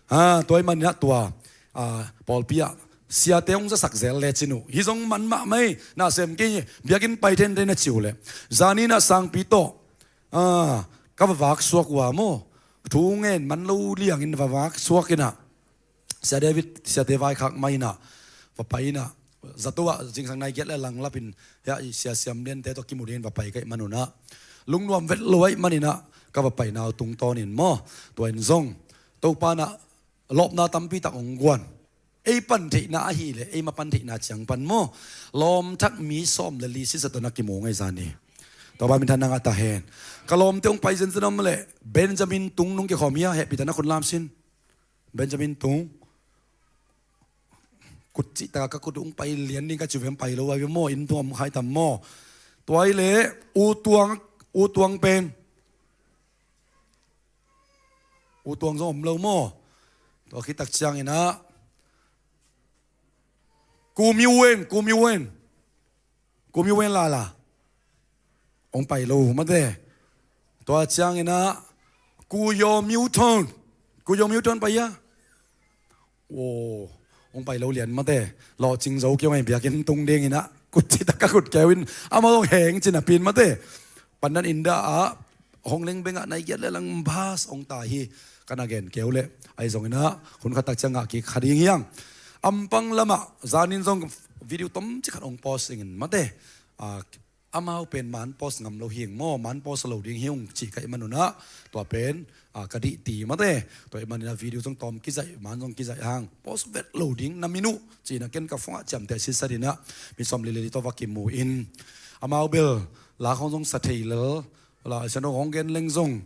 ha, tua ahih manin ah tua, a, pawlpi ah siate hong zasak zel lecin uh, hi zong man mahmah hi, na sem kei, biakinn pai thei na ci uh leh, zani in ah sangpi tawh, a, ka va vak suak uh a maw, thu ngen man lo liangin va vak suak in ah, Sia David, siate vaikhak mah in ah, va pai in ah, zato ah zingsang nai giat le langlap in, hiah i Sia Siam Liante tawh kimu dingin va pai ka hih manun ah, lungnuam vet lo ahih manin ah, ka va paina uh tungtawnin maw, tua in zong Topa'n ah lawpna tampi tak hong guan. Ei pan theihna ahih leh, ei ma pan theihna ciang pan maw, lawmthak mi sawm le li sitset tawh na kimu ngei zani. Topa minthanna ngah ta hen. Ka lawmte hong pai zenzen om leh, Benjamin Tung nung kikhawm hi a, hehpih ta na khut lam sin. Benjamin Tung. Kut cih taka ka kut hong pai lian ding ka ci uh vem, pai lo a ve maw, inn tung om khai tam maw. Tua ahih leh U Tuang, U Tuang pen. U Tuang zong om lo maw? Tua khit tak ciangin ah Ku Miu Wen, Ku Miu Wen, Ku Miu Wen lala hong pai lo mate. Tua ciangin ah Ku Yaw Miu Ton, Ku Yaw Miu Ton pai a. Aw, hong pai lo lian mate. Lawhcing zo kei hong ei biakinn tung dingin ah kut cita ka kut keu in amah hong heng cin a pin mate. Pandan inda ah hong leng bengah nai giat le lang bas hong ta hi. Ka na gen keu le ahi zongin ah hun khat tak ciang ngah kik kha ding hiang. Ampang lamah zanin zong video tom ci khat hong post ingin mate. Ah, amau pen man post ngam lo hing maw, man post lo ding hi ung cih ka ih manun ah tua pen, ah, ka dih ti mate. Tua ih manin ah video zong tawm kizaih, man zong kizaih hang post vet lo ding na min uh cih na ken ka phone ah ciamteh sitsatin ah mi sawm li le li tawh va kimu in amau bel la khong zong sa thei lel la sian hong gen leng zong,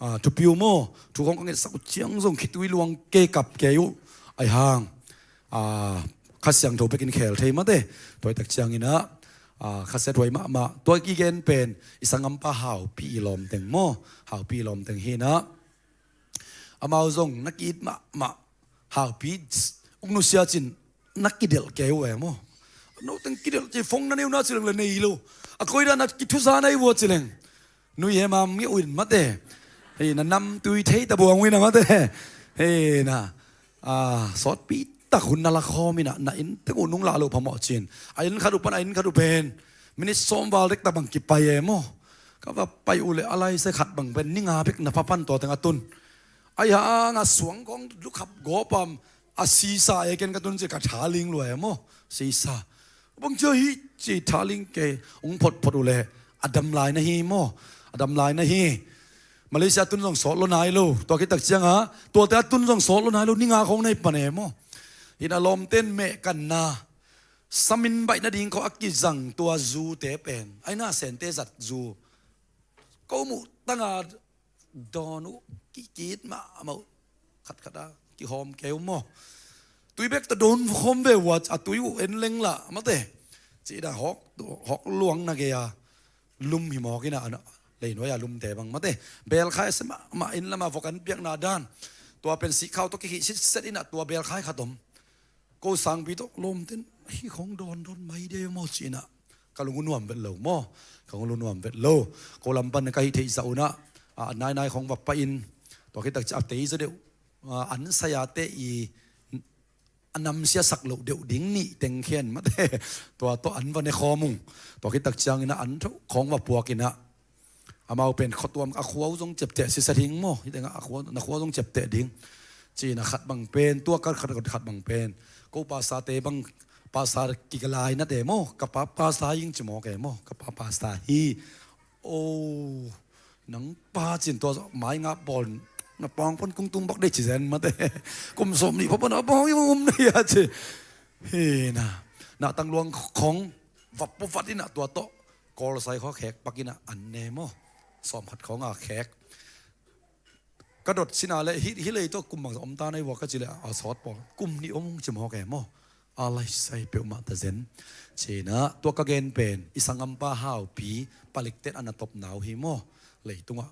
ah, thupiu maw, thu khong ka ngetsak uh ciang zong khitui luang kei kap kei uh. Ahi hang, ah, Kha Siangtho bekin khel thei mate. Tua ih tak ciangin ah, ah, khasia thuai mahmah. Tua i gen pen i sanggampa Haupi i lawmteng maw, Haupi i lawmteng hi in ah amau zong na ki-it mahmah. Haupi uk nusia cin na kidelh kei uh e maw. Noteng kidelh ci phone na nei uh na ci leng le nei lo. A koi dan na kithusa na hi vua ci leng nui he mam ngeh uh in mate. Hei na namtui thei ta buang uh in a mate. Hei na, ah, sawtpi tak hun na la khawm in ah na inn teng uh nung lah lo phamawh cin a inn khat uh pan a inn khat uh pen minit sawm val dek ta bang kipai e maw. Ka va pai uh le a lai se khat bang pen ni nga bek na pha pan tua teng a tun. Ahi hang a suang khong lukhap gawpam a sisa e ken ka tun ci ka tha ling lua e maw. Sisa bang cia hi ci tha ling kei hong photphot uh le a dam lai na hi maw. A dam lai na hi. Malaysia tun zong sawt lo nai lo. Tua khit tak ciang a tuate a tun zong sawt lo nai lo, ni nga khong na hi pan e maw. Hi in a lawmten meh kanna samin baih nading khong a kizang tua zute pen ahi na Sente zat zu ko muh tanga dawn uh kikit mahmah uh. Khatkhat a kihawm kei uh maw. Tui bek ta dawn khawm ve uh a, a tui uh en leng lah mate. Ci dah hawk, hawk luang na gei a lum hi mawk in a, a na, leinuai a lumte bang mate. Belkhai a se mahmah inn lamah vok an piakna dan. Tua pen sihkhau tawh kikhih sitset in a tua belkhai khat om. Ko sangpi tawh lawmten hi khong dawndawn mai de maw ci in a ka lung uh nuam vet lo maw. Ka lung uh nuam vet lo. Ko lam pan ka hih theih zah un a, a nainai khong va pai in tua khit tak ciah a tei zaw deuh, a, an sayate i a namsia sak loh deuh ding nih teng khian mate. Tua tawh an va ne khawm ung. Tua khit tak ciangin a an tho khong va puak in a amau pen khuatuam a khua uh zong ciapteh sisa ding maw. Hi tengah a khua, na khua zong ciapteh ding. Ci in a khat bang pen tua ka khat, khat bang pen ko pastor te bang pastor kigalai nate maw. Ka pa pastor hing ci mawk e maw. Ka pa pastor hi. Oh, nang pa cin tua mai ngah pawl na pawng pon kung tung bak dei ci zen mate. Kum sawm nih pha pan a pawng i um na hia ci. Hi na, na tang luang khong vap pua vat in a tua tawh Kawlsai khaw khek pak in a an ne maw. Sawm khat khong a khek. Ka dot sina le hi, hi lei tawh kum bang om ta na i vua ka ci le a sawt pawl kum nih om ci mawk e maw. A laisai peuhmah ta zen. Ci in a tua ka gen pen i sanggampa Haupi palikten a na topna uh hi maw. Leitungah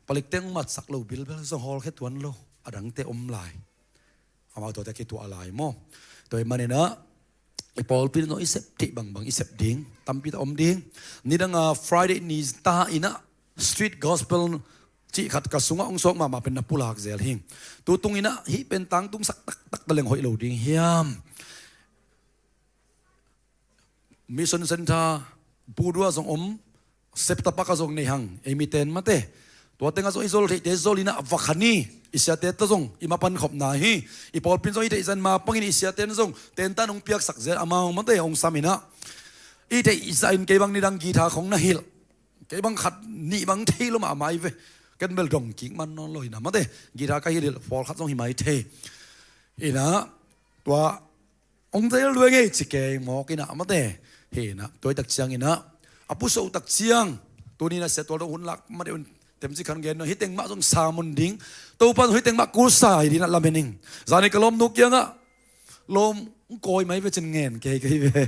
palikten matsak lo bilbel zong hawlkhia tuan lo a dangte om lai. Amau tuate kituah lai maw. Tua ih manin a i pawlpi in zong i sep theih bangbang i sep ding tampi ta om ding. Nidang a Friday ni ta in a street gospel cih khat ka sungah hong suak mahmah pen na pulak zel hing. Tutung in a hih pen tangtungsak taktak ta leng hoih lo ding hiam. Mission Center Pudua zong om, Septapak a zong nei hang ei miten mate. Tua tengah zong i zol theihte zol in a va khan hi. I siate ta zong i mapan khopna hi. I pawlpi in zong i theih zan ma pangin i siate in zong tentan hong piaksak zel amau mate hong sam in a. I theih zah in kei bang nidang guitar khong na hilh. Kei bang khat nih bang thei lo mahmah i ve. Ken bel dong kik man nawn lo hi na mate. Guitar ka hilh hilh pawlkhat zong hi mai thei. Hi na tua hong zel lua ngei ci kei mawk in a mate. Hi na tua ih tak ciangin a a puso tak ciang tuni in a sia tual dong hun lak mate un tem ci khan gen no hi teng mah zong samun ding. Topa zong hi teng mah kusa hi ding a lamen ing. Zani ka lawmnu kiangah lawm kawi mai ve cin ngen kei kei ve.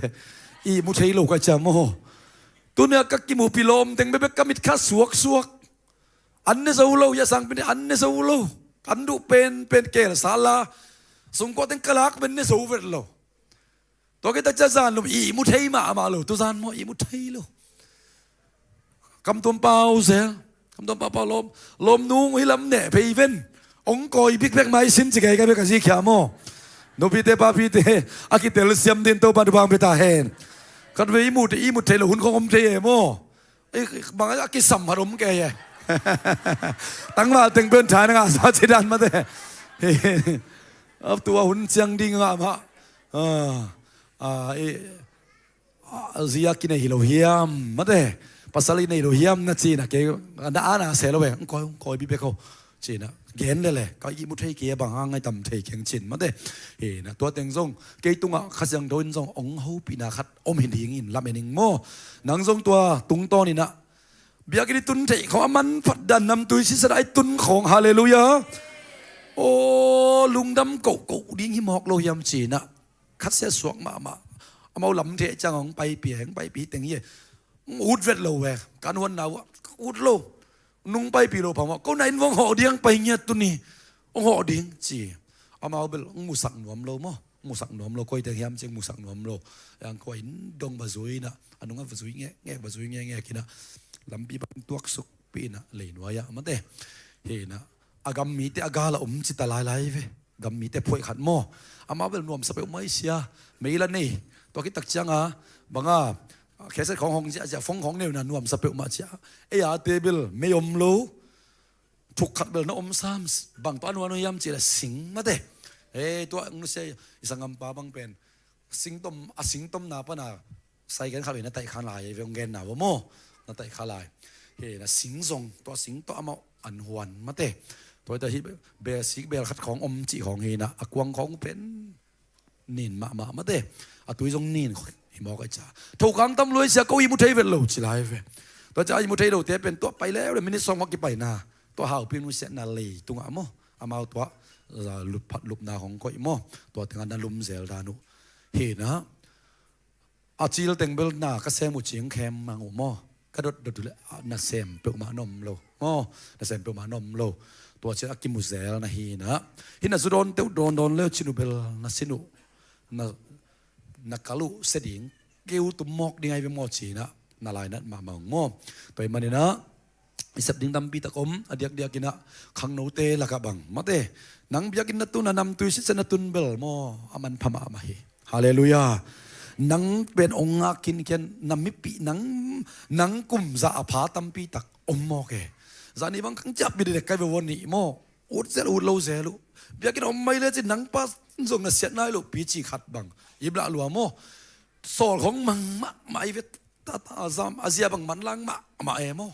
I mu thei lo ka ciam aw. Tuni a ka kimupi lawm teng bebek ka mit kha suaksuak. An ne zo lo, ya sangpi ne an ne zo lo. An duh pen pen kel sala. Sungkua teng ka lak pen ne zo vet lo. Tua khit tak ciang zan lum ihmu thei mahmah lo, tu zan maw ihmu thei lo. Kamtuam pau zel. Kamtuam pau pau lawm. Lawm nung hi lam neh phei ven. Ong kawi bikbek mai sin ci kei ka bek a zi khia maw. Nupite papite a kitel siam din Topa thupha pia ta hen. Khat ve ihmu thei ihmu thei lo hun khong om thei e maw. Ei, bang a kisam hat om kei e. Tangval teng pen tha na ngah sa ci dan mate. Tua hun ciang ding ngah mah. Zia kinei hi lo hiam mate. Pasal i nei lo hiam na cina kei na ana se lo e. Koi koi bi bek ho. Cina gen lele ka ihmu thei kei bang a ngai tam thei keng cin mate. Hina tua teng zong kei tungah Kha Siangtho in zong ong hopihna khat om hi dingin lamen ing maw. Nang zong tua tungtawn inah biakinn i tun theih khawng a manphat dan namtui sisat a i tun khawng, halleluiah. Aw lungdam kohkoh ding hi mawk lo hiam cinah khatsia suak mahmah. Amau lam theh ciang hong paipi e, hong paipi teng hi e. Ut vet lo e. Kan huan nau ut lo. Nung paipi lo phamawh ko na in vong hawh ding pai ngiat tuni. Hong hawh ding ci. Amau bel hong musak nuam lo maw. Musak nuam lo koi teng hiam cing musak nuam lo. Yang koi in dong bazui na anung a bazui ngek ngek bazui ngek ngek ina. Lampi bang tuak suk pi ina leinuai ah mate. Hina a gam mite a gala om cita lailai ve. Gam mite phuai khat maw. Amau bel nuamsa peuh mai sia. Mei la nei. Tua kitak cianga banga kheset khawng hong zia zia fong khawng neuna nuamsa peuh mah cia. Ei a te bel mei om lo. Thuk khat bel na om sam. Bang tua nuan hiam cila sing mate. Ei tua nusia i sangampa bang pen singtom a singtomna pana saiken khat ve na taih khan lai ve hong genna va maw. Na taih kha lai. Hina sing zong tua sing tua amau an huan mate. Tua ita hi bel sik bel khat khawng om cih khawng hina a kuang khawng pen nin mahmah mate. A tui zong nin hi mawk a i ca. Thokang tam luai sia ko i mu thei vet lo ci lai ve. Tua ca i mu thei lo te pen tua pai leu le minit sawng mawk kipaina. Tua haupi nu siatna lei tungah maw. Amau tua luphat lupna hong koih maw. Tua tengah na lum zel dan uh. Hina a cil teng bel na ka sem uh cing khem mang uh maw. Ka dot dot uh le na sem peuhmah na om lo maw. Na sem peuhmah na om lo. Tua cian a kimu zel na hina. Hina zu dawn teuh dawn dawn leu cin uh bel na sin uh. Na, na kal uh se ding keu tum mawk ding ai ve maw cina. Na lainat mahmah ung maw. Tua i maninah i sep ding tampi tak om a diakdiak inah khangnote lakah bang mate. Nang biakinn na tun a namtui sitsa na tun bel maw a manpha mahmah hi. Halleluiah. Nang pen ong ngak kinkian na mipih nang, nang kumza a pha tampi tak om mawk e. Zani bang kang ciappi dek kai ve ua nih maw. Ut zel ut lo zel uh. Biakinn om mai le ci nang pa zong na siat nai lo pi ci khat bang. Iblah lua maw. Sawl khong mang mahmah i ve. Tata a zam a zia bang manlang mahmah e maw.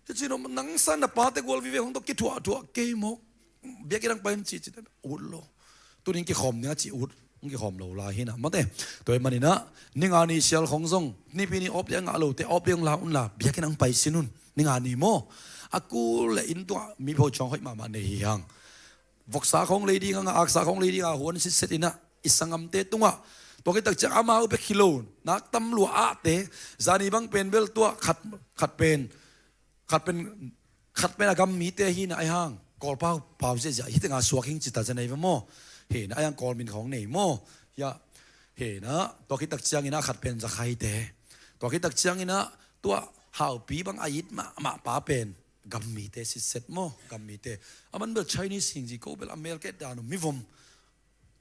Hi cin om nang san na pate gual vive hong tok kithuah thuah kei maw. Biakinn ang pain ci ci ut lo. Tuning kikhawm ning a ci ut. Hong kikhawm lo lai hinah mate. Tua i maninah ninga ni sial khong zong nipi ni awp liang ngah lote awp liang la un la biakinn ang pai sin un. Ninga ni maw. A kul le inn tungah mi pho cuang hoih mahmah nei hi hang. Voksa khawng lei dinga nga aksa khawng lei dinga huan sitset inah i sangamte tungah. Tua kitak ciang amau bek hi lo nak tam lua ahte. Zani bang pen bel tua khat, khat pen khat pen khat pen a gam mite hina ai hang kawlpau pau ziahziah hitenga suak hing cita zen ai ve maw. Hina ai hang kawlmin khawng nei maw. Hia hina tua kitak ciangina khat pen zakhaite. Tua kitak ciangina tua haupi bang a it mahmah pa pen gam mite sitset maw gam mite. A man bel Chinese hing zi ko bel a melket dan uh mivom.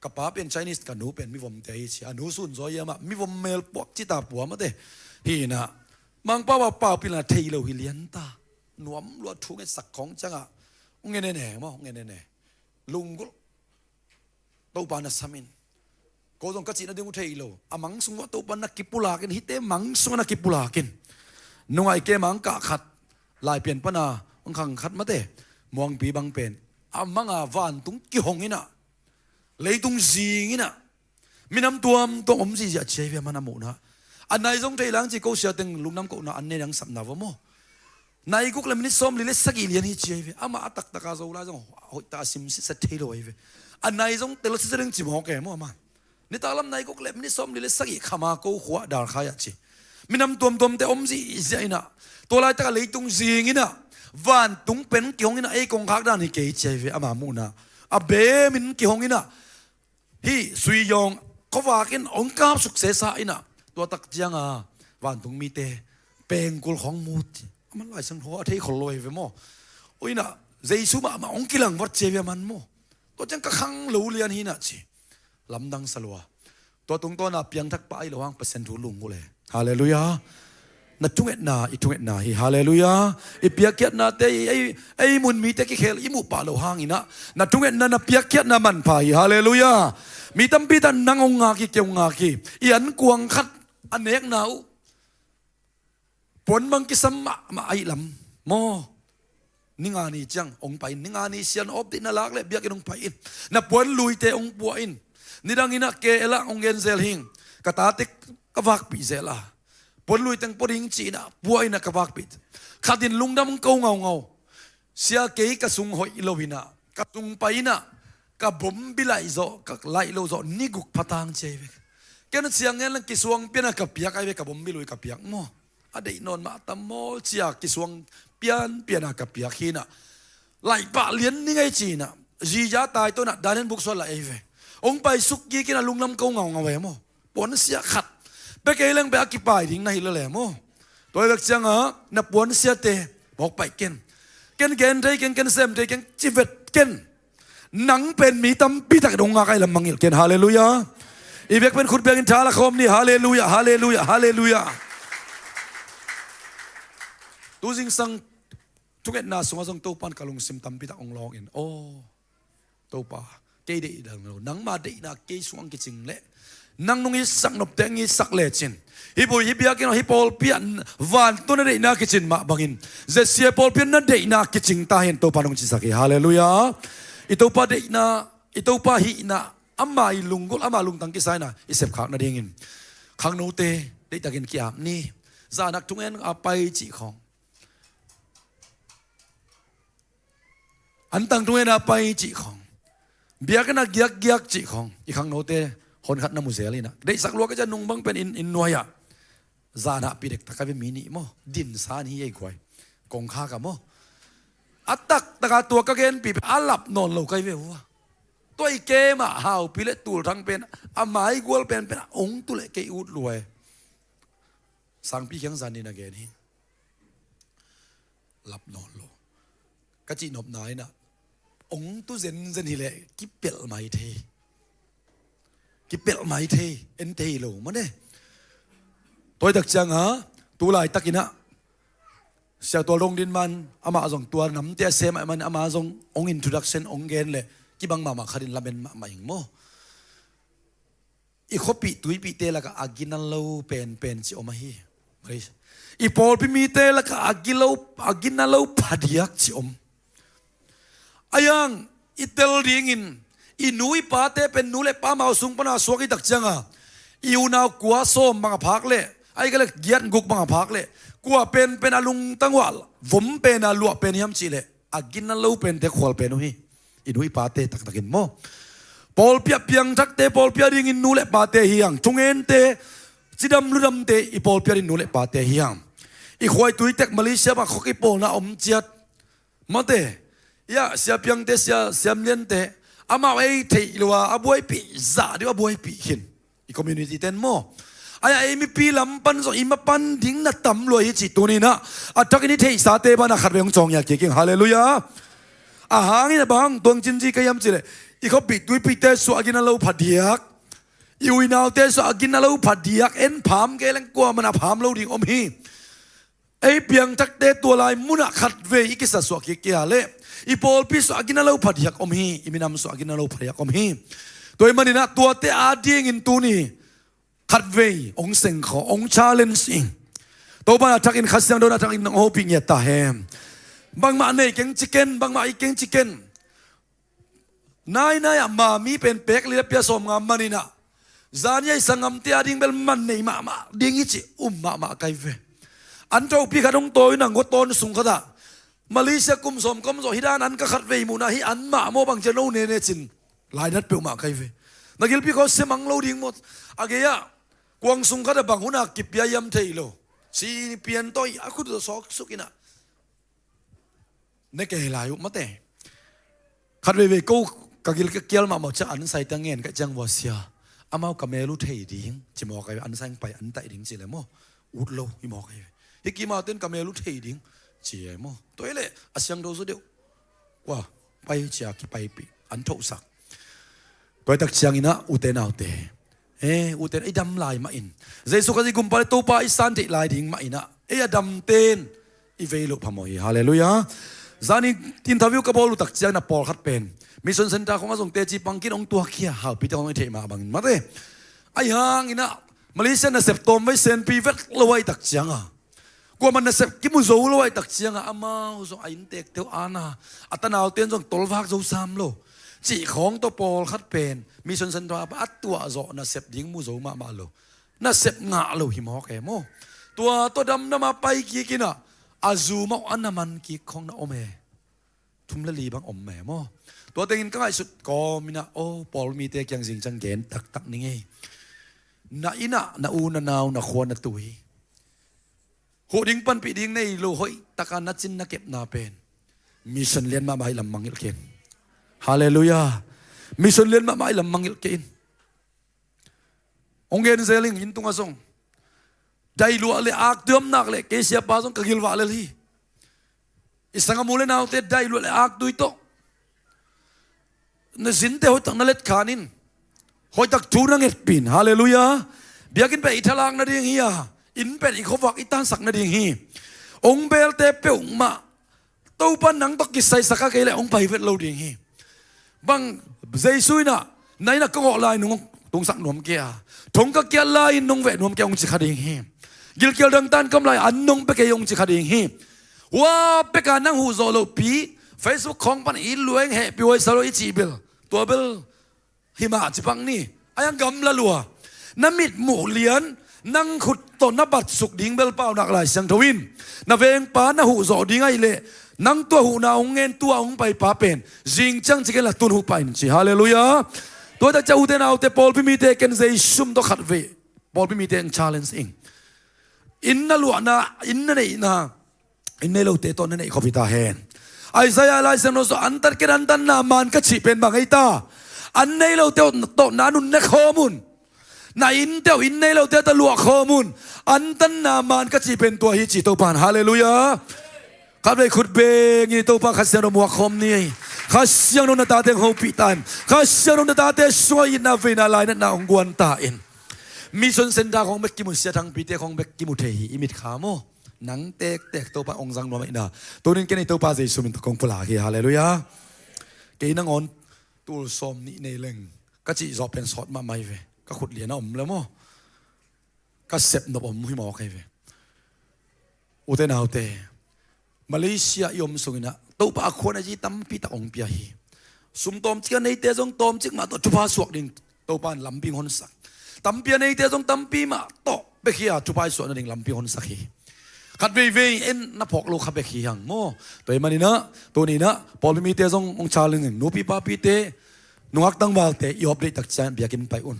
Ka pa pen Chinese ka nu pen mivomte hi ci a nu sun zaw iamah mivom melpuak cita puamate. Hina mangpau a paupilna thei lo hi lianta. Nuam lua thu ngetsak khawng ciangah ngenene maw ngenene. Lunggulh Topa na samin. Ko zong ka cihna ding uh thei lo a mang sungah Topa na kipulakin hite mang sungah na kipulakin. Nungai kemang kah khat laipian pana ang khang khat mate. Muangpi bang pen a manga vantung kihong inah leitung zing inah minam tuamtuam om zihziah ciai ve a man a muhna. A nai zong thei lang ci ko sia teng lungdam kohna an ne dang sapna va maw. Nai guk le minit sawm li le sagih lian hi ciai ve amah a taktaka zo lai zong hoihta a sim sitsa thei lo ai ve. A nai zong tel sitsa ding ci mawk e maw a man. Nitak lam nai guk le minit sawm li le sagih khama ko khua dalkhai ah ci. Minam tuamtuamte om zihziah inah, tua laitaka leitung zing inah, vantung pen kihong inah ei kongkhak dan hi kei ci ahi ve ama muhna. A beemin kihong inah, hih suiyawng khuavak in hong kapsuk sesa inah, tua tak cianga vantung mite pengkul khawng mu ci. Aman Lai Siangtho a thei khol lo ahi ve maw? Ui inah Jesu mahmah hong kilangvat ci ahi ve aman maw? Tua ciang ka khang lo lian hi inah ci. Lamdang salua. Tua tungtawna piangthak pah ahi lo hang Pasian thu lunggulh e. Halleluiah. Na thungetna i thungetna hi. Halleluiah. I piakkhiatnate i ei, ei mun mite kikhel i muh pah lo hang inah, na thungetna na piakkhiatna manpha hi. Halleluiah. Mi tampi tan nang hong ngak hi, kei hong ngak hi. I ankuang khat a nekna uh puanmang kisam mahmah ahih lam maw? Ninga ni ciang hong pai in, ninga ni sia na awp dih na lak leh biakinn hong pai in, na puan luite hong pua in. Nidang inah kei elah hong gen zel hing, ka tate ka vakpih zel a, puan lui teng pua ding ci inah pua inah ka vakpih. Khat in lungdam hong ko ngaungau. Sia, kei ka sung hoih lo inah, ka sung pai inah ka bombi laih zawh, ka laih lo zawh ni guk phatang ci ahi ve. Ken a ciang ngen lang kisuang piana ka piak ahi ve, ka bombi lui ka piak maw? A deih nawn mah tam maw cia kisuang pianpiana ka piak hi inah, laih pah lian ni ngei ci inah, ziza tai tawh inah dan in buksual laih ahi ve. Hong pai suk kik inah lungdam ko ngaungau e maw? Puansia khat pia kei leng pia a kipai ding na hi lele maw? Tua hi vek cianga na puansiate mawk paih ken. Ken gen thei keng, ken sem thei keng ci vet ken. Nang pen mi tampi tak dong ngak ahi lam mangngilh ken. Halleluiah. I vek pen khut biakin tha la khawm ni. Halleluiah, halleluiah, halleluiah. Tu zingsang thungetna sungah zong Topan ka lungsim tampi tak hong lawng in, aw Topa, kei deih dang lo, nangma deihna kei sungah kicing leh, nang nong itsak nopte hong itsak lecin, hih bui hih biakinn hih pawlpi ah vantung na deihna kicin mah bangin, Jesse pawlpi ah na deihna kicing ta hen Topa nong cisak hi. Halleluiah. I Topa deihna, i Topa hihna, ama i lunggulh, ama lungtang kisai na i sepkhak nadingin khangnote deihtakin ki-ap ni. Zan ah thungen a pai cih khawng, antang thungen a pai cih khawng, biakinn ah giakgiak cih khawng, i khangnote hon khat na mu zel inah, deihsak lua ka ciah nung bang pen inn, inn nuai ah zan ah pi dektak ka ve, mi nih maw, dinsa ni ei guai, kongkhak ah maw? A taktaka tua ka genpih pen a lap nawn lo ka hi ve uh a. Tua i kem ah Haupi le Tulthang pen, a maigual penpen ah hong tu leh kei ut lua e. Sangpi kiang zan ni na gen hi. Lap nawn lo. Ka cihnopna inah hong tu zenzen hileh kipelh mai thei. Kipelh mai thei, en thei lo mane. Tua hi tak cianga tu laitak inah Sia Tual Dong Din man, amah zong tua namte a sem ahih man, amah zong hong introduction hong gen leh kibang mahmah khatin lamen mahmah ing maw? I khuapih tuipihte lakah a gina lo penpen ci om ahi. I pawlpi mite lakah a gilo, a gina lo phadiak ci om. A yang i tel dingin i nu i pate pen nu le pa mau sung pana suak i tak cianga i unau kua sawm bang a phak leh, a i ka le giat guk bang a phak leh, kua penpen a lungtang uah vom pena luah pen hiam cihleh a gina lo pente khual pen uh hi. I nu i pate taktakin maw? Pawlpi ah piangthakte, pawlpi a dingin nu le pate hi hang. Thungente, cidam ludamte i pawlpi a dingin nu le pate hi hang. I khuaitui tek Malaysia bang khawk i pawlna om ciat mate. Ia, sia piangte, sia siamliante, amau ei theih lua a buaipih zah deuh a buaipih khin. I community ten maw? Aia, ei mipi lam pan zong i mapan ding na tam lua hi cih tuninah a thakin i theihsate banah khatvei hong cawngial kik ing. Halleluiah. A hangin a bang tuang cinci ka hiam cihleh, i khuapih tuipihte suah a gina lo phadiak, i uinaute suah a gina lo phadiak, en pham kei leng kuaman a pham lo ding om hi. Ei piangthakte tua lai munah khatvei i kisasuah kik kei a leh, i pawlpi suah a gina lo phadiak om hi, i minam suah a gina lo phadiak om hi. Tua ih maninah tuate a dingin tuni khatvei hong sengkhaw, hong challenge ing. Topa a thakin, Kha Siangtho a thakin nang hopih ngiat ta hen. Bangmah nei keng ci ken, bangmah i keng ci ken. Nainai ah mami pen pek li le pia sawm nga maninah, zan i a i sanggamte a ding bel man nei mahmah ding hi cih um mahmah kai ve. An thopi khat hong tawi nang gua tawn sung khatah Malaysia kum sawm kom zawh hi dan an ka khatvei muhna hi an mah maw bang cia no nene cin lainat peuhmah kai ve. Na gilpi khaw sia mang lo ding maw? A gei-ah Kuang sung khat a bang hun a kipia hiam thei lo. Si pian tawh a khut zawh sawk suk in ah ne kei lai uh mate. Khat veivei ko ka gil ka kial mahmah ciang an sai ta ngen ka ciang vua sia. Amau ka mel uh thei ding ci mawk ai ve, an sai pai an taih ding ci le maw. Ut lo hi mawk ai ve. Hi kima ten ka mel uh thei ding ci ai maw. Tua hi leh a siangtho zaw deuh. Kua pai cia kipaipih an thohsak. Tua hi tak ciangin ah ute naute, eh, ute i dam lai mah in, Jesu Khazih gumpa le Topa i san theih lai ding mah in ah ei a damten i vei loh phamawh hi. Halleluiah. Zani interview ka bawl uh tak ciangin a pawlkhat pen Mission Center khong a zong teci pangkin hong tuakhia, haupite hong i theih mah bangin mate. Ahi hangin ah Malaysia nasep tawm vai senpi vet lo ahi tak cianga kuamah nasep kimu zo lo ahi tak cianga amau zong a inntekte uh ana a tanauten zong tolvak zo sam lo. Cih khawng tawh pawlkhat pen Mission Center a tuah zawh nasep ding mu zo mahmah lo. Nasep ngah lo hi mawk e maw. Tua tawh damdam a pai kik in ah a zu mah uh a na man kik khawng na om e. Thum le li bang om e maw. Tua tengin ka ngaihsut kawm in ah, aw, Paul mite kiang zing ciang gen taktak ning ei. Na inn ah na u na nau na khua na tui huh ding panpih ding nei lo hoih taka na cin na kepna pen mission lian mahmah i lam mangilh kei in. Halleluiah. Mission lian mahmah i lam mangilh kei in. Hong gen zel ing, inn tungah zong dailuah le aktui om nak leh kei siapa zong ka gilvah lel hi. I sangam u le naute dailuah le aktui tawh na zinte hoihtak na letkhan in, hoihtak thu na ngetpih in. Halleluiah. Biakinn pen i thalak nading hi a, inn pen i khuavak i tansak nading hi. Hong belte peuhmah Topa nang tawh kisaisak a kei leh hong pai vet lo ding hi. Bang Jesu in ah na inn ah ka ngawh lai nung hong tungsak nuam kei a, thong ka kiat lai in nong veh nuam kei hong ci kha ding hi. Gilkial dangtan kam lai an nong pia kei hong ci kha ding hi. Hua peka nang huh zawh lohpi Facebook khawng pan i lueng hehpih huai sa lo i cih bel, tua bel hi mah ci pak ni. A yang gamla lua. Na mitmuh lian nang khut tawh na batsuk ding bel paunak Lai Siangtho in, na vengpa na huh zawh ding ahih leh nang tua huhna hong ngen tua hong paipa pen zing ciang ci ken la tun huh pah in ci. Halleluiah. Tua tak ciah ute naute pawlpi mite ken Jesu sum tawh khat vei pawlpi mite eng challenge ing. Inn na luahna, inn na neihna, inn nei lote tawh na neih khop hi ta hen. Isaiah Lai Siangtho sung antat ken antanna man ka cih pen bang ei ta? An nei lote tawh na nun ne khawm un. Na innte uh inn nei lote tawh luah khawm un. Antanna man ka cih pen tua hi ci Topa in. Halleluiah. Khat vei khut beng in Topa Kha Siangtho muak khawm ni. Kha Siangtho na tate hong hopih ta in. Kha Siangtho na tate sungah itna veina lainatna hong guan ta in. Mission Center khawng bek kimu, sia thangpite khawng bek kimu thei hi i mitkha maw. Nang tektek Topa hong zang nuam ahihna tunin ken i Topa Jesu min tawh kong pulak hi. Halleluiah. Kei nangawn tul sawm nih nei leng ka cih zawh pen sawt mahmah hi ve. Ka khut lian a om le maw. Ka sep nop om hi mawk hi ve. Ute naute, Malaysia i om sungin ah Topa a khuan a zi tampi tak hong pia hi. Sum tawmcik a neite zong tawmcik mah tawh thupha suak ding Topa in lampi hong honsak. Tampi a neite zong tampi mah tawh bek hi a thupha i suah nading lampi hong honsak hi. Khat veivei en na phawk lo kha bek hi hang maw. Tua ahih manin ah tuni in ah pawlpi mite zong hong challenge in, nupi papite, nungak tangvalte i update tak ciang biakinn pai un.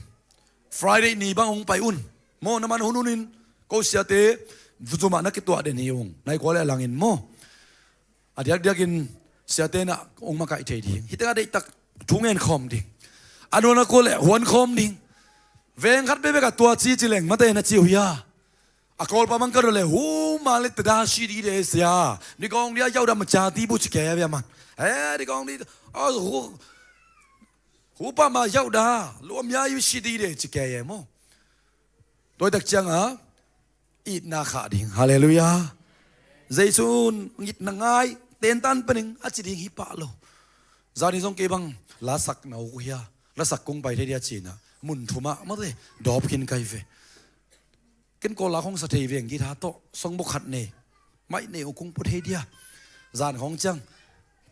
Friday ni bang hong pai un. Maw, na man hun hunin ko siate vuzumah na kituah den hi ung. Nai kua le a langin maw. A diakdiakin siate na hong makaih thei ding. Hite a deihtak thu ngen khawm ding. A nuan a kua le huan khawm ding. Veng khat bekbek a tua ci ci leng mate na ci uh hia. A Kawlpa mang ka do le hu ma le tada si di de sia. Ni kong dia yau da ma cha ti bu ci ke ya man. Eh, ni kong di. Oh, hu. Hupa ma yauh da luam ya yu si di de ci kei e maw. Tua tak ciang a itna khah ding. Halleluiah. Jesu in itna ngai tentan pening a ci ding hi pah lo. Zani zong kei bang lasak na uh hia, lasak kong pai thei dia cina mun thuma mate dawp khin kai ve. Ken Kawl la khong sa thei veng guitar tawh songbook khat nei. Maih nei uh kung put thei dia. Zan khong ciang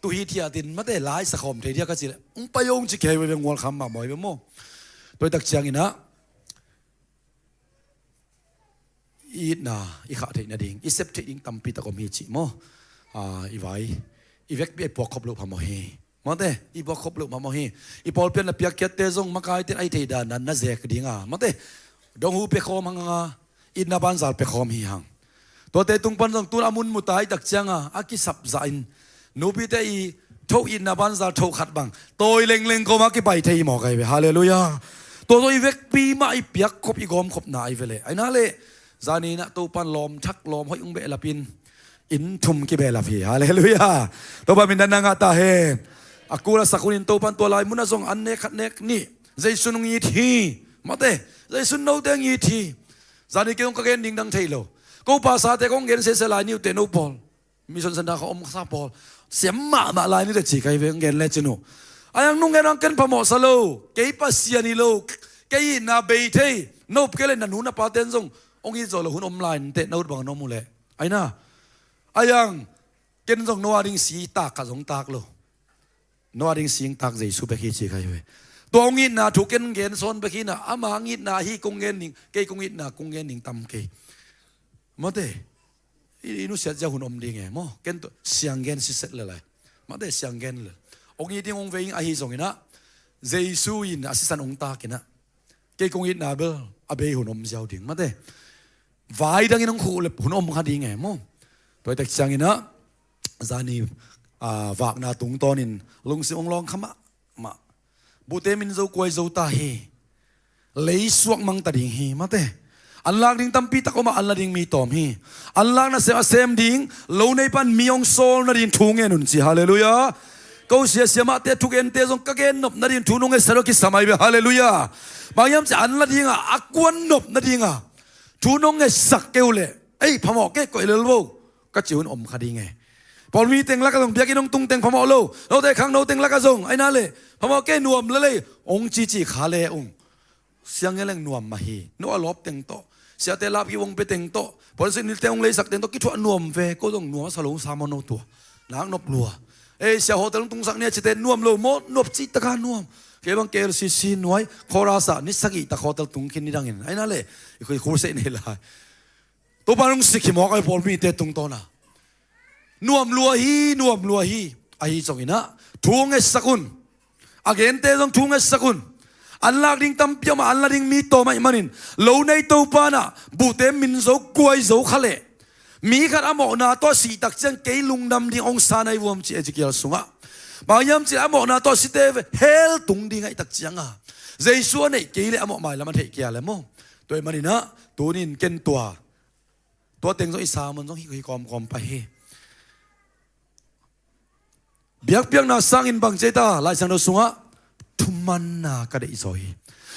tuhi thiatin mate lai sa khawm thei dia ka ci le ung pai ung ci kei ve ngual kham mah mawi ve maw. Tua tak ciangin ah i itna i khah theih nading i sep theih ding tampi tak om hi cih maw. I vai i vekpi a i puak khop loh phamawh hi. Mate, i buak khop loh mahmah hi. I pawlpi a na piakkhiatte zong makaite in a i thei dan na zek ding a mate. Donghu pia khawm hang a, itna banzal pia khawm hi hang. Tuate tung pan zong tun a mun mu ta i tak cianga a kisap zahin nupite i tho itna banzal tho khat bang tawi lengleng kawma kipai thei hi mawk ahi ve. Halleluiah. Tua zong i vekpi mah i piakkhop i gawmkhopna ahi ve leh. Aina leh zaninah Topan lawm thak lawm hoih ung behlapin inn thum kibehlap hi. Halleluiah. Topa mindan na ngah ta hen. A kul a sak hunin Topan tua lai munah zong an nek khat nek nih Jesu nung it hi. Mate, Jesu note ngit hi. Zani kei hong ka gen ding dang thei lo. Ko pasate kong gen sese lai niute no pawl. Mission Center kha om sa pawl. Siam mahmah lai niute ci kai ve hong gen le cinu. Ayang nung gen ang ken phamawh sa lo. Kei Pasian hi lo. Kei itna bei thei. Nop kei le na nu na paten zong hong it zo lo hun om lai nte na ut bang na mu le. Aina. Ayang ken zong no a ding si tak kha zong tak lo. No a ding singtak Jesu bek hi ci kha hi ve. Tua hong itna thu ken gen sawn bek hi na ama hong itna hi kong gen ning kei kong itna kong gen ning tam kei. Mate i nusiat zia hun om ding e maw ken tua siang gen siset le lai. Mate siang gen le hong it ding hong vei ahi zonginah Jesu in a sisan hong takinah kei kong itna bel a bei hun om ziau ding mate. Vai dangin hong khuh le hun om kha ding e maw. Tua i tak cianginah zani vakna tungtawnin lungsim hong lawng kha mahmah. Buhte min zo kuai zo ta hi. Lei suak mang ta ding hi mate. An lak ding tampi tak om ah an la ding mi tawm hi. An lak nasem a sem ding lo nei pan mi hong sawl nadin thu ngen un ci. Halleluiah. Ko siasia mahte thugente zong ka gen nop nadin thu nong ngetsak lo kisam ahi ve. Halleluiah. Bang hiam ci an la dinga a kuan nop nadinga thu nong ngetsak keu leh ei phamawh kei koih lel vo ka ci hun om kha ding e. Pawlmi teng laka zong biakinn hong tung teng phamawh lo. Note khang no teng laka zong aina leh phamawh kei nuam lelei hong cici kha le ung. Siang ngeleng nuam mah hi. No a lawp teng tawh siate lap ki wong pe teng tawh pawlsin nilte hong leisak teng tawh kithuah nuam ve ko zong nuam a sa lo hong sa maw no tua. Nak nop lua. Ei sia hotel hong tungsak nia cite nuam lo maw nuap cih taka nuam. Kei bang K L C C nuai khawrasa ni sagih tak hotel tung khin ni dangin aina leh i khur seih nei lai. Topa nong sik hi mawk ahi pawlmite tungtawna nuam lua hi nuam lua hi. Ahi zonginah thu ngetsak un. A gente zong thu ngetsak un. An lak ding tampi amah an la ding mi tawm ahi manin lo nei Topanah buhte min zo kuai zo kha leh mi khat a mawhna tawh sihtak ciang kei lungdam ding hong sa na i vuam ci Ezekiel sungah. Bang hiam cih a mawhna tawh site hel tung ding ahi tak cianga Jesu a neih kei le a mawh mailam a theih kia le maw. Tua i maninah tunin ken tua tua teng zong i sermon zong hi kawmkawm pah hi. Biakpiakna sangin bang ci ta Lai Siangtho sungah thumanna ka deih zaw hi.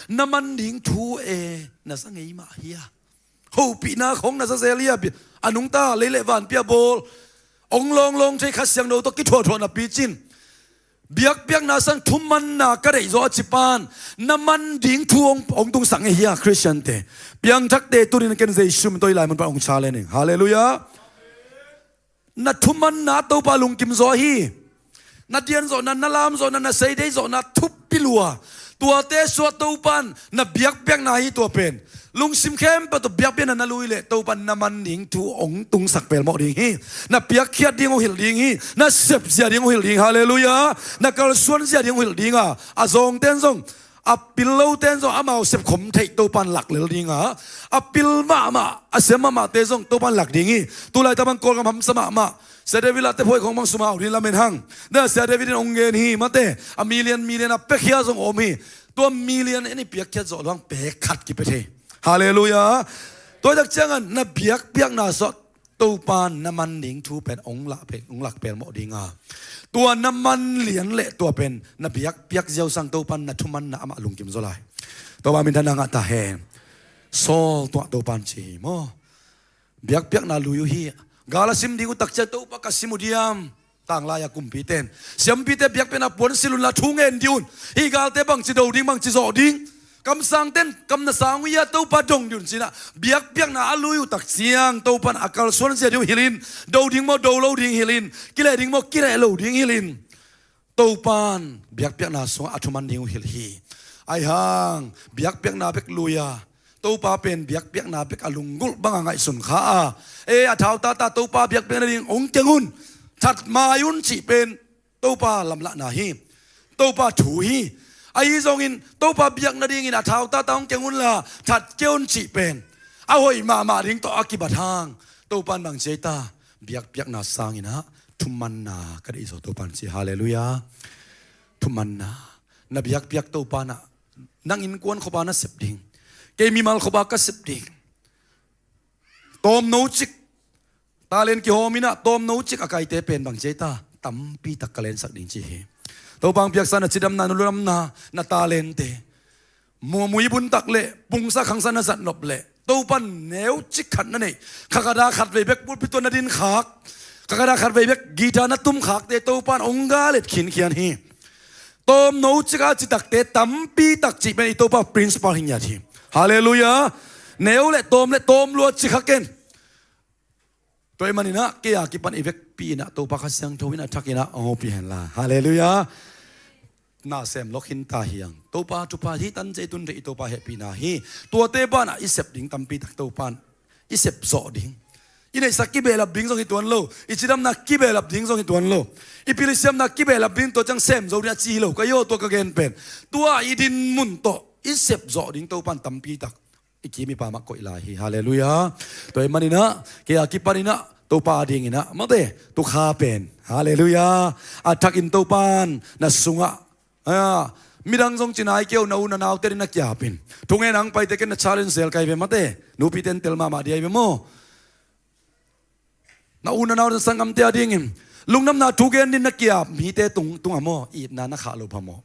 Na man ding thu e na sa ngei mah hi a hopihna khong na sa zel hi a a nungta lei le vanpi a bawl hong lawnglawng thei Kha Siangtho tawh kithuahthuah napi cin biakpiakna sang thumanna ka deih zaw a cipan na man ding thu hong tungsak ngei hi a Khristiante piangthakte tunin ken Jesu min tawh i lai mun pan hong challenge ning. Halleluiah. Na thumanna Topa lungkim zaw hi. Na dian zawhna na lam zawhna na seidei zawhna thupi lua. Tuate suah Topan na biakpiakna hi tua pen lungsim khempeuh tawh biakpiakna na lui leh Topan na man ding thu hong tungsak pelmawh ding hi. Na piakkhiat ding hong hilh ding hi. Na sepzia ding hong hilh ding. Halleluiah. Na kalsuanzia ding hong hilh dinga a zawngten zong a pil loten zong amau sepkhom theih Topan lak lel dinga a pil mahmah a sem mahmahte zong Topan lak ding hi. Tulai tabang Kawlgam hamsa mahmah. Sia David lahte phuai khong bang sumau ding lamen hang. Na Sia David in hong gen hi mate a million million a pekhia zong om hi. Tua million en i piakkhiat zawh luang pek khat kipia thei. Halleluiah. Tua i tak ciangan na biakpiakna sawh Topan na man ding thu pen hong lak pelmawh dinga tua na man lian leh tua pen na biakpiak ziau sang Topan na thumanna amah lungkim zaw lai. Topa minthanna ngah ta hen. Saul tuah Topan ci hi maw. Biakpiakna lui uh hi. Gal a sim ding uh takciang Topa ka sim uh diam. Tanglai a kumpiten siampite biakpiakna puan silh unla thu ngen dih un. Hih galte bangci do ding bangci zawh ding. Kamsangten kamna sang uh ia Topa dong dih un cinah biakpiakna a lui uh takciang Topan a kalsuanzia ding uh hilhin do ding maw do lo ding hilhin kileh ding maw kileh lo ding hilhin. Topan biakpiakna sungah a thuman ding uh hilh hi. Aihang biakpiakna bek lui a Topa pen biakpiakna bek a lunggulh banga ngaihsun kha a e a thautata Topa biakpiakna ding hong keng un. Thatmai un cih pen Topa lamlahna hi. Topa thu hi. Ahi zongin Topa biak nadingin a thau tata hong keng unla, that kei un cih pen a hoih mahmah ding tawh a kibat hang, Topa in bang ci ei ta? Biakpiakna sangin ah thumanna ka deih zaw, Topa in ci. Halleluiah. Thumanna. Na biakpiak Topa in ah, nang innkuan khop a na sep ding, kei mimal khop a ka sep ding. Tawmno cik, talent kihawm in ah tawmno cik a kaite pen bang ci ei ta? Tampi tak ka lensak ding ci hi. Topa hong piaksa na cidamna, na lungdamna, na talente, muamui buntak le pungsa khangsa na zat nop leh Topa in neu cik khat na neih, kha khat a khat vei bek pulpit tawh na din khak, kha khat a khat vei bek guitar na tum khakte Topa in hong galet khinkhian hi. Tawmno cik a citakte tampi tak cih pen i Topa principle hi ngiat hi. Halleluiah. Neu le tawm le tawm lua ci kha ken. Tua ahih manin ah kei a kipan i vekpi in ah Topa Kha Siangtho in a thak in ah hong hopih hen la. Halleluiah. Na sem lawk khin ta hi hang. Topa thupha hi, tan ci ei tun deh, i Topa hehpihna hi. Tuate banah i sep ding tampi tak Topa in i sep zawh ding. I neihsa kibehlap ding zong hi tuan lo. I cidamna kibehlap ding zong hi tuan lo. I pil i siamna kibehlap ding, tua ciang sem zo ding a ci hi lo. Ka hi aw, tua ka gen pen, tua i din mun tawh i sep zawh ding Topa in tampi tak i kim i pam ah koih lai hi. Halleluiah. Tua ahih manin ah kei a kipan in ah Topa adingin ah, mate, tu kha pen, halleluiah, a thakin Topa in na sungah, a, midang zong ci nai kei un, na u na naute ading na ki-ap in. Thungen a hong paite ken na challenge zel ka hi ve, mate. Nupite in tel mahmah ding ahi ve maw. Na u na naute, sanggamte adingin lungdamna thu gen dingin na ki-ap mite tung, tungah maw, itna na khah loh phamawh.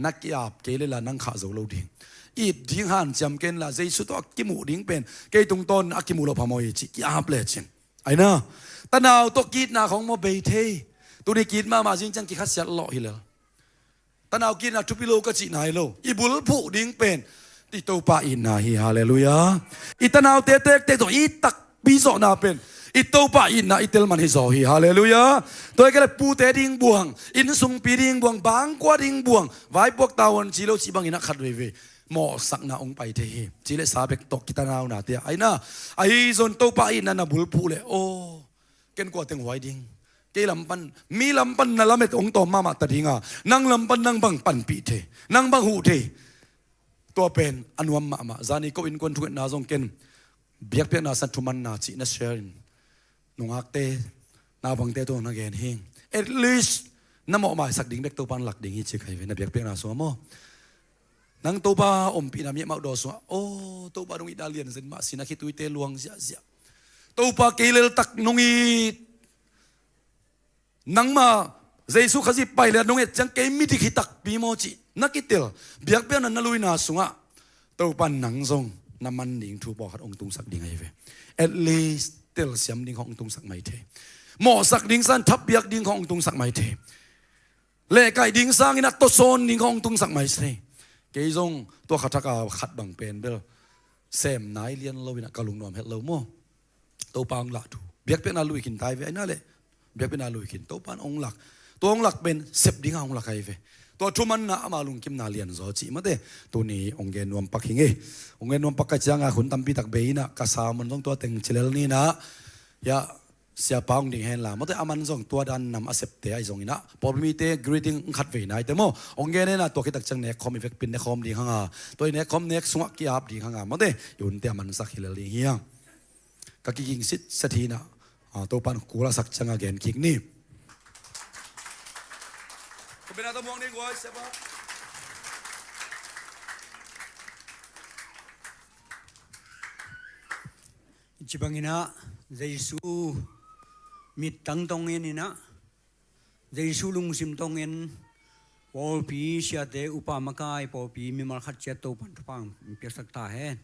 Na ki-ap kei leh la nang khah zo lo ding. It ding hanciam ken la, Jesu tawh a kimuh ding pen kei tungtawn a kimuh loh phamawh hi ci, ki-ap lecin. Ahi na, tanau tawh ki-itna khawng maw bei thei. Tuni ki-it mahmah, zing ciang kikhasiat lawh hi lel. Tanau ki-itna thupi lo ka cihna hi lo. I bulphuh ding pen i Topa itna hi. Halleluiah. I tanaute tektek tawh i takpi zawhna pen i Topa itna i tel man hi zaw hi. Halleluiah. Tua hi kei leh pute ding buang, innsungpi ding buang, bangkua ding buang, vaipuak tavuan ci lo cih bangin ah khat veivei mawhsakna hong pai thei hi. Ci leh sa bek tawh kitanauna te ah, ahi na. Ahi zong Topa itna na bulphuh leh, aw, ken kua teng huai ding? Kei lam pan, mi lam pan na lamet hong tawm mahmah ta ding a, nang lam pan nang bang panpih thei, nang bang huh thei? Tua pen a nuam mahmah. Zani ko innkuan thungetna zong ken biakpiakna sang thumanna cih na share in, nungakte, naupangte tawh na gen hi. At least na mawhmaisak ding bek Topa in lak ding hi ci ka hi ve, na biakpiakna sungah maw. Nang Topa ompihna mi amau daw sungah, aw, Topa nong itna lian zen mah, sin a khituite luang ziahziah. Topa kei leltak nong it. Nangma Jesu Khazih pai leh nong et ciang kei midik hi takpi maw cih na kitel, biakpiakna na luina sungah Topa in nang zong na man ding thu pawlkhat hong tungsak ding ahi ve. At least telsiam ding hong tungsak mai thei. Mawhsak ding sang, thappiak ding hong tungsak mai thei. Lehkaih ding sangin a tawsawn ding hong tungsak mai thei. Kei zong tua kha thak a khat bang pen bel sem nai lian lo in ah ka lungnuam het lo maw. Topa hong lak thu, biakpiakna lui khin ta hi ve, ahi na leh. Biakpiakna lui khin, Topa in hong lak. Tua hong lak pen sep ding a hong lak ahi ve. Tua thumanna, ama lungkimna lianzaw cih mate. Tuni hong gen nuam pak hi ing ei. Hong gen nuam pak ka ciang a hun tampi tak bei in ah, ka sermon zong tua teng ci lel ni in ah. Ya, siapa hong ding hen la, mate, aman zong tua dan nam a septe ahi zongin ah, pawlpi mite greeting khat vei nai te maw. Hong gen hen la, tua khit tak ciang nek khawm, i vekpi in nek khawm ding hang a. Tua i nek khawm, nek sungah ki-ap ding hang a, mate. I hunte a mansak hi lel ding hi hang. Ka kiging sitset hi in ah, a, Topa in kul a sak ciang a gen kik ni. Ka bena ta muang ni guai, siapa. Ci bangin ah, Jesu mittang tawh en in ah, Jesu lungsim tawh en, pawlpi siate, upa makai, pawlpi mimal khat ciat Topa in thupha hong piaksak ta hen.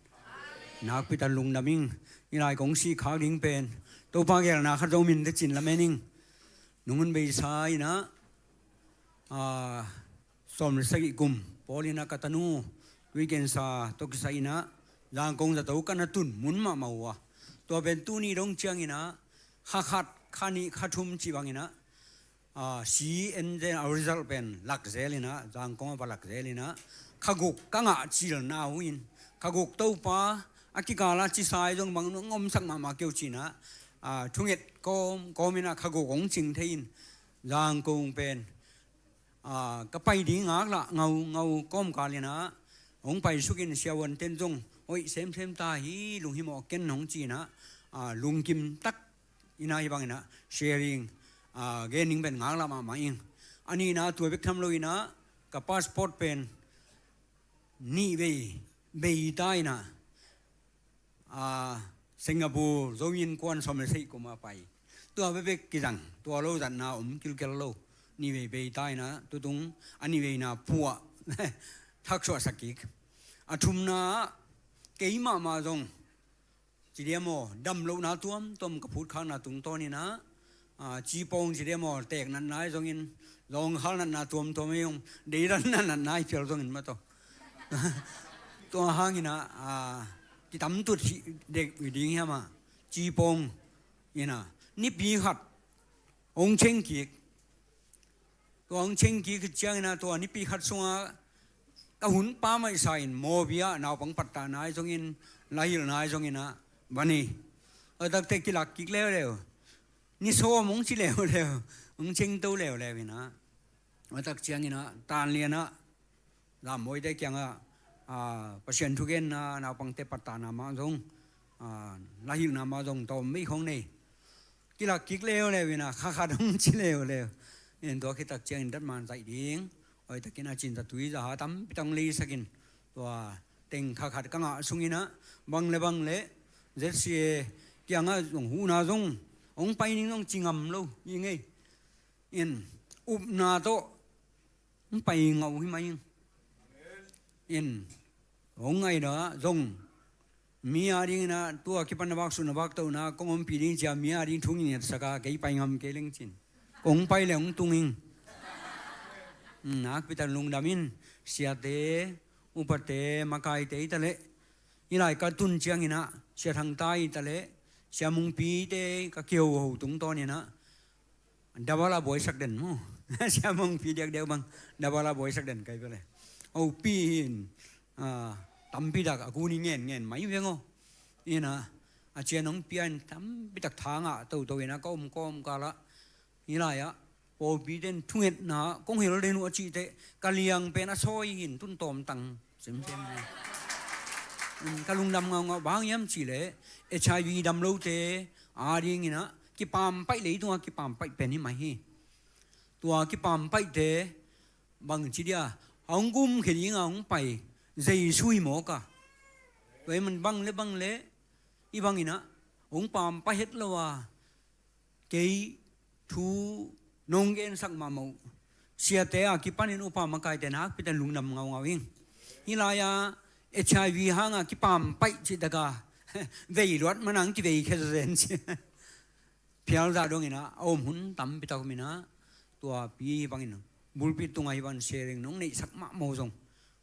Nakpi tak lungdam ing. I lai kong sih khak ding pen, Topa geelna khat zong min te cin lamen ing. Nung hun beisa in ah, a, sawm le sagih kum pawl in ah ka tanu tui cancer tawh kisai in ah Zangkong zato ka na tun mun mahmah uh a. Tua pen tuni dong ciangin ah kha khat, kha nih, kha thum ci bangin ah, a, si en zen a, result pen lak zel in ah, Zangkong a va lak zel in ah, kha guk ka ngah cilna uh in, kha guk Topa, a kikal a cisai zong bang nong omsak mahmah kei uh ci in ah, a, thunget kawm kawm in ah kha guk hong cing thei in, Zangkong pen Aa, ka pai ding ngak lah ngau ngau kawmkal inah hong paisukin siavuanten zong hoih semsem ta hi, lunghimawh ken hong ci inah, aa, lungkim tak inah hih bang inah sharing, aa, gen ding pen ngak lah mahmah ing. A nihna tua bek tham lo inah ka passport pen nih vei bei ta inah, aa, Singapore Zo innkuan sawm le sagih kum a pai. Tua bekbek kizang, tua lo zatna om kilkel lo. Nih vei bei ta inah tutung a nih veina puah thaksuahsak kik. A thumna ah kei mahmah zong ci diam aw, dam lohna tuamtuam ka phutkhakna tungtawn inah, aa, cipawng ci diam aw, teek natna ahi zongin, zawngkhal natna tuamtuam ahi zong, deidanna natna ahi phial zongin mah tawh. Tua hang inah, aa, kitamtut hi dek uh ding hiam ah, cipawng inah nipi khat hong cheng kik. Tua hong cheng kik khit ciang inah tua nipi khat sungah ka hun pam ahih sa in mawbi ah naupang pattahna ahi zongin, lahilhna ahi zong inah va nei. Tua takte kilak kik leuleu, ni sawm hong ci leuleu, hong chengto leuleu inah, tua tak ciang inah tan lianah Zahmawite kiangah, aa, Pasian thugenna, naupangte pattahna mah zong, aa, lahilhna mah zong tawm vei khawng nei. Kilak kik leuleu inah kha khat hong ci leuleu. In tua khit tak ciangin dat man zaih ding, hoih takin a cin zatui zaha tampi tak hong leisakin, tua teng kha khat ka ngah sung inah bang le bang le Z C A kiangah zong huhna zong hong pai ning zong ci ngam lo hi ngei. In upna tawh hong pai ngau hi mah ing. In hong ngaihna zong mi a ding inah tua kipan na vak suk na vak tohna kong ompih ding cia mi a ding thu ngiatsak a kei pai ngam kei leng cin kong pai le hong tung ing. Nakpi tak lungdam in, siate, upate, makaite hi ta leh, hih lai ka tun ciang inah Sia Thang Ta hi ta leh, Sia Mung Pi te ka kiho ho tungtawn inah double a buaisak den maw. Sia Mung Pi diakdiak bang double a buaisak den kai pale. Hopi in, aa, tampi tak a kuni ngen ngen mai veng aw. Inah a cian hong pia in tampi tak tha ngah toto inah ka om kawmkal ah, hih lai ah pawlpi ten thungetna kong hel den uh a cih teh ka liang pen a sawi in tun tawm tang semsem hi. Ka lungdam ngaungau, bang hiam cih leh H I V dam lote a ding inah kipampaih, leitungah kipampaih pen hi mah hi. Tua kipampaihte bang ci dia, a hong gumkhia dinga hong pai Jesu hi mawk a. Tua ahih man bang le bang le hih bang inah hong pampai het lo a, kei thu nong gensak mahmah uh siate a kipanin upa makaite nakpi tak lungdam ngaungau ing. Hih lai-a H I V hanga kipampaih cih tak a vei luat manang kivei khia zen ci. Phial zah dong inah a om hun tampi tak om inah, tua pi hih bangin pulpit tungah hih bangin sharing nong neihsak mahmah uh zong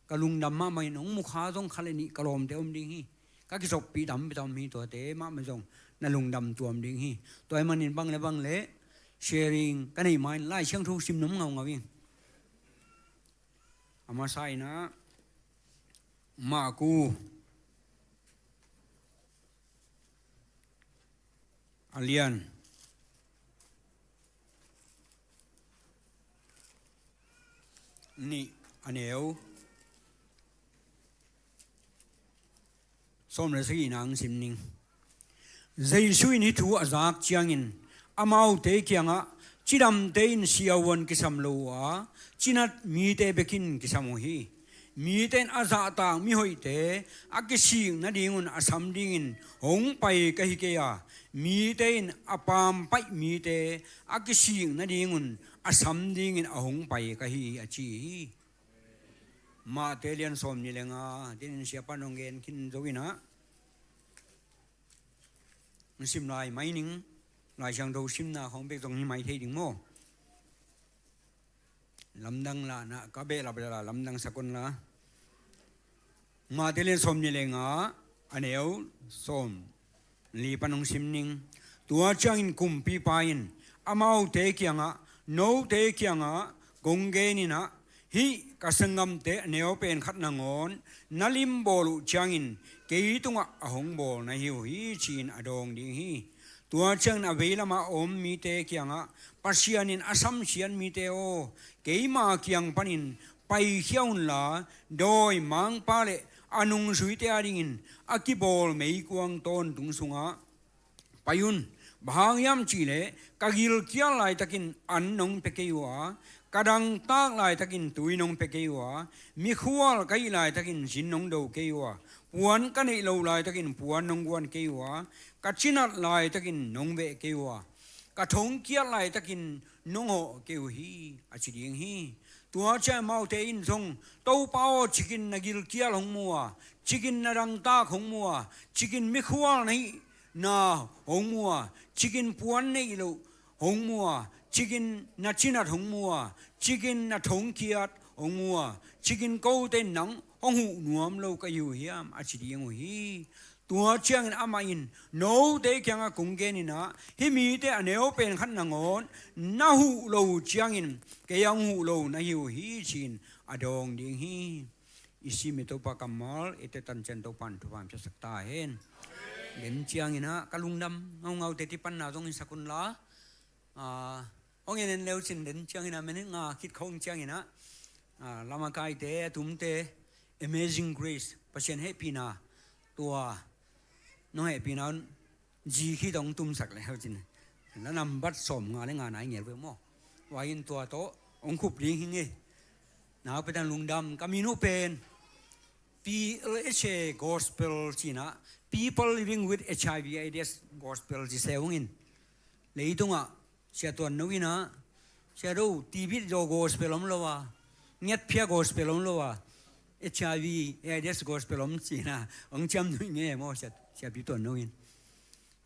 ka lungdam mahmah in, hong mukha zong khat le nih ka lawmte om ding hi. Ka kizoppih tampi tak om hi, tuate mahmah zong na lungdam tuam ding hi. Tua ahih manin bang le bang le sharing ka neih ma in Lai Siangtho sim nuam ngaungau ing. A masa inah Marku a lian nih, a neu sawm le sagihna hong sim ning. Jesu in hih thu a zak ciangin amaute kiangah, cidamte in siavuan kisam lo uh a, cinat mite bekin kisam uh hi. Mite in a zahtak mihoihte a kisik nadingun a sam dingin hong pai ka hi kei a, mite in a pampaih mite a kisik nadingun a sam dingin a hong pai ka hi, a ci hi. Mate lian sawm nih le nga, tinin siapa nong gen khin zo inah hong sim lai mai ning. Lai Siangtho simna khawng bek zong hi mai thei ding maw? Lamdang lahna ka behlap lala lamdang sak un la. Mate lian sawm nih le nga, a neu sawm li pan hong sim ning. Tua ciangin kumpipa in amaute kiangah, note kiangah kong gen inah, hih ka sanggamte a neu pen khat nangawn na limbawl uh ciangin kei tungah a hong bawl na hi uh hi, ci-in a dawng ding hi. Tua ciangin a veilamah a om mite kiangah, Pasian in a samsiat mite aw, keima kiang panin paikhia unla, dawi mangpa le a nungzuite adingin a kibawl meikuang tawntung sungah pai un. Bang hang hiam cihleh ka gilkial laitakin an nong pia kei uh a, ka dangtak laitakin tui nong pia kei uh a, mikhual ka hih laitakin zin nong do kei uh a, puan ka neih loh laitakin puan nong guan kei uh a, ka cinat laitakin nong veh kei uh a, ka thongkiat laitakin nong hawh kei uh hi, a ci ding hi. Tua ciang amaute in zong, Topa aw, cikin na gilkial hong mu a, cikin na dangtak hong mu a, cikin mikhual na hihna hong mu a, cikin puan neih loh hong mu a, cikin na cinat hong mu a, cikin na thongkiat hong mu a, cikin kote in nang hong huh nuam lo ka hi uh hiam, a ci ding uh hi. Tua ciangin amah in, Note kiangah kong gen in ah, hih mite a neu pen khat nangawn na huh lo uh ciangin kei a hong huh lo na hi uh hi, ci-in a dawng ding hi. I sim i Topa kammal, i tetan ciang Topa in thupha hong piaksak ta hen. Den ciangin ah ka lungdam ngaungaute ti panna zong i sak unla, ah, hong en en leu cin den ciangin ah minute nga khit khawng ciangin ah, ah, Lamakaite, a tumte, Amazing Grace, Pasian hehpihna, tua nong hehpihna un zi khit hong tumsak le hau cin. La nambat sawm nga le nga nai ngel ve maw. Tua in tua tawh hong khup ding hi ngei. Nakpi takin lungdam, ka min uh pen P L H A Gospel ci-in ah, People Living with H I V AIDS Gospel ci se ung in. Leitungah Sia Tuan No in ah, Sia Do, T B zaw gospel om lo a, ngiatphia gospel om lo a, H I V AIDS gospel om ci-in ah hong ciamnuih ngei maw, Sia, Sia Pi Tuan No in.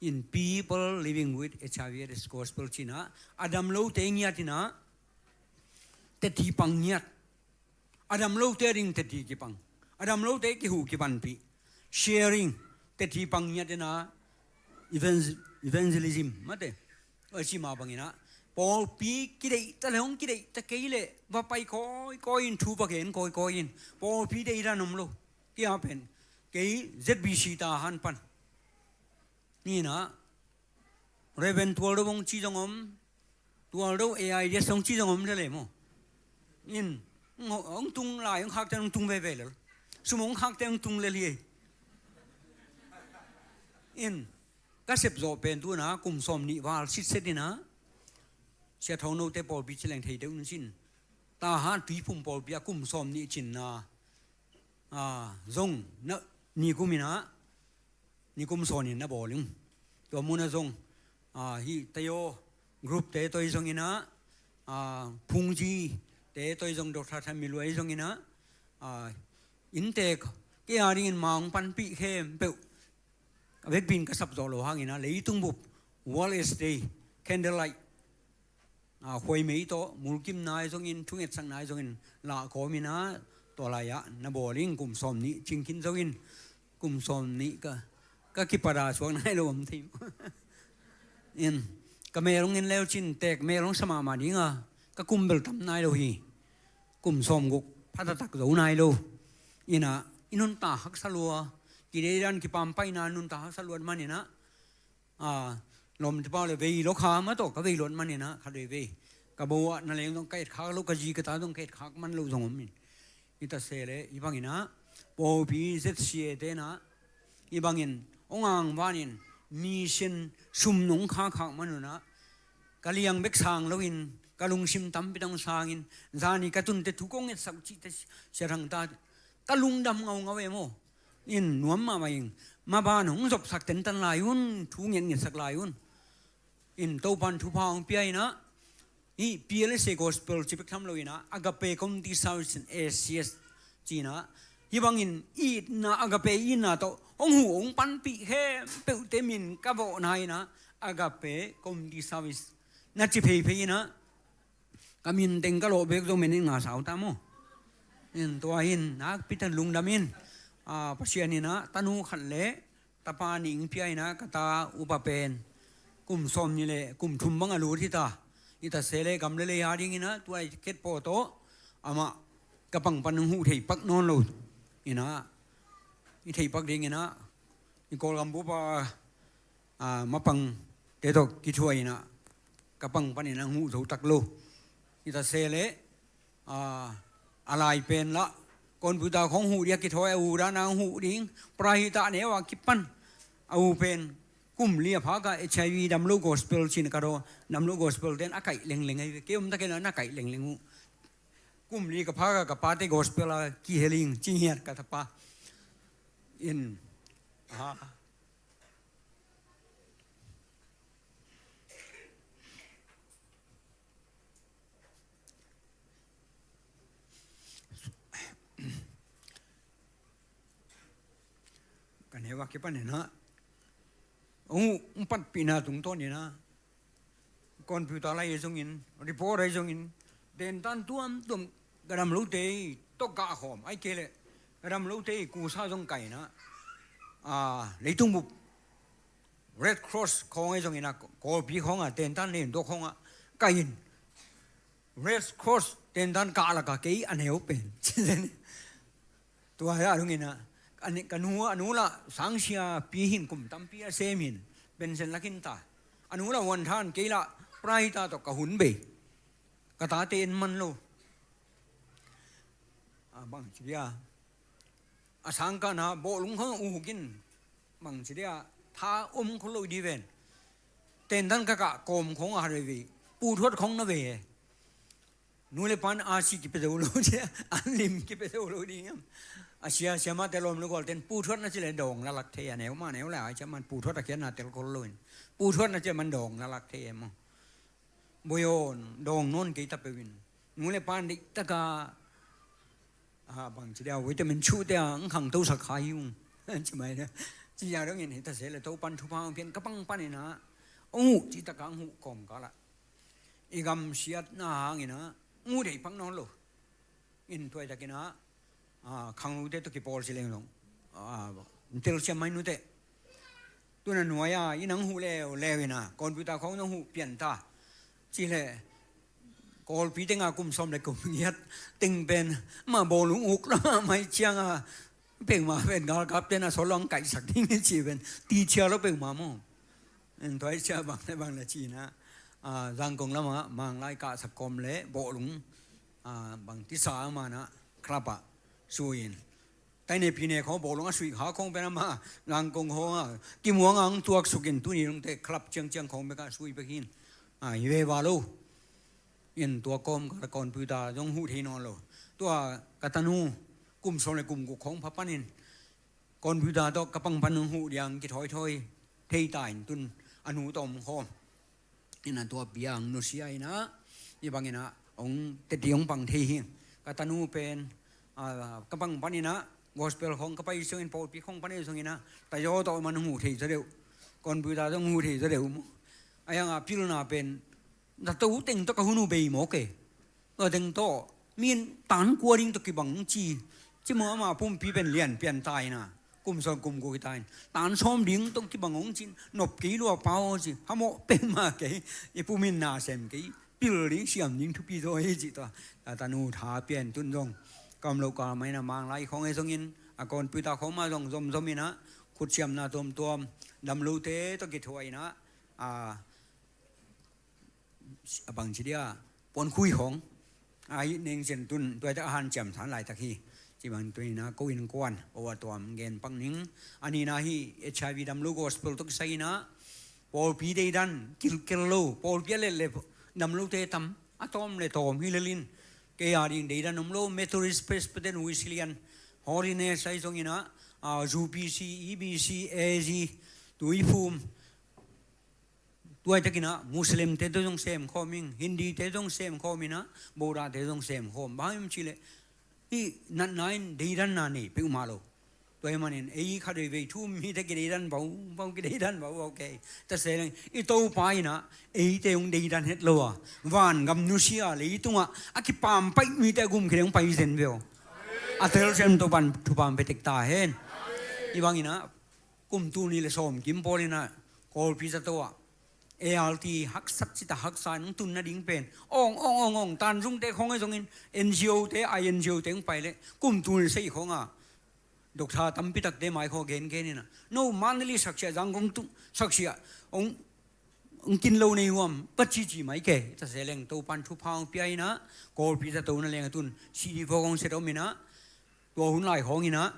In People Living with H I V AIDS Gospel ci-in ah, a dam lote ngiat in ah, teci pang ngiat. A dam lote ading teci kipang. A dam lote kihuh kipanpih. Sharing, teci pang ngiat in ah, evangel-, evangelism, mate. Oi, ci mah bangin ah, pawlpi kideih ta le hong kideih ta kei leh va pai kawikawi in, thu va gen kawikawi in. Pawlpi deih dan om lo. Kei a pen, kei Z B C Tahan pan. Ni in ah, Reverend Tual Do hong ci zong om, Tual Do A I D S hong ci zong om lel e maw. In, hong, hong tung lai, hong khakte hong tung veve lel. Sum hong khakte hong tung lel hi. In, ka sep zawh pen tu in ah, kum sawm nih val sitset in ah, Sia Thau Note pawlpi ci leng thei deuh in cin. Tahan Tuiphum pawlpi ah kum sawm nih cinna, ah, zong na, nikum in ah, nikum sawnin na bawl ing. Tua mun ah zong, ah, hih Tayo group te tawh i zong in ah, ah, Phungji te tawh i zong, Doctor Than Milua i zong in ah, ah, inntek, kei a dingin ma hong panpih khempeuh, a vekpi in ka sap zawh loh hangin ah, leitung bup, World AIDS Day, candlelight, ah, khuaimei tawh, mulkimna ahi zongin, thungetsakna ahi zongin, lah kawm in ah, tua lai-ah na bawl ing, kum sawm nih cing khin zo in, kum sawm nih ka, ka kipat a suak nai lo om thei. In, ka mel hong en leu cin, tek mel hong sa mahmah ding a, ka kum bel tam nai lo hi. Kum sawm guk pha taktak zo nai lo. In ah, i nuntak haksa lua, kideidan kipampaihna nuntak haksa luat man in ah, ah, lawmte pau le vei lo kha mah tawh ka vei luat man in ah, khat vei vei. Ka bo ah na leng zong ka etkhak lo, ka zi ka ta zong ka etkhak man lo zong om in. Hi ta se le, hih bangin ah, pawlpi Z C A te in ah, hih bangin hong angvanin, mission sum nong khakkhak man un ah, ka liang bek sang loin, ka lungsim tampi tang sangin, zani ka tunte thu kong etsak uh cihte, Sia Thang ta, ka lungdam ngaungau e maw. In, nuam mahmah ing, maban hong zopsak tentan lai un, thu ngetngetsak lai un. In, Topan thupha hong pia in ah, hih P L S A Gospel ci bek tham lo in ah, Agape Community Service in, A C S ci in ah, hih bangin itna, Agape itna tawh hong huh hong panpih khempeuhte min ka vawhna in ah, Agape Community Service na ci pheiphei in ah, ka min teng ka lawh bek zong minute nga sau ta maw. In, tua in nakpi takin lungdam in, ah, Pasian in ah, tanu khat le tapa nih hong pia in ah, ka ta upa pen kum sawm nih le kum thum bang a lut hi ta. Hi ta se le, gam le lei a dingin ah, tua i khetpaw tawh amah ka pang pan hong huh thei pak nawn lo in ah, i thei pak dingin ah, i Kawlgam bup a, ah, mapang te tawh kithuah inah ka pang panin a huh zo tak lo. Hi ta se leh a lai pen lah computer khawng huh ding a kithawi, a u dan a huh ding, pray hi ta, a neu a kipan a u pen kum li a phak a HIV dam lo gospel cih ka daw, dam lo gospel ten a kaih lengleng ahi ve. Kei om takin a na kaih lengleng uh. Kum li ka phak a ka pate gospel a kihel ing ci ngiat ka tapa in. Ka neu a kipan inah hong patpihna tungtawn inah computer lai ahi zongin, report ahi zongin, tentan tuamtuam, ka dam lote tawh kah khawm, ahih kei leh ka dam lote kusa zong kai inah, leitung bup Red Cross khawng ahi zongin a, Kawlpi khawng a, tentan nei in tuak khawng a kai in, Red Cross tentan kah lak a kei a neu pen. Tua hi a dong inah ka nu, a nu lah sangsia pi hin, kum tampi a sem hin, pension lak in ta. A nu lah huan than, kei lah pray hi ta tawh ka hun bei. Ka tate en man lo. A bang ci dia, a sangkahna bawhlung khawng uh hukin, bang ci dia, tha om khol lo ding ven. Tentan ka kah kawm khawng a hat veve, puhthuat khawng na ve e. Nu le pan a si kipia zo lo ding, an lim kipia zo lo ding hiam? A sia, siamahte lawm lo gual ten puhthuat na ci leh dawng la lak thei a, neu mah neu le a, siamah puhthuat a khiatna tel khol lo in, puhthuat na ci leh man dawng la lak thei e maw. Boi aw, dawng nawn kei ta peuh in, nu le pan deih taka, a bang ci dia, vitamin chuhte a ang khangto sak kha hi ung. Ci mai dia, ci a dong in hi ta se leh Topan thupha hong pia in ka pang pan inah hong huh cih taka hong huh kawmkal ah i gam siatna hang inah hong huh thei pak nawn lo. In tua hi takin ah, a, khanglute tawh kipawl ci leng zong, a, telsiam mai nute. Tun a nuai a, i nang huh leuleu inah computer khawng nang huh pian ta. Ci leh Kawlpi teng a kum sawm le kum giat teng pen, mah bawlung uk lam a mai ciang a, peuhmah pen galkapte'n a sawt lo hong kaihsak ding hi ci pen, ti cia lo peuhmah maw. En tua hi cia bang le bang le ci inah, a, Zangkong lam ah Manglai kahsak kawm le bawlung, a, bang tisa a man ah club ah sui in, taine pine khawng bawlung a suih kha khawng pen amah Zangkong khawng a kimuang a hong tuaksuk in, tuni dongte club ciangciang khawng bek ah sui bek hi in, a, hi veva lo. In tua kawmkal ah computer zong huh thei nawn lo. Tua ka tanu kum sawm le kum guk khawng pha panin computer tawh ka pang pan hong huh ding a kithawi thawi thei ta in, tun a nu tawh om khawm. Inah tua pi a hong nusia inah, hih bang inah hong teci hong pang thei hi. Ka tanu pen, a, ka pang pan inah gospel khawng ka pai zongin, pawlpi khawng pan zongin ah, tayaw tawh man hong huh thei zaw deuh, computer zong hong huh thei zaw deuh maw. A hi hang a pilna pen, na to teng tawh ka hun uh bei mawk e. Tua teng tawh mi in tan kua ding tawh kibang ci, ci maw, ama pumpi pen lian pian ta inah, kum sawm kum guk hi ta in, tan sawm ding tawh kibang hong ci in, nop kei lua pa aw ci, phamawh peuhmah kei, i pum in na sem kei, pil ding siam ding thupi zaw hi ci tua. Ka tanu tha pia in tun zong ka om loh kal mah inah Manglai khawng ahi zongin, a computer khawng mah zong zomzom inah, khutsiamna tuamtuam, dam lote tawh kithuah inah, a, a bang ci dia, puankhui khawng a hih neng zen tun, tua hi tak a hanciam than laitak hi. Ci bang tun inah ko innkuan, o a tuam gen pak ning. A nihna hih HIV dam lo gospel tawh kisai inah pawlpi deidan kilkel lo, pawlpi a let le dam lote tam, a tawm le tawm hi lel in, kei a ding deidan om lo, Methodist, Presbyterian, Wesleyan, Holiness ahi zongin ah, a, UPC, EBC, AG, Tuiphum, tua hi takin ah Muslimte tawh zong sem khawm ing, Hindite zong sem khawm inah, Buddhate zong sem khawm. Bang hiam cih leh hih natna in deidanna nei peuhmah lo. Tua ahih manin ei khat veivei thu um mite kideidan bau bau, kideidan bau bau kei ta se leng, i Topa inah eite hong deidan het lo a, vangam nusia leitungah a kipampaih mite a gum khit hong pai zen ve aw. A telsiam Topan thupha hong pia tek ta hen. Hih bang inah kum tul nih le sawm kim pawl inah Kawlpi zato ah ALT haksat cita haksa in hong tun nading pen, awng awng awng awng, Tanzungte khawng ahi zongin, NGO-te, INGO-te hong pai leh kum tul nih le sagih khawng ah doctor tampi takte mai khawng gengen inah, no Mandalay saksia, Zangkong tung saksia, hong Ong kin lo nei huam, ka cici mai ke. Tase leng Topan thupha ong pia inah, Kawlpi zato na leng a tun, C D four kong set om inah, tua hun lai khawng inah,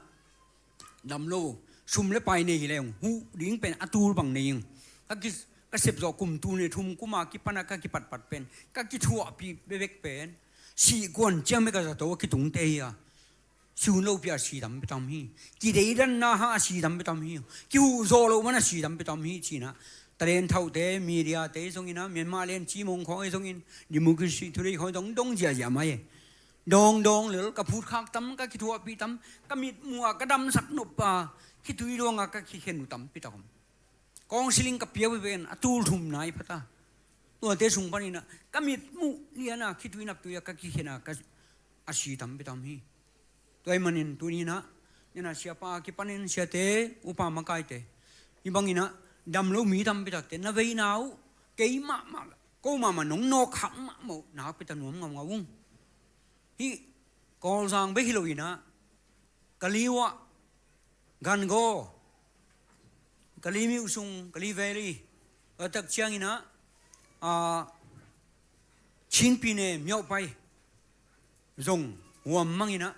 dam lo, sum le pai nei hi leng, huh ding pen a tul bang nei ing. Ka ki, ka sep zawh kum tul ni thum kuma kipana ka kipatpat pen, ka kithuahpih bebek pen, sihkuan ciang me ka zato a kitungte hi a. Si hun lo pia a si tampi tam hi. Kideidanna hang a si tampi tam hi. Kihuh zawh loh man a si tampi tam hi cinah. Talent thaute, mediate zongin ah, Myanmar len cimong khawng zongin, democracy thurei khawng dong dong ziahziah mai. Dawng dawng lel, ka phutkhak tam, ka kithuahpih tam, ka mitmuh ah ka damsak nop a, khitui luang ah ka kikhen uh tampi tak om. Counseling ka piak veve in a tul thum nai phata. Tuate sung panin ah, ka mitmuh lian a, khitui naptui ah ka kikhen a, ka a si tampi tam hi. Tua ahih manin tuni inah, nena siapa kipanin siate, upa makaite, hih bangin ah, dam lo mi tampi takte na veina uh, kei mahmah, ko mahmah nong nawk khak mahmah uh, nakpi tak nuam ngaungau ung. Hih Kawlzang bek hi lo inah, Kali uah, Gangaw, Kali myuh sung, Kali Valley, a tak ciang inah, a, Chinpi ne Myauk Pai zong huam mang inah,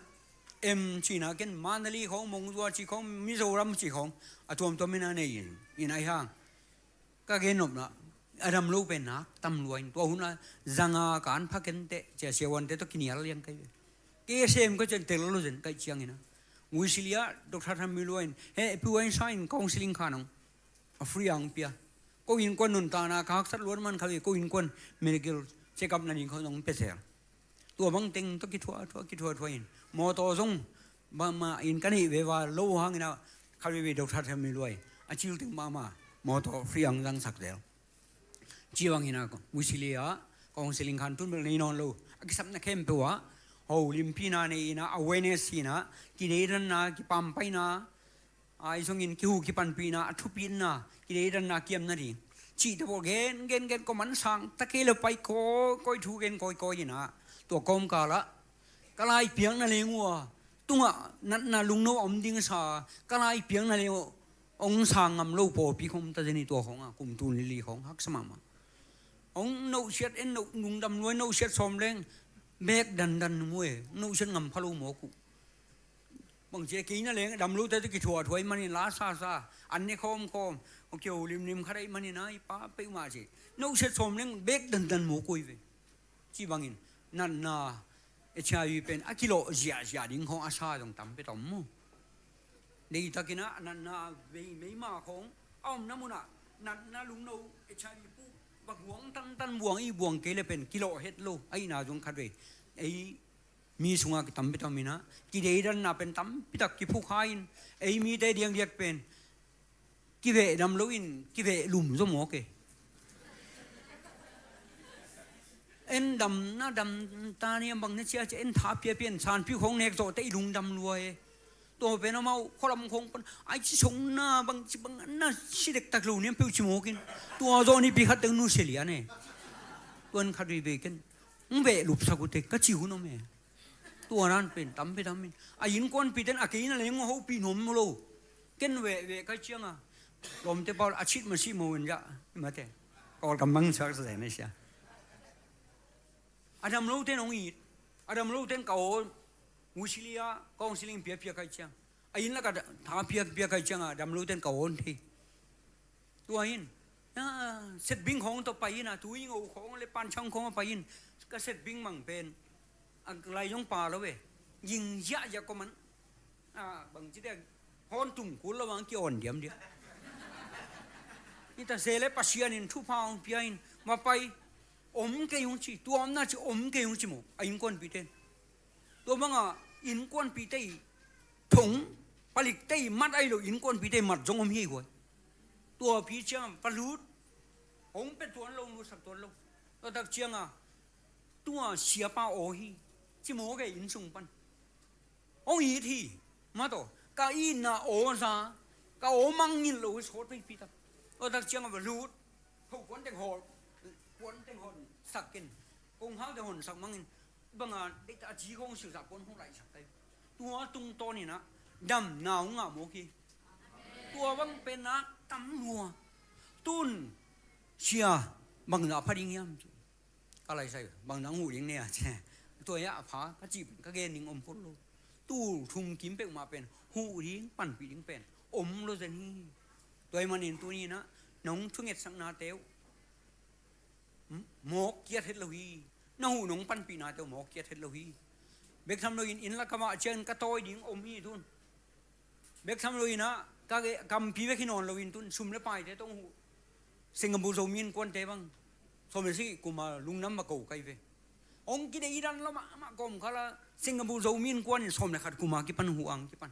em cinah ken Mandalay khawng, Mongzua ci khawng, Mizoram ci khawng, a tuamtuam inah nei in, inah ahi hang. Ka gen nopna, a dam lo pen nak tam lua in, tua hun a zanga kan pha kenteh cia siavuante tawh kinial liang kai ve. Kei a sem ka cian tel lo zen kai ciang inah, Wisilia, Doctor Thanmilua in, he, pi uain sa in counseling kha nong a free ang pia. Ko innkuan nuntakna ka haksat luat man kha ve, ko innkuan medical check up na ding kho nong pia sel. Tua bang teng tawh kithuah thuah, kithuah thuah in, mawtaw zong bangmah in ka neih ve va lo hang inah, kha veve Doctor Thanmilua in a cil teng mahmah mawtaw free ang zangsak zel. Ci bang inah, Wisilia ah counseling khan tun bel nei nawn lo, a kisapna khempeuh ah, ho limpina nei inah, awareness inah, kideidanna, kipampaina, ai zongin kihu kipanpihna, a thupitna, kideidanna kiam nading cihte pawl gen gen gen, ko man sang ta kei le pai kawikawi, thu gen kawikawi inah, tua kawmkal ah ka lai piakna leng uh a, tungah natna lungno a om ding sa, ka lai piakna leng uh ong sang ngam lo pawlpi khong om ta zen hi. Tua khong a kum tul ni li khong haksa mahmah. Ong nohsiat en, noh, lungdam lua in nohsiat sawm leng, bek dandan mu e, nohsiat ngam pha lo mawk uh. Bangci a kei na leng dam lote tawh kithuah thuah ahih manin, la sa sa, an ne khawm khawm, ong kio limlim khat ahih manin, ai pa peuhmah ci, nohsiat sawm leng bek dandan mawk uh hi ve. Ci bangin natna, H I V pen a kilawh ziahziah ding khawng a sa zong tampi ta om mu. Deihtakin ah natna vei meima khawng a omna munah natna lungno, H I V puh, va buang tantan buang, i buang kei le pen kilawh het lo ahihna zong khat vei. Ei mi sungah kitampi tam inah, kideidanna pen tampi tak kiphukha in, ei mite diakdiak pen kiveh dam loin kiveh lum zaw mawk e. En dam na dam ta niam bang na ciacia, en tha piapia in sanpi khawng nek zawh teh i lungdam lua e. Tua pen amau khualam khawng pan ai ci song na bang ci bang na si dektak lo niam peuh ci mawk in, tua zawh nipi khat teng nusia lian e. Tuan khat vei vei ken hong veh lupsak uh teh ka ci hun om e. Tua nan pen tampi tam in, a innkuanpite in a kei na leng uh hopih nuam lo. Ken veh veh kai cianga lawmte pawl a cit ma si mo in zah i mate. Kawlkam bang sak sa zai na sia. A dam lote in hong it. A dam lote in ka aw, Wisilia counseling piapia kai ciang, a inn lak ah tha piapia kai cianga a dam lote in ka aw hong thei. Tua in, ah, setbing khawng tawh pai in a, tui ngo khawng le pancang khawng a pai in, ka setbing mang pen a lai zong pa lo e. Ging ziahziah kawman, ah, bangci dek hawn tum kul lo ang ki-awn diamdiam. Hita se le Pasian in thupha hong pia in va pai, om kei hong ci, tua omna ci om kei hong ci maw a innkuanpite in. Tua banga innkuanpite i thong, palikte i mat ahi lo, innkuanpite i mat zong om hi huai. Tua pi ciang va lut, hong pia tuan lo, lutsak tuan lo. Tua tak cianga tua siapa aw hi ci mawk e, inn sung pan hong it hi. Mataw, ka itna aw za, ka aw mangngilh lo hi sawt veipi tak. Tua tak cianga va lut, ho kuan teng hawl, kuan teng hawl sak ken, kong hau teng hawl sak mangin, banga deita a ci khawng silsak puan hong laihsak kai. Tua tungtawn inah damna hong ngah mawk hi. Tua bang pen nak tam lua. Tun Sia, bangzah pha ding hiam? Ka laisai, bangzah huh ding ne a ci. Tua hi a pha ka cih, ka gen ding om phot lo. Tul thum kim peuhmah pen huh ding, panpih ding pen om lo zen hi. Tua ahih manin tuni-in ah nong thungetsaknate uh mawk kiat het lo hi. Na huh nong panpihnate uh mawk kiat het lo hi. Bek tham loin inn lak ka vah ciangin ka tawi ding om hi tun. Bek tham loin ah ka ge-, kampi bek hi nawn loin tun sum le paite tawh hong huh. Singapore Zomi Innkuante bang sawm le sagih kum a lungdam va ko ka hi ve. Hong kideidan lua mahmah kawmkal a Singapore Zomi Innkuan in sawm le khat kum a kipan huh ang kipan.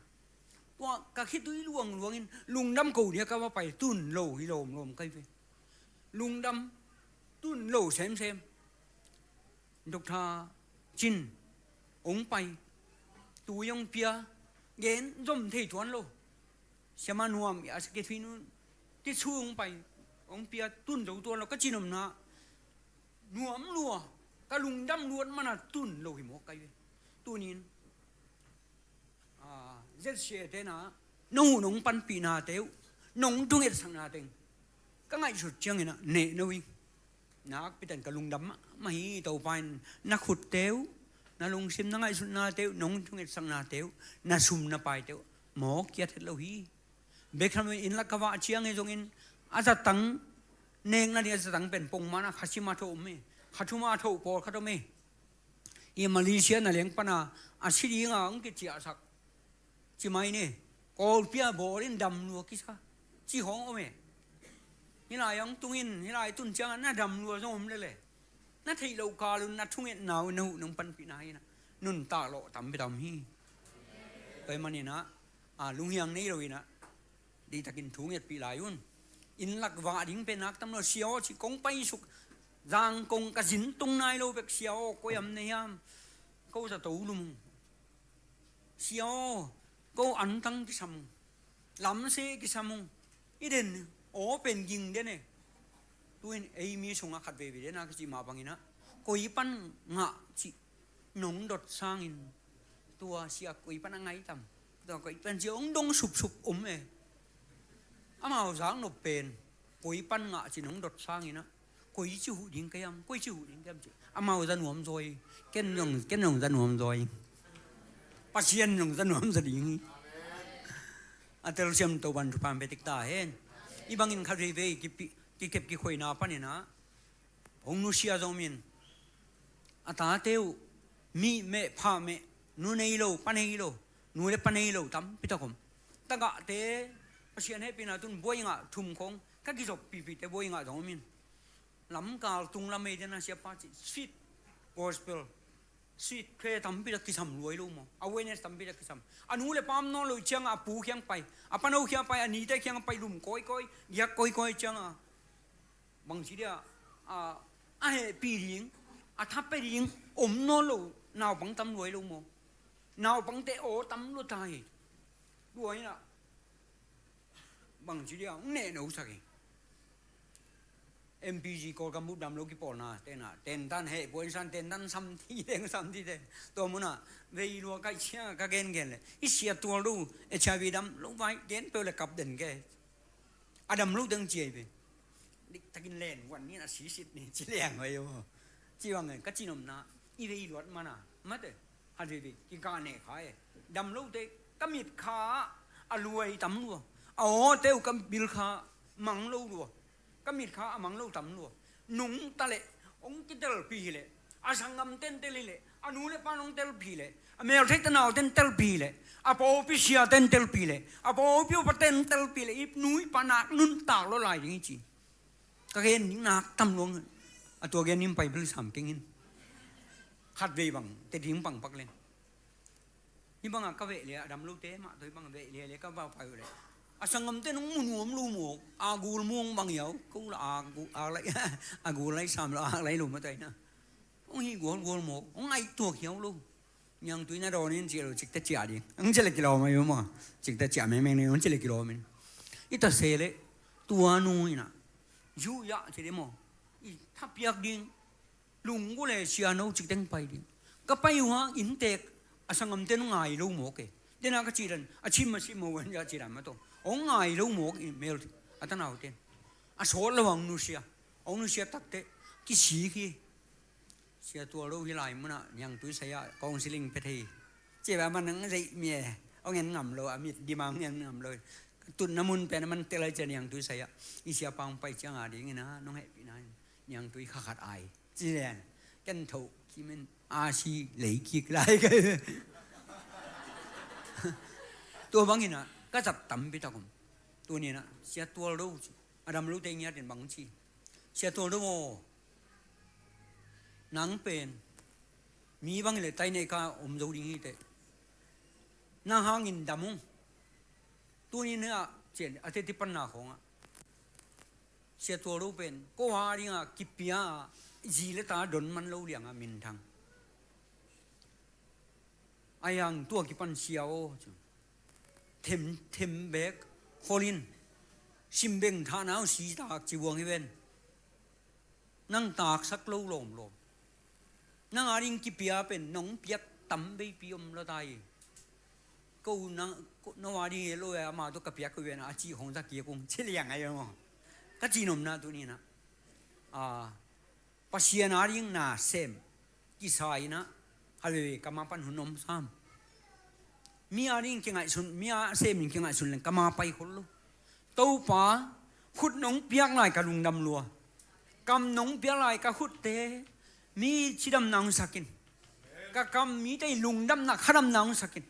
Tua ka khitui luangluang in lungdam ko ding a ka va pai, tun lo hi lawmlawm ka hi ve. Lungdam, tun lo semsem. Doctor Cin hong pai, tui hong pia, gen zom thei tuan lo. Siamah Nuam, a secretary nu, Tichu hong pai, hong pia, tun zo tuan lo. Ka cih nopna, nuam lua, ka lungdam luat man a tun lo hi mawk ka hi ve. Tuni-in, a, Z C A te in ah nong huh nong panpihnate uh, nong thungetsaknate uh ka ngaihsut ciangin ah neh no ing. Nakpi takin ka lungdam mahmah hi. Topa in na khutte uh, na lungsim, na ngaihsutnate uh, nong thungetsaknate uh, na sum na paite uh mawk kiat het lo hi. Bek tham loin inn lak ka vah ciangin zongin a zatang, nekna ding a zatang pen pongman a kha sim a tho om e, kha thum a tho pawlkhat om e. I Malaysia na leng pan a, a si ding a hong kiciahsak ci mai ni. Kawlpi a bawl in dam lua kisa ci khawng om e. Hih lai hong tung in, hih lai tun ciang a na dam lua zong om lel e. Na theih loh kal un na thungetna uh, na huh nong panpihna hi in ah nuntak lawh tampi ta om hi. Tua ahih manin ah, a, lunghiang nei lo in ah diktakin thu ngetpih lai un. Inn lak vah ding pen nak tam lo. Sia aw, ci kong paisuk, Zangkong ka zin tung nai lo bek, Sia aw, koi hiam na hiam? Ko zato lum ung. Sia aw, ko antang kisam ung, lamseh kisam ung. I den aw pen ging den e. Tu-in ei mi sungah khat veivei den a ka cih mah bangin ah, koi pan ngah cih nong dot sangin, tua sia koi pan a ngai tam, tua koi pan sia hong dong supsup om e. Amau zak nop pen koi pan ngah cih nong dot sangin ah, koi ci huh ding ka hiam, koi ci huh ding ka hiam ci. Amau za nuam zaw hi. Ken zong, ken zong za nuam zaw hi. Pasian zong za nuam zaw ding hi. A telsiam Topa'n thupha pia tek ta hen. Hih bangin khat veivei kipi-, kikep kikhoina panin ah hong nusia zong om in, a tate uh mih meh, phah meh, nu nei lo, pa nei lo, nu le pa nei lo tampi tak om. Tagahte, Pasian hehpihna tun buai ngah thum khawng, ka kizop pihpihte buai ngah zong om in. Lamkal tung lam ei den a siapa cih, sweet gospel, sweet khe tampi tak kisam lua hi lo maw. Awareness tampi tak kisam. A nu le pa om nawn loh ciangah a pu kiang pai, a pano kiang pai, a nite kiang pai, lum kawikawi, giak kawikawi ciangah bangci dia, a, a hehpih ding, a tha pia ding om nawn lo naupang tam lua hi lo maw. Naupangte aw tam lua ta hi. Tua hi in ah bangci dia hong neh no sak hi. M P G Kawlgam bup damlo kipawlna te in ah, tentan heh puan san, tentan samthi teng, samthi teng. Tua munah vei lua kaih ciang ka gengen leh, i sia tual lo, H I V damlo vai, gen peuh le kap den ke. A damlo teng ci ei ve. Diktakin len wan ni, a sisit ni ci leng vai aw. Ci bang e, ka cih nopna, i vei luat man a, mate, khat veivei kikah neh kha e. Damlote, ka mitkha ah a luai tam lua, a awte uh ka bilkha mang lo lua, ka mitkha ah a mang lo tam lua. Nungta leh hong kitelpih hi leh, a sanggamte'n tel hi leh, a nu le pa'n hong telpih hi leh, a meltheihte naute in telpih hi leh, a pawlpi siate in telpih hi leh, a pawlpi upate in telpih hi leh, i nu i pa nak nuntak lua lai ding hi ci. Ka gen ding nak tam luang. A tua gen ning, Bible sam keng in. Khat vei bang te ding pangpak leng. Hih bangah ka veh leh a damlote mah tawh hih bangah veh leh leh ka va pai uh leh, a sanggamte nong mu nuam lo mawk, a gul muang bang hiau, ko la a gul, a lai, a gul lai sam lo, a lai lo mah tawh hi na. Hong hih gualgual mawk, hong ngaihtuak hiau lo. Niangtui na dawn in ci lo, cikte ciah ding. Hong ci leh kilawm ahi uh maw. Cikte ciah mengmeng ni, hong ci leh kilawm in. I ta se leh, tua nu in ah, zu yah ci ding maw, i thapiak ding. Lunggulh e, siano cikteng pai ding. Ka pai uh a inntek, a sanggamte'n hong ngai lo mawk e. Dena ka cih dan, a cim a cim mawk a, a cih dan mah tawh hong ngai lo mawk i mel, a tanaute in. A sawt lo a hong nusia. Hong nusiat takteh kisik hi. Sia Tual Do hi lai munah niangtui sai-ah counseling pia thei. Cia beh a man nang zeih mi e. Hong en ngam lo, a mit dim a hong en ngam lo. Tutna mun pen a man tel ai cia niangtui sai-ah i siapa hong pai ciang a dingin a nong hehpihna in niangtui kha khat ai. Ci lian ken thoh kimin a si lei kik lai ka. Tua bangin ah ka zat tampi tak om. Tunin ah Sia Tual Do a dam lote ngiatin bang ci. Sia Tual Do aw, nang pen mi bangin le tai nei ka om zo ding hi teh. Nang hangin dam ung. Tunin ah cian a teti panna khawngah Sia Tual Do pen ko a dingah kipia a zi le ta don man lo liangah minthang. A yang tua kipan sia aw cu them them bek kholin simbeng thahna uh si tak ci buang hi ven. Nang taksak lo lawmlawm. Nang a ding kipia pen nong piak tam veipi om lo ta hi. Ko nang no a ding e lo e ama tu ka piak ko ven a ci hong za kia kung ci liang ai maw. Ka ci nomna tuninah a Pasian a ding na sem kisa inah a veve kama pan hun om sam. Mi a ding kingaihsun, mi a sem in kingaihsun leng kama pai khol lo. Topa khut nong piak lai ka lungdam lua. Kam nong piak lai ka khutte mi cidamna hong sakin. Ka kam mite i lungdamna khadamna hong sakin.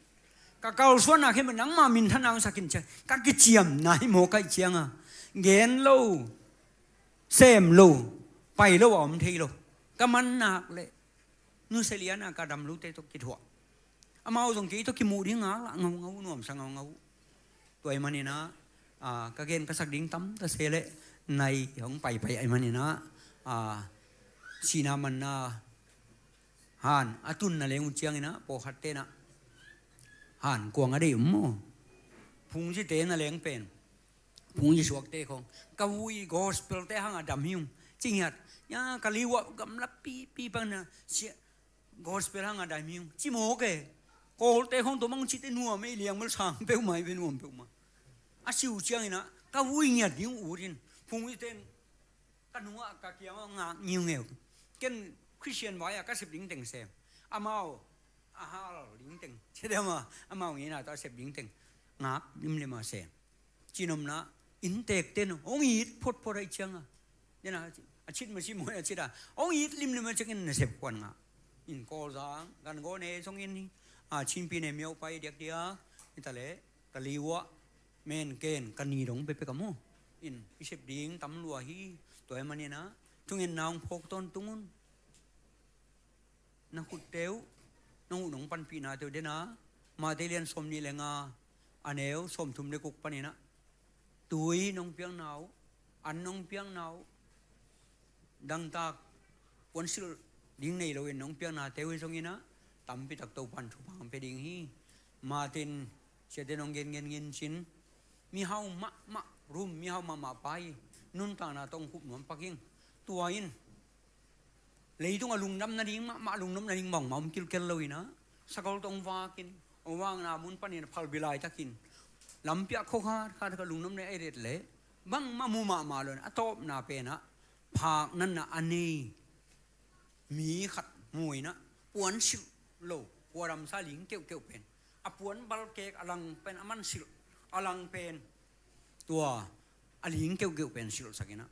Ka kalsuanna khem nangma minthanna hong sakin cia ka kiciamna hi maw kaih cianga gen lo. Sem lo, pai lo a om thei lo. Ka man nak le nusia liana ka dam lote tawh kithuah. Amau zong kei tawh kimuh ding ngak lah ngaungau nuamsa ngaungau. Tua i maninah ka gen ka sak ding tam ta se le nai hong paipai ai maninah sina manna han a tunna leng uh cianginah pawlkhat tenah han kuang a dei um maw? Phungzite na leng pen phungzi suakte khong ka vui gospel te hanga dam hi ung. Cingiat ya ka liuah gamla pipi pana sia gospel hanga dam hi ung. Ci mawk e. Kawlte khong tua mang cite nuam ei liang mal sang peuhmah i ve nuam peuhmah. A siu cianginah ka vui ngiat ding utin phungziten ka nungah ka kiangah ngak ngiungeu. Ken Christian vai-ah ka sep ding teng sem. Amau a hal ding teng cidama amau ngina tawh a sep ding teng ngak limlima sem. Cinomna inntek ten hong it photphot aih cianga dena a cit masi muai a cita hong it limlima ciangin na sep kuan ngah. In Kawlzang gan gawne zongin a chinpi ne miaupai diakdiak hita leh ka liuah men ken ka ni dong pepek a mu in i sep ding tam lua hi. Tua i maninah thungen naung phawk tawntung un. Na khutte uh nong uh nong panpihna teu dena Mate lian sawm nih le nga a neu sawm thum le guk paninah tui nong piakna uh an nong piakna uh dangtak puansilh ding nei loin nong piakna teu hi zonginah tampitak Topan thupha hong pia ding hi. Matin siate nong gen gen ngin cin mihau mahmah rum mihau mahmah pai nuntakna tawh hong khup nuam pak ing. Tua in leitung a lungdam nading mahmah lungdam nading bangmah om kilkel loinah sakol tawh hong vakin hong vakna mun panin a phalbi laitakin lampiah khokhat khat ka lungdam nading a i ret leh bangmah mu mahmah loin a tawpna penah phak natna a nei mi khat muinah puansilh lo kuadamsa ling keuhkeuh pen a puan balkek a lang pen a man silh a lang pen tua a ling keuhkeuh pen silhsakinah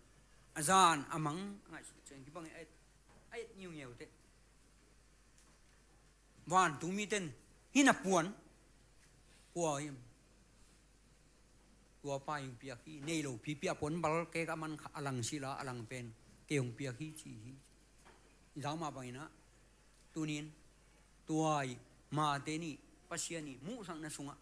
a zan a mang a ngaihsut ciang kibang a et ngiungiau teh. Vantung miten hina puan kua hi. Tua pa hong piak hi nei lo pipi a puan balkek a man kha a lang sila a lang pen kei hong piak hi ci hi. Zangmah banginah tunin tuai Mate nih Pasian ih muhsakna sungah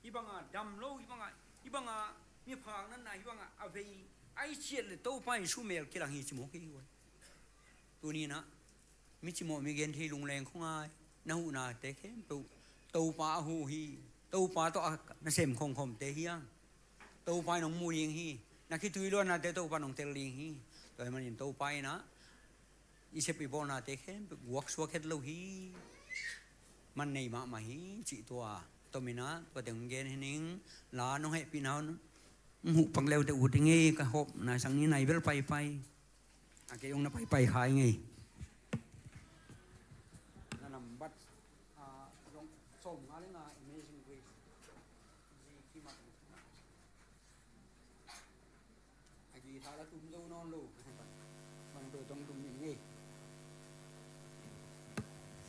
hibanga dam lo hibanga hibanga miphak natna hibanga a vei a i ciat le Topa in sumel kilang hi ci mawk hi. Tuninah mi cimawh mi gen thei lungleng khongai na huhnate khempeuh Topa a huh hi. Topa tawh a nasem khongkhomte hiang Topa in hong mu ding hi. Na khitui luannate Topa in hong tel ding hi. Tua hi manin Topa inah i sep i bawlnate khempeuh guaksuak het lo hi. Man nei mahmah hi cih tua tominah tua teng hong gen hi ning. La nong hehpihna hong huh pak leute ut hi ngei ka hawp naisang ni nai bel paipai. A kei ong na paipai khai ngei. Na nambat, ah, zong sawm nga le nga Amazing Grace. Zi kimak. A guitar la tum zo nawn lo. Bang tua tong tum in ngei.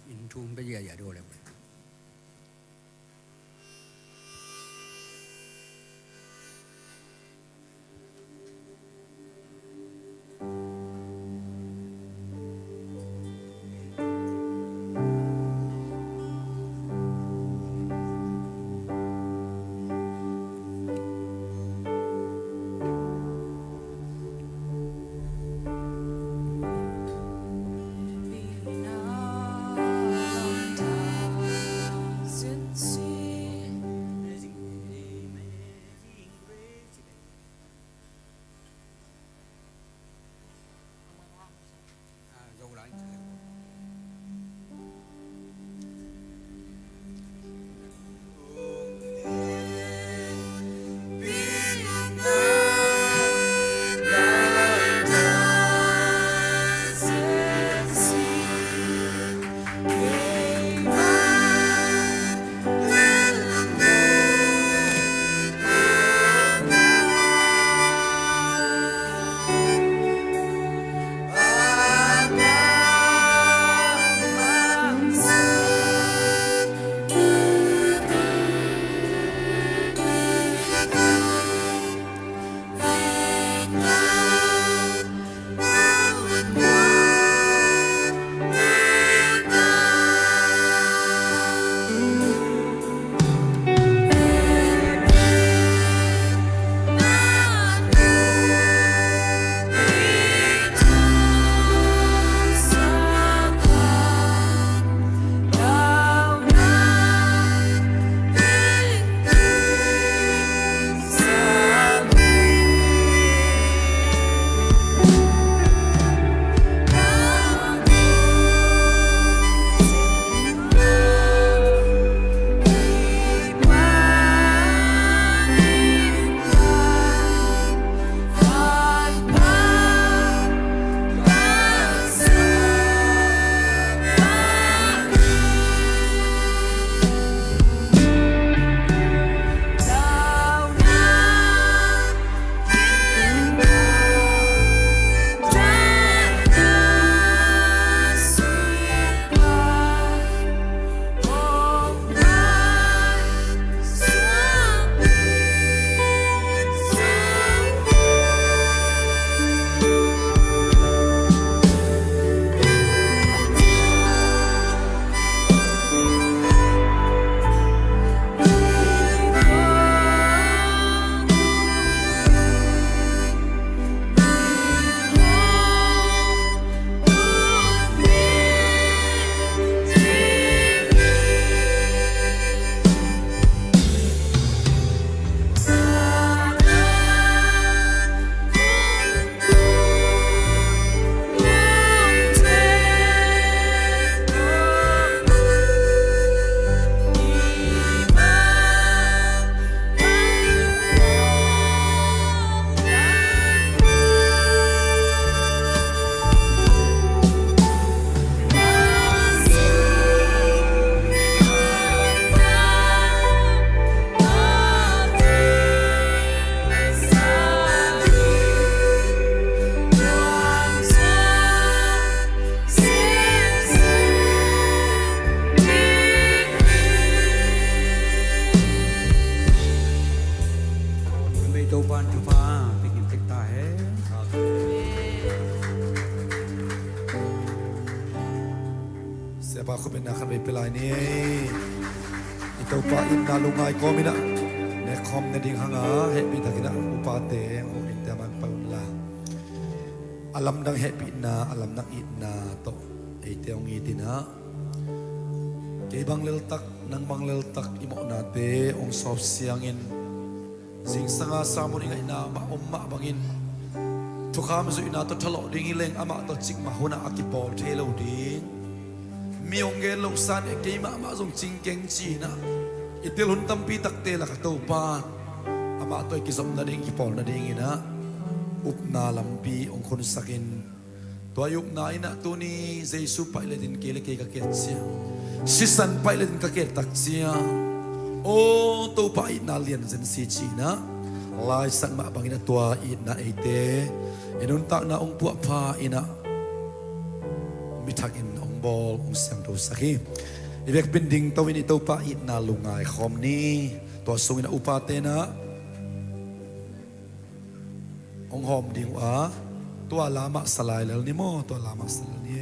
In thum pe ya ya do le. Siapa khut beng na khat vei pia lai ni. I Topa itna lungngai kawm in ah, nekkhawm ne ding hang a, hehpih takin ah upate hong hong in te a man pai un la. A lamdang hehpihna, a lamdang itna tawh eite hong it in ah, kei bang leltak, nang bang leltak i mawhnate hong sawp siangin, zingsang a sermon i ngaihna mah om mah bangin, thukham zuihna tawh thalawh ding hi leng amah tawh cikmah hunah a kipawl thei lo ding. Mi hong gen loh san e, kei mahmah zong cing keng ci-in ah, i tel hun tampi takte lakah Topa in amah tawh i kizop nading, i kipawl nadingin ah upna lampi hong khunsak in. Tua i ukna in ah tuni Jesu paih le din kei le kei ka ket ciang, sisan paih le din ka ket tak ciang, aw Topa itna lian zen si ci-in ah laisak mah bangin ah tua itna eite i nuntakna hong puahpha in ah mi thakin hong bawl hong siangthosak hi. I vekpi-in dingto in i Topa itna lungngai khawm ni. Tua sungin ah upate in ah hong hawm ding uh a, tua la mah sa lai lel ni maw, tua la mah sa lel ni.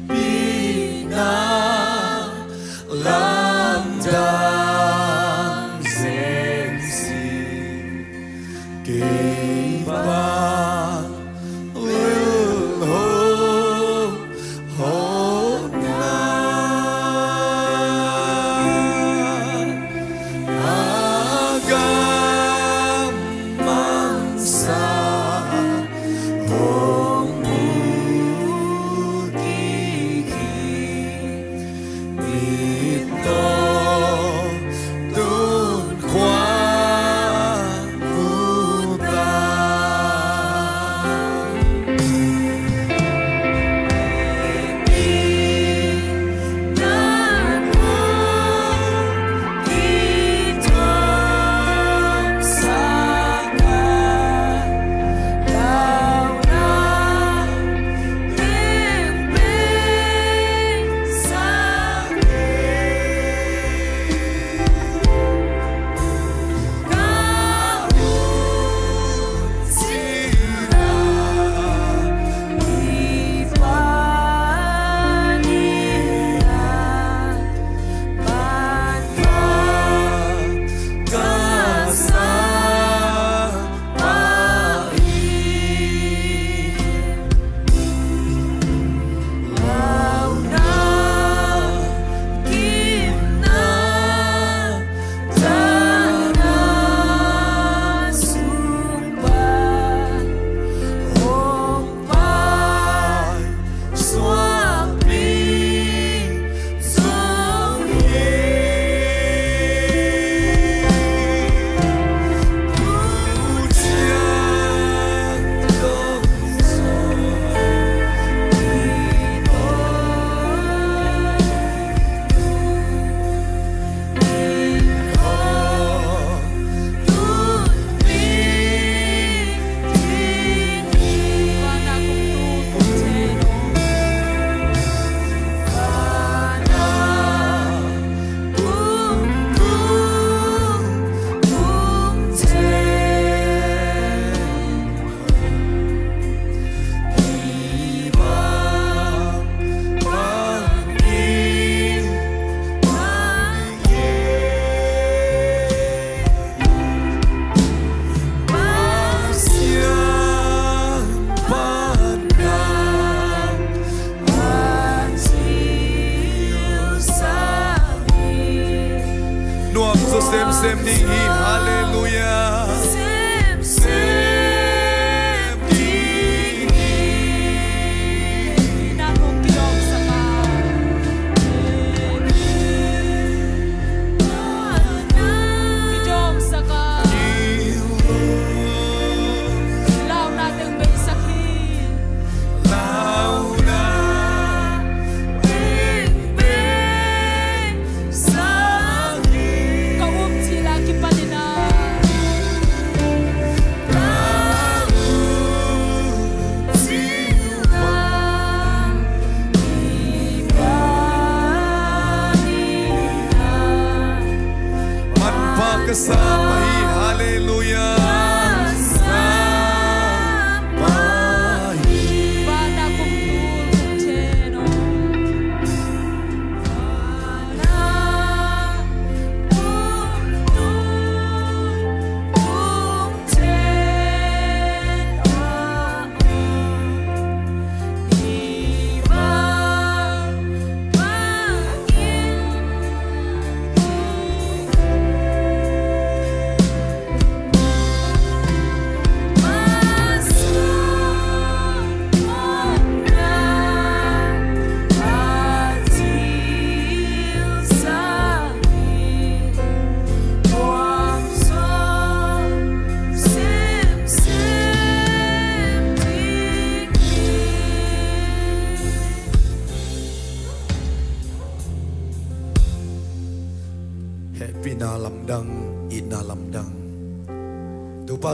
Hehpihna lamdang zen si. Kei bang lilhong hona a gam mangsa hong mu kik hi. Nuam zaw semsem ding hi. Halleluiah.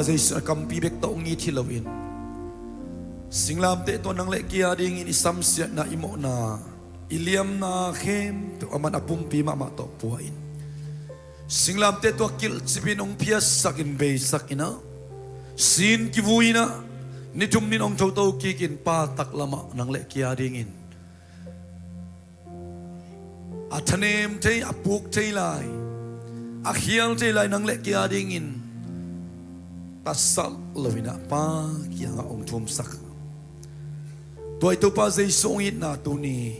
Jesu a kampi bek tawh hong it hi loin, singlamteh tawh nang le kei a dingin i samsiatna, i mawhna, i liamna khempeuh aman a pumpi mahmah tawh pua in, singlamteh tawh kilhcipin hong phiatsakin, beisakin ah, sin kivuiin ah, ni thum ni in hong thoto kikin Pa taklamah nang le kei a dingin a thanem thei, a puk thei lai, a khial thei lai nang le kei a dingin tatsat loin ah Pa kiangah hong thumsak. Tua i Topa Jesu hong itna tuni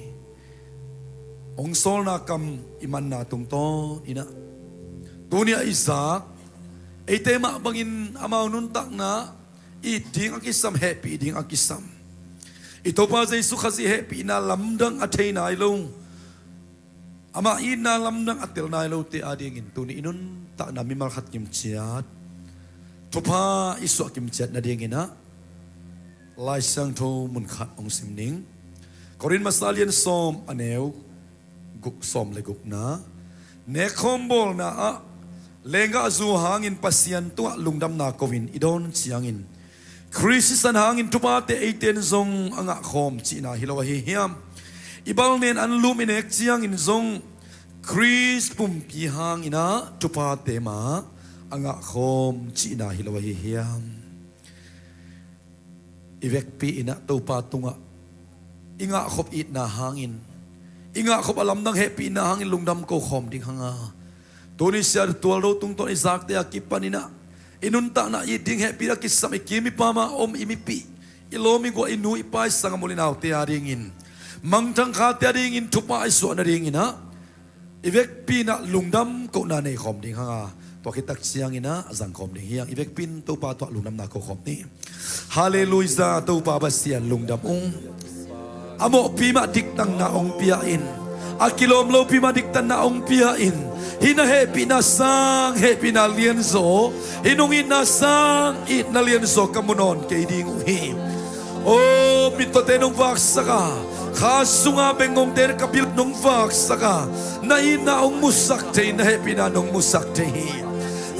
hong sawlna kam i manna tungtawn in ah, tuni a i zak eite mah bangin amau nuntakna it ding a kisam, hehpih ding a kisam, i Topa Jesu Khazih hehpihna lamdang a thei nai lo, amah itna lamdang a tel nai lote a dingin tuni i nuntakna mimal khat kimciat, thupha i suah kimciat nadingin ah Lai Siangtho mun khat hong sim ning. Korin masa lian sawm, a neu guk, sawm le gukna. Nekkhawm bawlna ah lenggahzu hangin Pasian tungah lungdamna ko-in i dawn ciangin, Khrih sisan hangin thuphate eite in zong a ngahkhawm cihna hi lo ahi hiam? I balnen anlum i nek ciangin zong Khrih pumpi hangin ah thuphate mah a ngahkhawm cihna hi lo ahi hiam? I vekpi in ah Topa tungah i ngahkhop itna hangin, i ngahkhop a lamdang hehpihna hangin lungdam ko khawm ding hang a, tuni sia tualdo tungtawn i zakte a kipan in ah, i nuntakna it ding, hehpih a kisam, i kim i pam a om i mipih, i lawm i guah, i nu i pa, i sanggam u le naute a dingin, mangthang khate a dingin thupha i suah nadingin ah, i vekpi in ah lungdam kohna nei khawm ding hang a, tua khit tak ciangin ah a zang khawm ding hi hang. I vekpi in Topa tungah lungdamna ko khawm ni. Halleluiah, Topa Pasian lungdam ung. A mawhpi mah diktanna hong pia in, a kilawm lopi mah diktanna hong pia in, hih na hehpihna sang hehpihna lianzaw, hih nong itna sang itna lianzaw ka mu nawn kei ding uh hi. O, mittawte nong vaksak a, kha sunga bengngongte ka bil nong vaksak a, na itna hong musak thei, na hehpihna nong musak thei hi.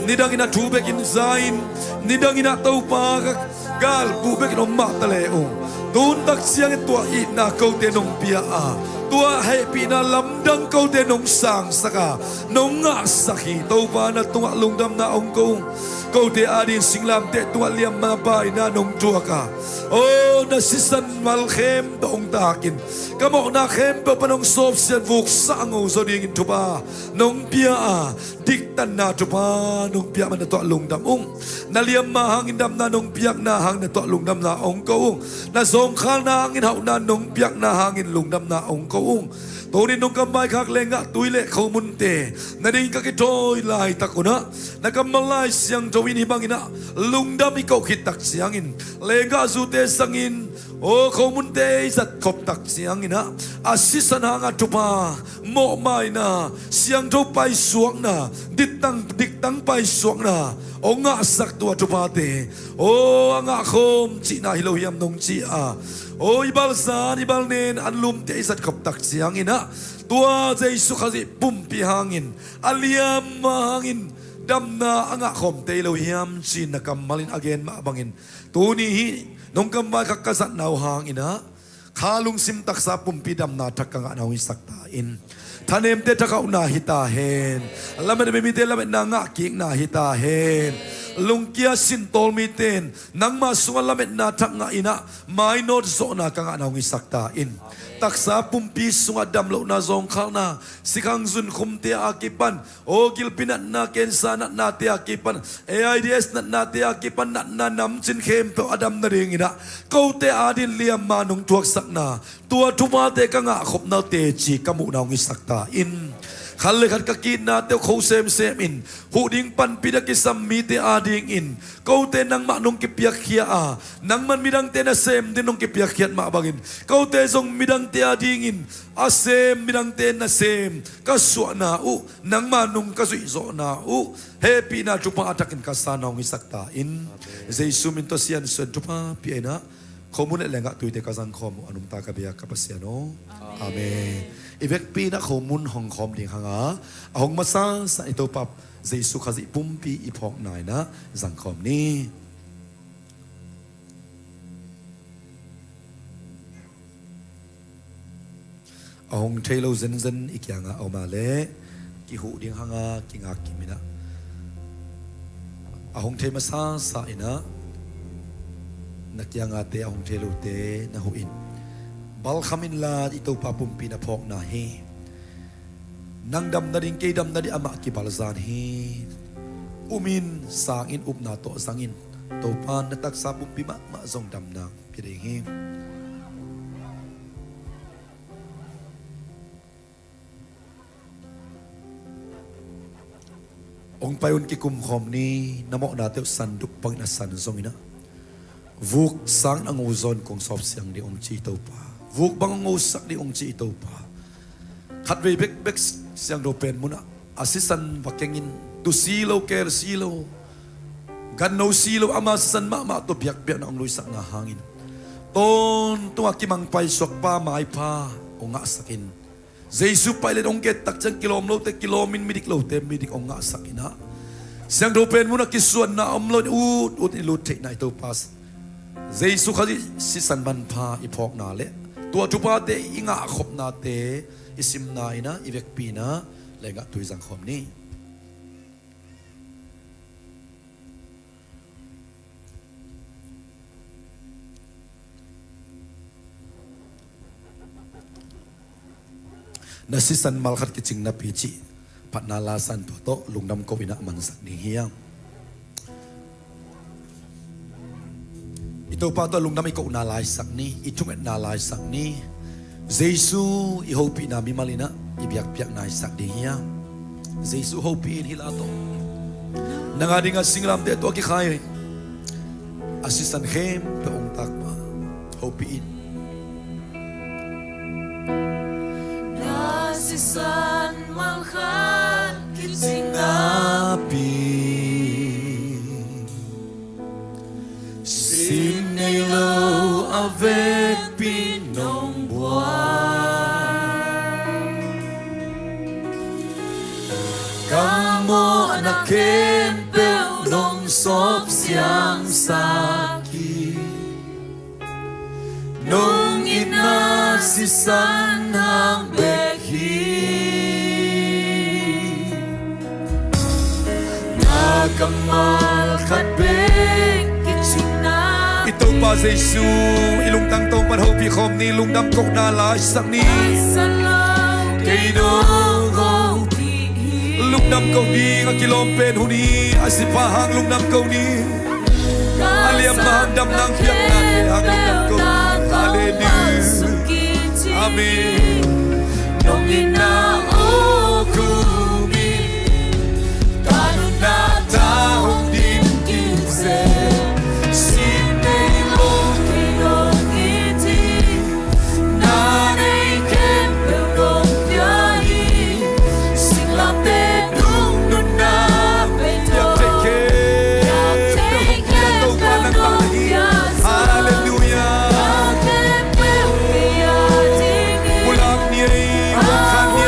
Nidangin a thu bekin za in, nidangin a Topa ka galbu bekin om mah ta le uh, tun tak ciangin tua itna kote nong pia a, tua hehpihna lamdang kote nong sangsak a, nong ngahsak hi. Topa na tungah lungdamna hong ko ung. Kote adingin singlamteh tungah liamma baina nong thuak a, o, na sisan mal khempeuh hong takin, ka mawhna khempeuh pan hong sawpsian vuksa a ngo zaw dingin thupha nong pia a, diktanna thupha nong pia man na tungah lungdam ung. Na liamma hangin damna nong piakna hangin na tungah lungdamna hong ko ung. Na zawngkhalna hangin hauhna nong piakna hangin lungdamna hong ko ung. Tunin nong kam vaikhak lenggah tui le khomunte na dingin ka kithawi laitak un ah, na kammal Lai Siangtho in hih bangin ah lungdam i koh khit tak ciangin, lenggahzute zangin, o, khomunte i zat khop tak ciangin ah, a sisan hanga thupha, mawhmaina, siangtho paisuakna, diktang, diktang paisuakna hong ngahsak tua thuphate, o, a ngahkhawm cihna hi lo hiam nong ci a, o, i balzan i balnen anlumte i zat khop tak ciangin ah, tua Jesu Khazih pumpi hangin, a liamma hangin damna a ngahkhawmte hi lo hiam ci-in na kammal in a gen mah bangin, tuni hih nong kam vaikhak ka zatna uh hangin ah, kha lungsim taksa pumpi damna thak ka ngahna hong hisak ta in. Thanemte thak hauhna hi ta hen. Lamet a bei mite lametna ngahkikna hi ta hen. Lungkia sintawl mite in nangmah sungah lametna thak ngah in ah, mainawt zawhna ka ngahna hong hisak ta in. Taksa pumpi sungah damlohna, zawngkhalna, sikhang zunkhumte a kipan, o, gilpi natna, cancer natnate a kipan, AIDS natnate a kipan, natna namcin khempeuh a dam nadingin ah, kote adingin liamma nong thuaksakna, tua thuphate ka ngahkhopna teci ka muhna hong hisak ta in. Khat le khat ka ki-itnate uh kho semsem in, huh ding panpih a kisam mite adingin, kote nangmah nong kipiakkhia a, nangman midangte nasem ding nong kipiakkhiat mah bangin, kote zong midangte adingin a sem, midangte nasem ka suahna uh, nangmah nong ka zuihzawhna uh, hehpihna thupha a thakin ka sanna hong hisak ta in. Jesu min tawh siansuah in thupha pia in ah, khomun le lenggah tuite ka zangkhawm uh, a nungta ka biak ka Pasian aw. Amen. i vekpi in ah khomun hong khawm ding hang a, a hong masasa i Topa Jesu Khazih pumpi i phawkna in ah zangkhawm ni. A hong thei lo zenzen i kiangah a om a leh kihuh ding hang a, kingak kim in ah, a hong thei masasa in ah na kiangahte, a hong thei lote na huh in. Balkham inla, i Topa pumpi na phawkna hi. Nang dam nading, kei dam nading, amah kibalzan hi. Um in, sang in, upna tawh zang in. Topa in na taksa pumpi mahmah zong damna pia ding hi. Hong pai un, kikum khawm ni. Na mawhnate uh san duk bangin a san zongin ah, vuk sang a ngo zaw in kong sawp siang ding hong ci i Topa. Vuk bang hong ngosak ding hong ci i Topa. Khatvei bekbek siangtho pen munah a sisan va kengin, tu si lo, kel si lo, ganno si lo, ama sisan mahmah tawh biakpiakna hong luisakna hangin, tawntungah kimang paisuak pa maipha hong ngahsak in. Jesu paih le hong get tak ciang kilawm lote kilawm in, midik lote midik hong ngahsak in ah, siangtho pen munah kisuanna om lo in ut ut i lut theihna i Topa Jesu Khazih sisan manpha i phawkna le tua thuphate i ngahkhopnate i simna in ah, i vekpi in ah lengah tui zangkhawm ni. Na sisan malkhat kicing napi cih phatna la san, tua tawh lungdam ko in ah mansak ding hi hang. I Topa tawh lungdam i kohna laisak ni, i thungetna laisak ni. Jesu i hopihna mimal in ah i biakpiakna i sak ding hi hang. Jesu hopih in, hih la tawh nang a dingah singlamteh tawh a kikhai a sisan khempeuh hong takpa hopih in. Na sisan malkhat kicing napi, sin nei lo a vekpi nong buai. Ka mawhna khempeuh nong sawp siangsak hi. Nong itna sisan hang bek hi. Na kammal khat bek kicingna. I Topa Jesu i lungtang tawh pan hopih khawm ni, lungdam kohna laisak ni. Kei nong hopih hi. Lungdam ko ding a kilawm pen hun hi, a sipha hang lungdam ko ni. A liamna hang damna hang piaknate hang lungdam ko. Halleluiah. Amen. Nong itna uh kum in ka nunna tawh hong dim kik zel. Sin nei lo kei nong it hi. Na nei khempeuh nong pia hi. Singlamteh nong nunna pei tawh. Biak thei khempeuh hong pia Topa nangmah hi. Halleluiah. Pulak ni ei, huangkhan ni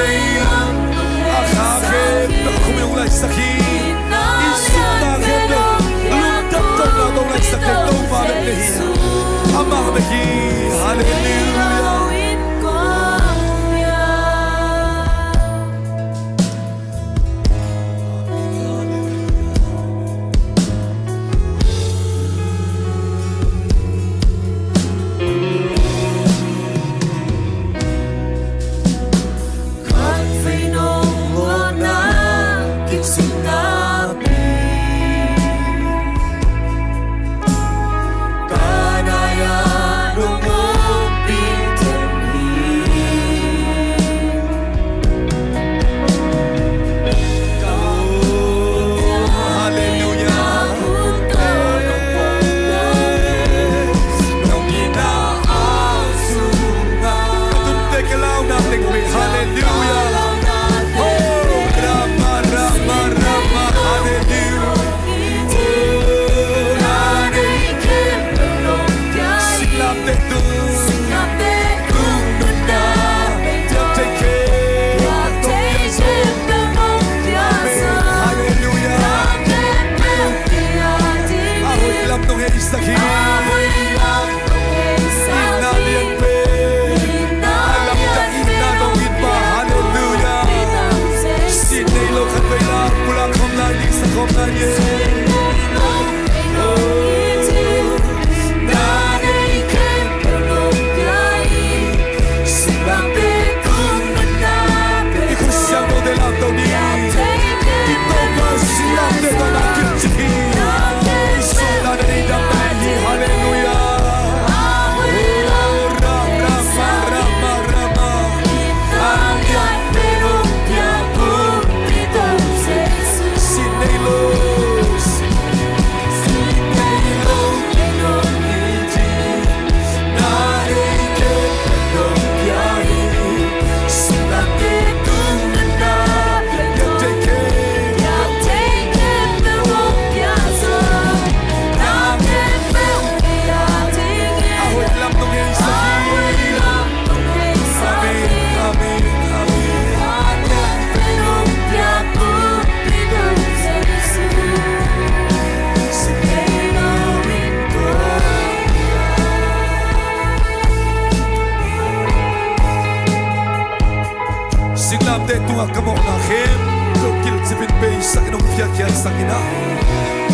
tungah ka mawhna khempeuh kilhcip in beisak in hong piakkhiatsak in ah,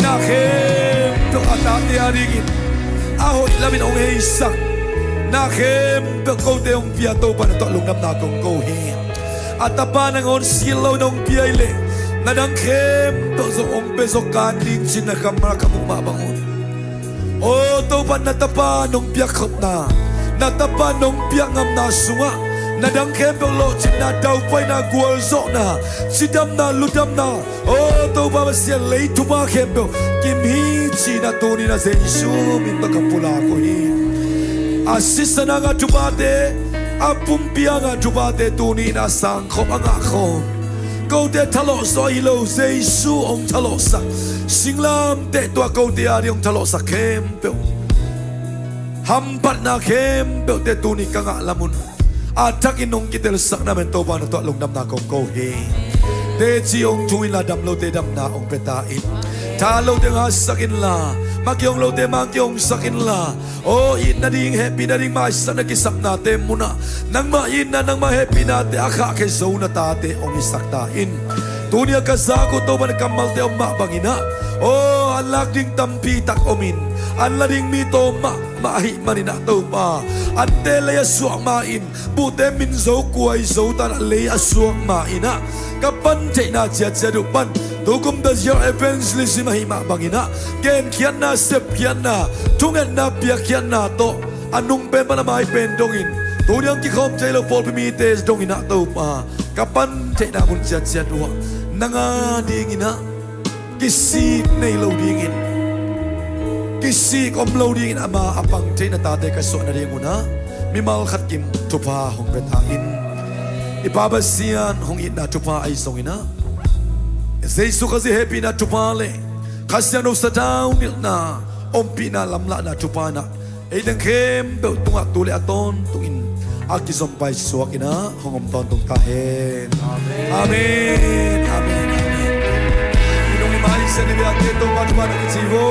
na khempeuh a tate a dingin a hoih lamin hong heisak, na khempeuh kote hong pia Topa na tungah lungdamna kong ko hi. A tapa nangawn silh loin hong pia hi leh na dang khempeuh zong hong pia zaw kan ding ci-in na kammal ka muh mah bangun, aw Topa, na tapa nong piakkhopna, na tapa nong piakngamna sungah na dang khempeuh lawhcinna, daupaina, gualzawhna, cidamna, lutdamna, aw Topa Pasian, lei thupha khempeuh kim hi ci-in ah tuni-in ah Jesu min tawh ka pulak uh hi. A sisan a ngah thuphate, a pumpi a ngah thuphate tuni-in ah sangkhop a ngahkhawm, kote thalawhzaw hi lo, Jesu hong thalawhsak, singlamteh tua kote a ding hong thalawhsak khempeuh, hamphatna khempeuhte tuni ka ngah lamun a thakin hong kitelsakna men Topa na tungah lungdamna kong ko hi. Teci hong thu inla, dam lote damna hong pia ta in. Tha lote hatsak inla, mah kihong lote mah kihongsak inla, aw itna ding, hehpihna ding maisakna kisapnate munah nangmah itna, nangmah hehpihnate a khahkhia zo na tate hong hisak ta in. Tuni-a ka zak uh Topa, na kammalte om mah bangin ah, aw an lak ding tampi tak omin, an la ding mi tawm mahmah ahih manin ah Topa, ante lei a suak ma-in, buhte min zo kuai zo ta-in ah lei a suak ma-in ah, ka pan theihna ciatciat uh pan tukum The Year Evangelism ahih mah bangin ah, genkhiatna, sepkhiatna, thungetna, piakkhiatna tawh a nung pen pan a mai pen dongin, tuni-a hong kikhawm thei lo pawlpi mite dongin ah Topa, ka pan theihna mun ciatciat uh ah nang a dingin ah kisik nei lo dingin, kisik om lo dingin ama a pang thei na tate ka suah nading un ah mimal khat kim thupha hong pia ta in. I Pa Pasian hong itna thupha ahi zongin ah, Jesu Khazih hehpihna thupha le Kha Siangtho sathau nilhna, ompihna, lamlahna thupha in ah ei teng khempeuh tungah tu le a tawntungin a kizom paisuak in ah hong om tawntung ta hen. Amen. Amen. Amen. I nung i mai sian i biakte Topa thupha na kici vo.